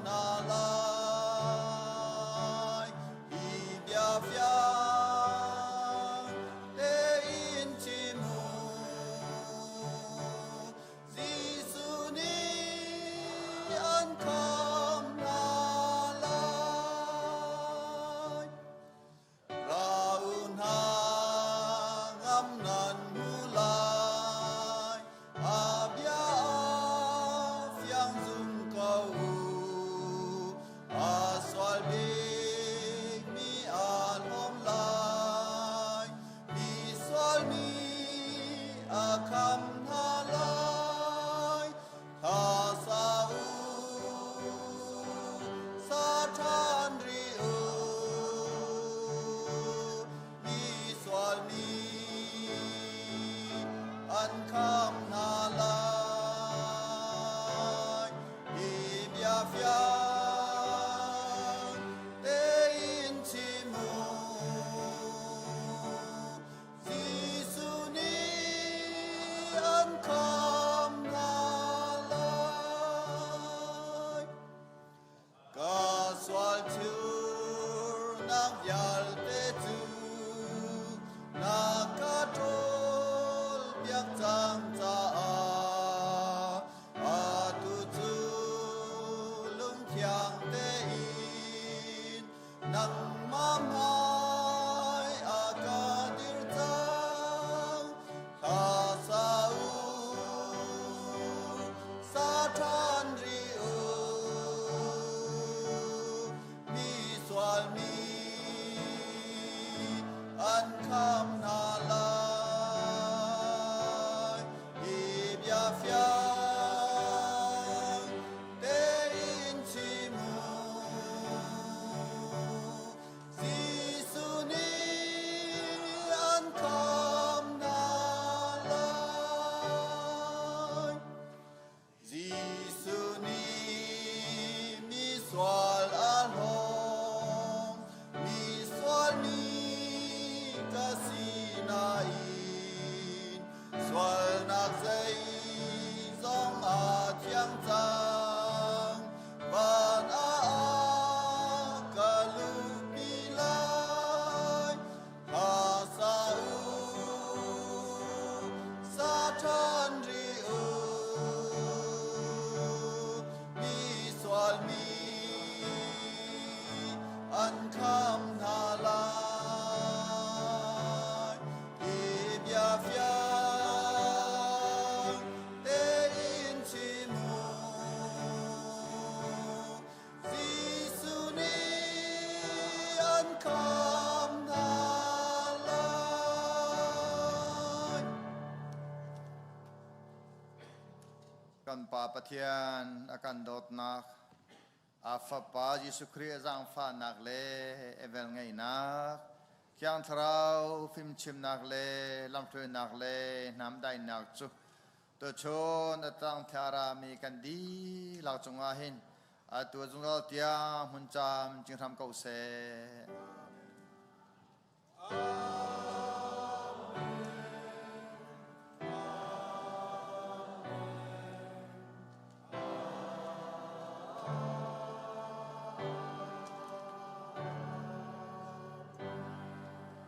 sual thurnak vialte cu na ka ṭawl piak cang caah atu cu lungthiang tein nangmah hmai a ka dir cang. Hla sa u, sa ṭhan rih u, mi sual mi an kham hna lai. Hi bia fiang tein chim u. Jesuh nih an kham hna lai. Jesuh nih mi sual a hlawm, mi sual mi ka si nain sualnak zeizong a thiang cang. Van ah ka luhpi lai, hla sa u, sa ṭhan rih u. Mi sual mi an kham hna lai. Hi bia fiang tein chim u. Jesuh nih an kham hna lai. Kan Pa Pathian a kan dawtnak, a Fapa Jesuh Khrih a zaangfahnak le a velngeihnak, Thiang Thlarau fimchimnak le lamhruainak le hnamdainak cu tuchun a tang thiarami kan dihlak cungah hin atu zungzal tiang hmun cam cing hram ko seh. Amen.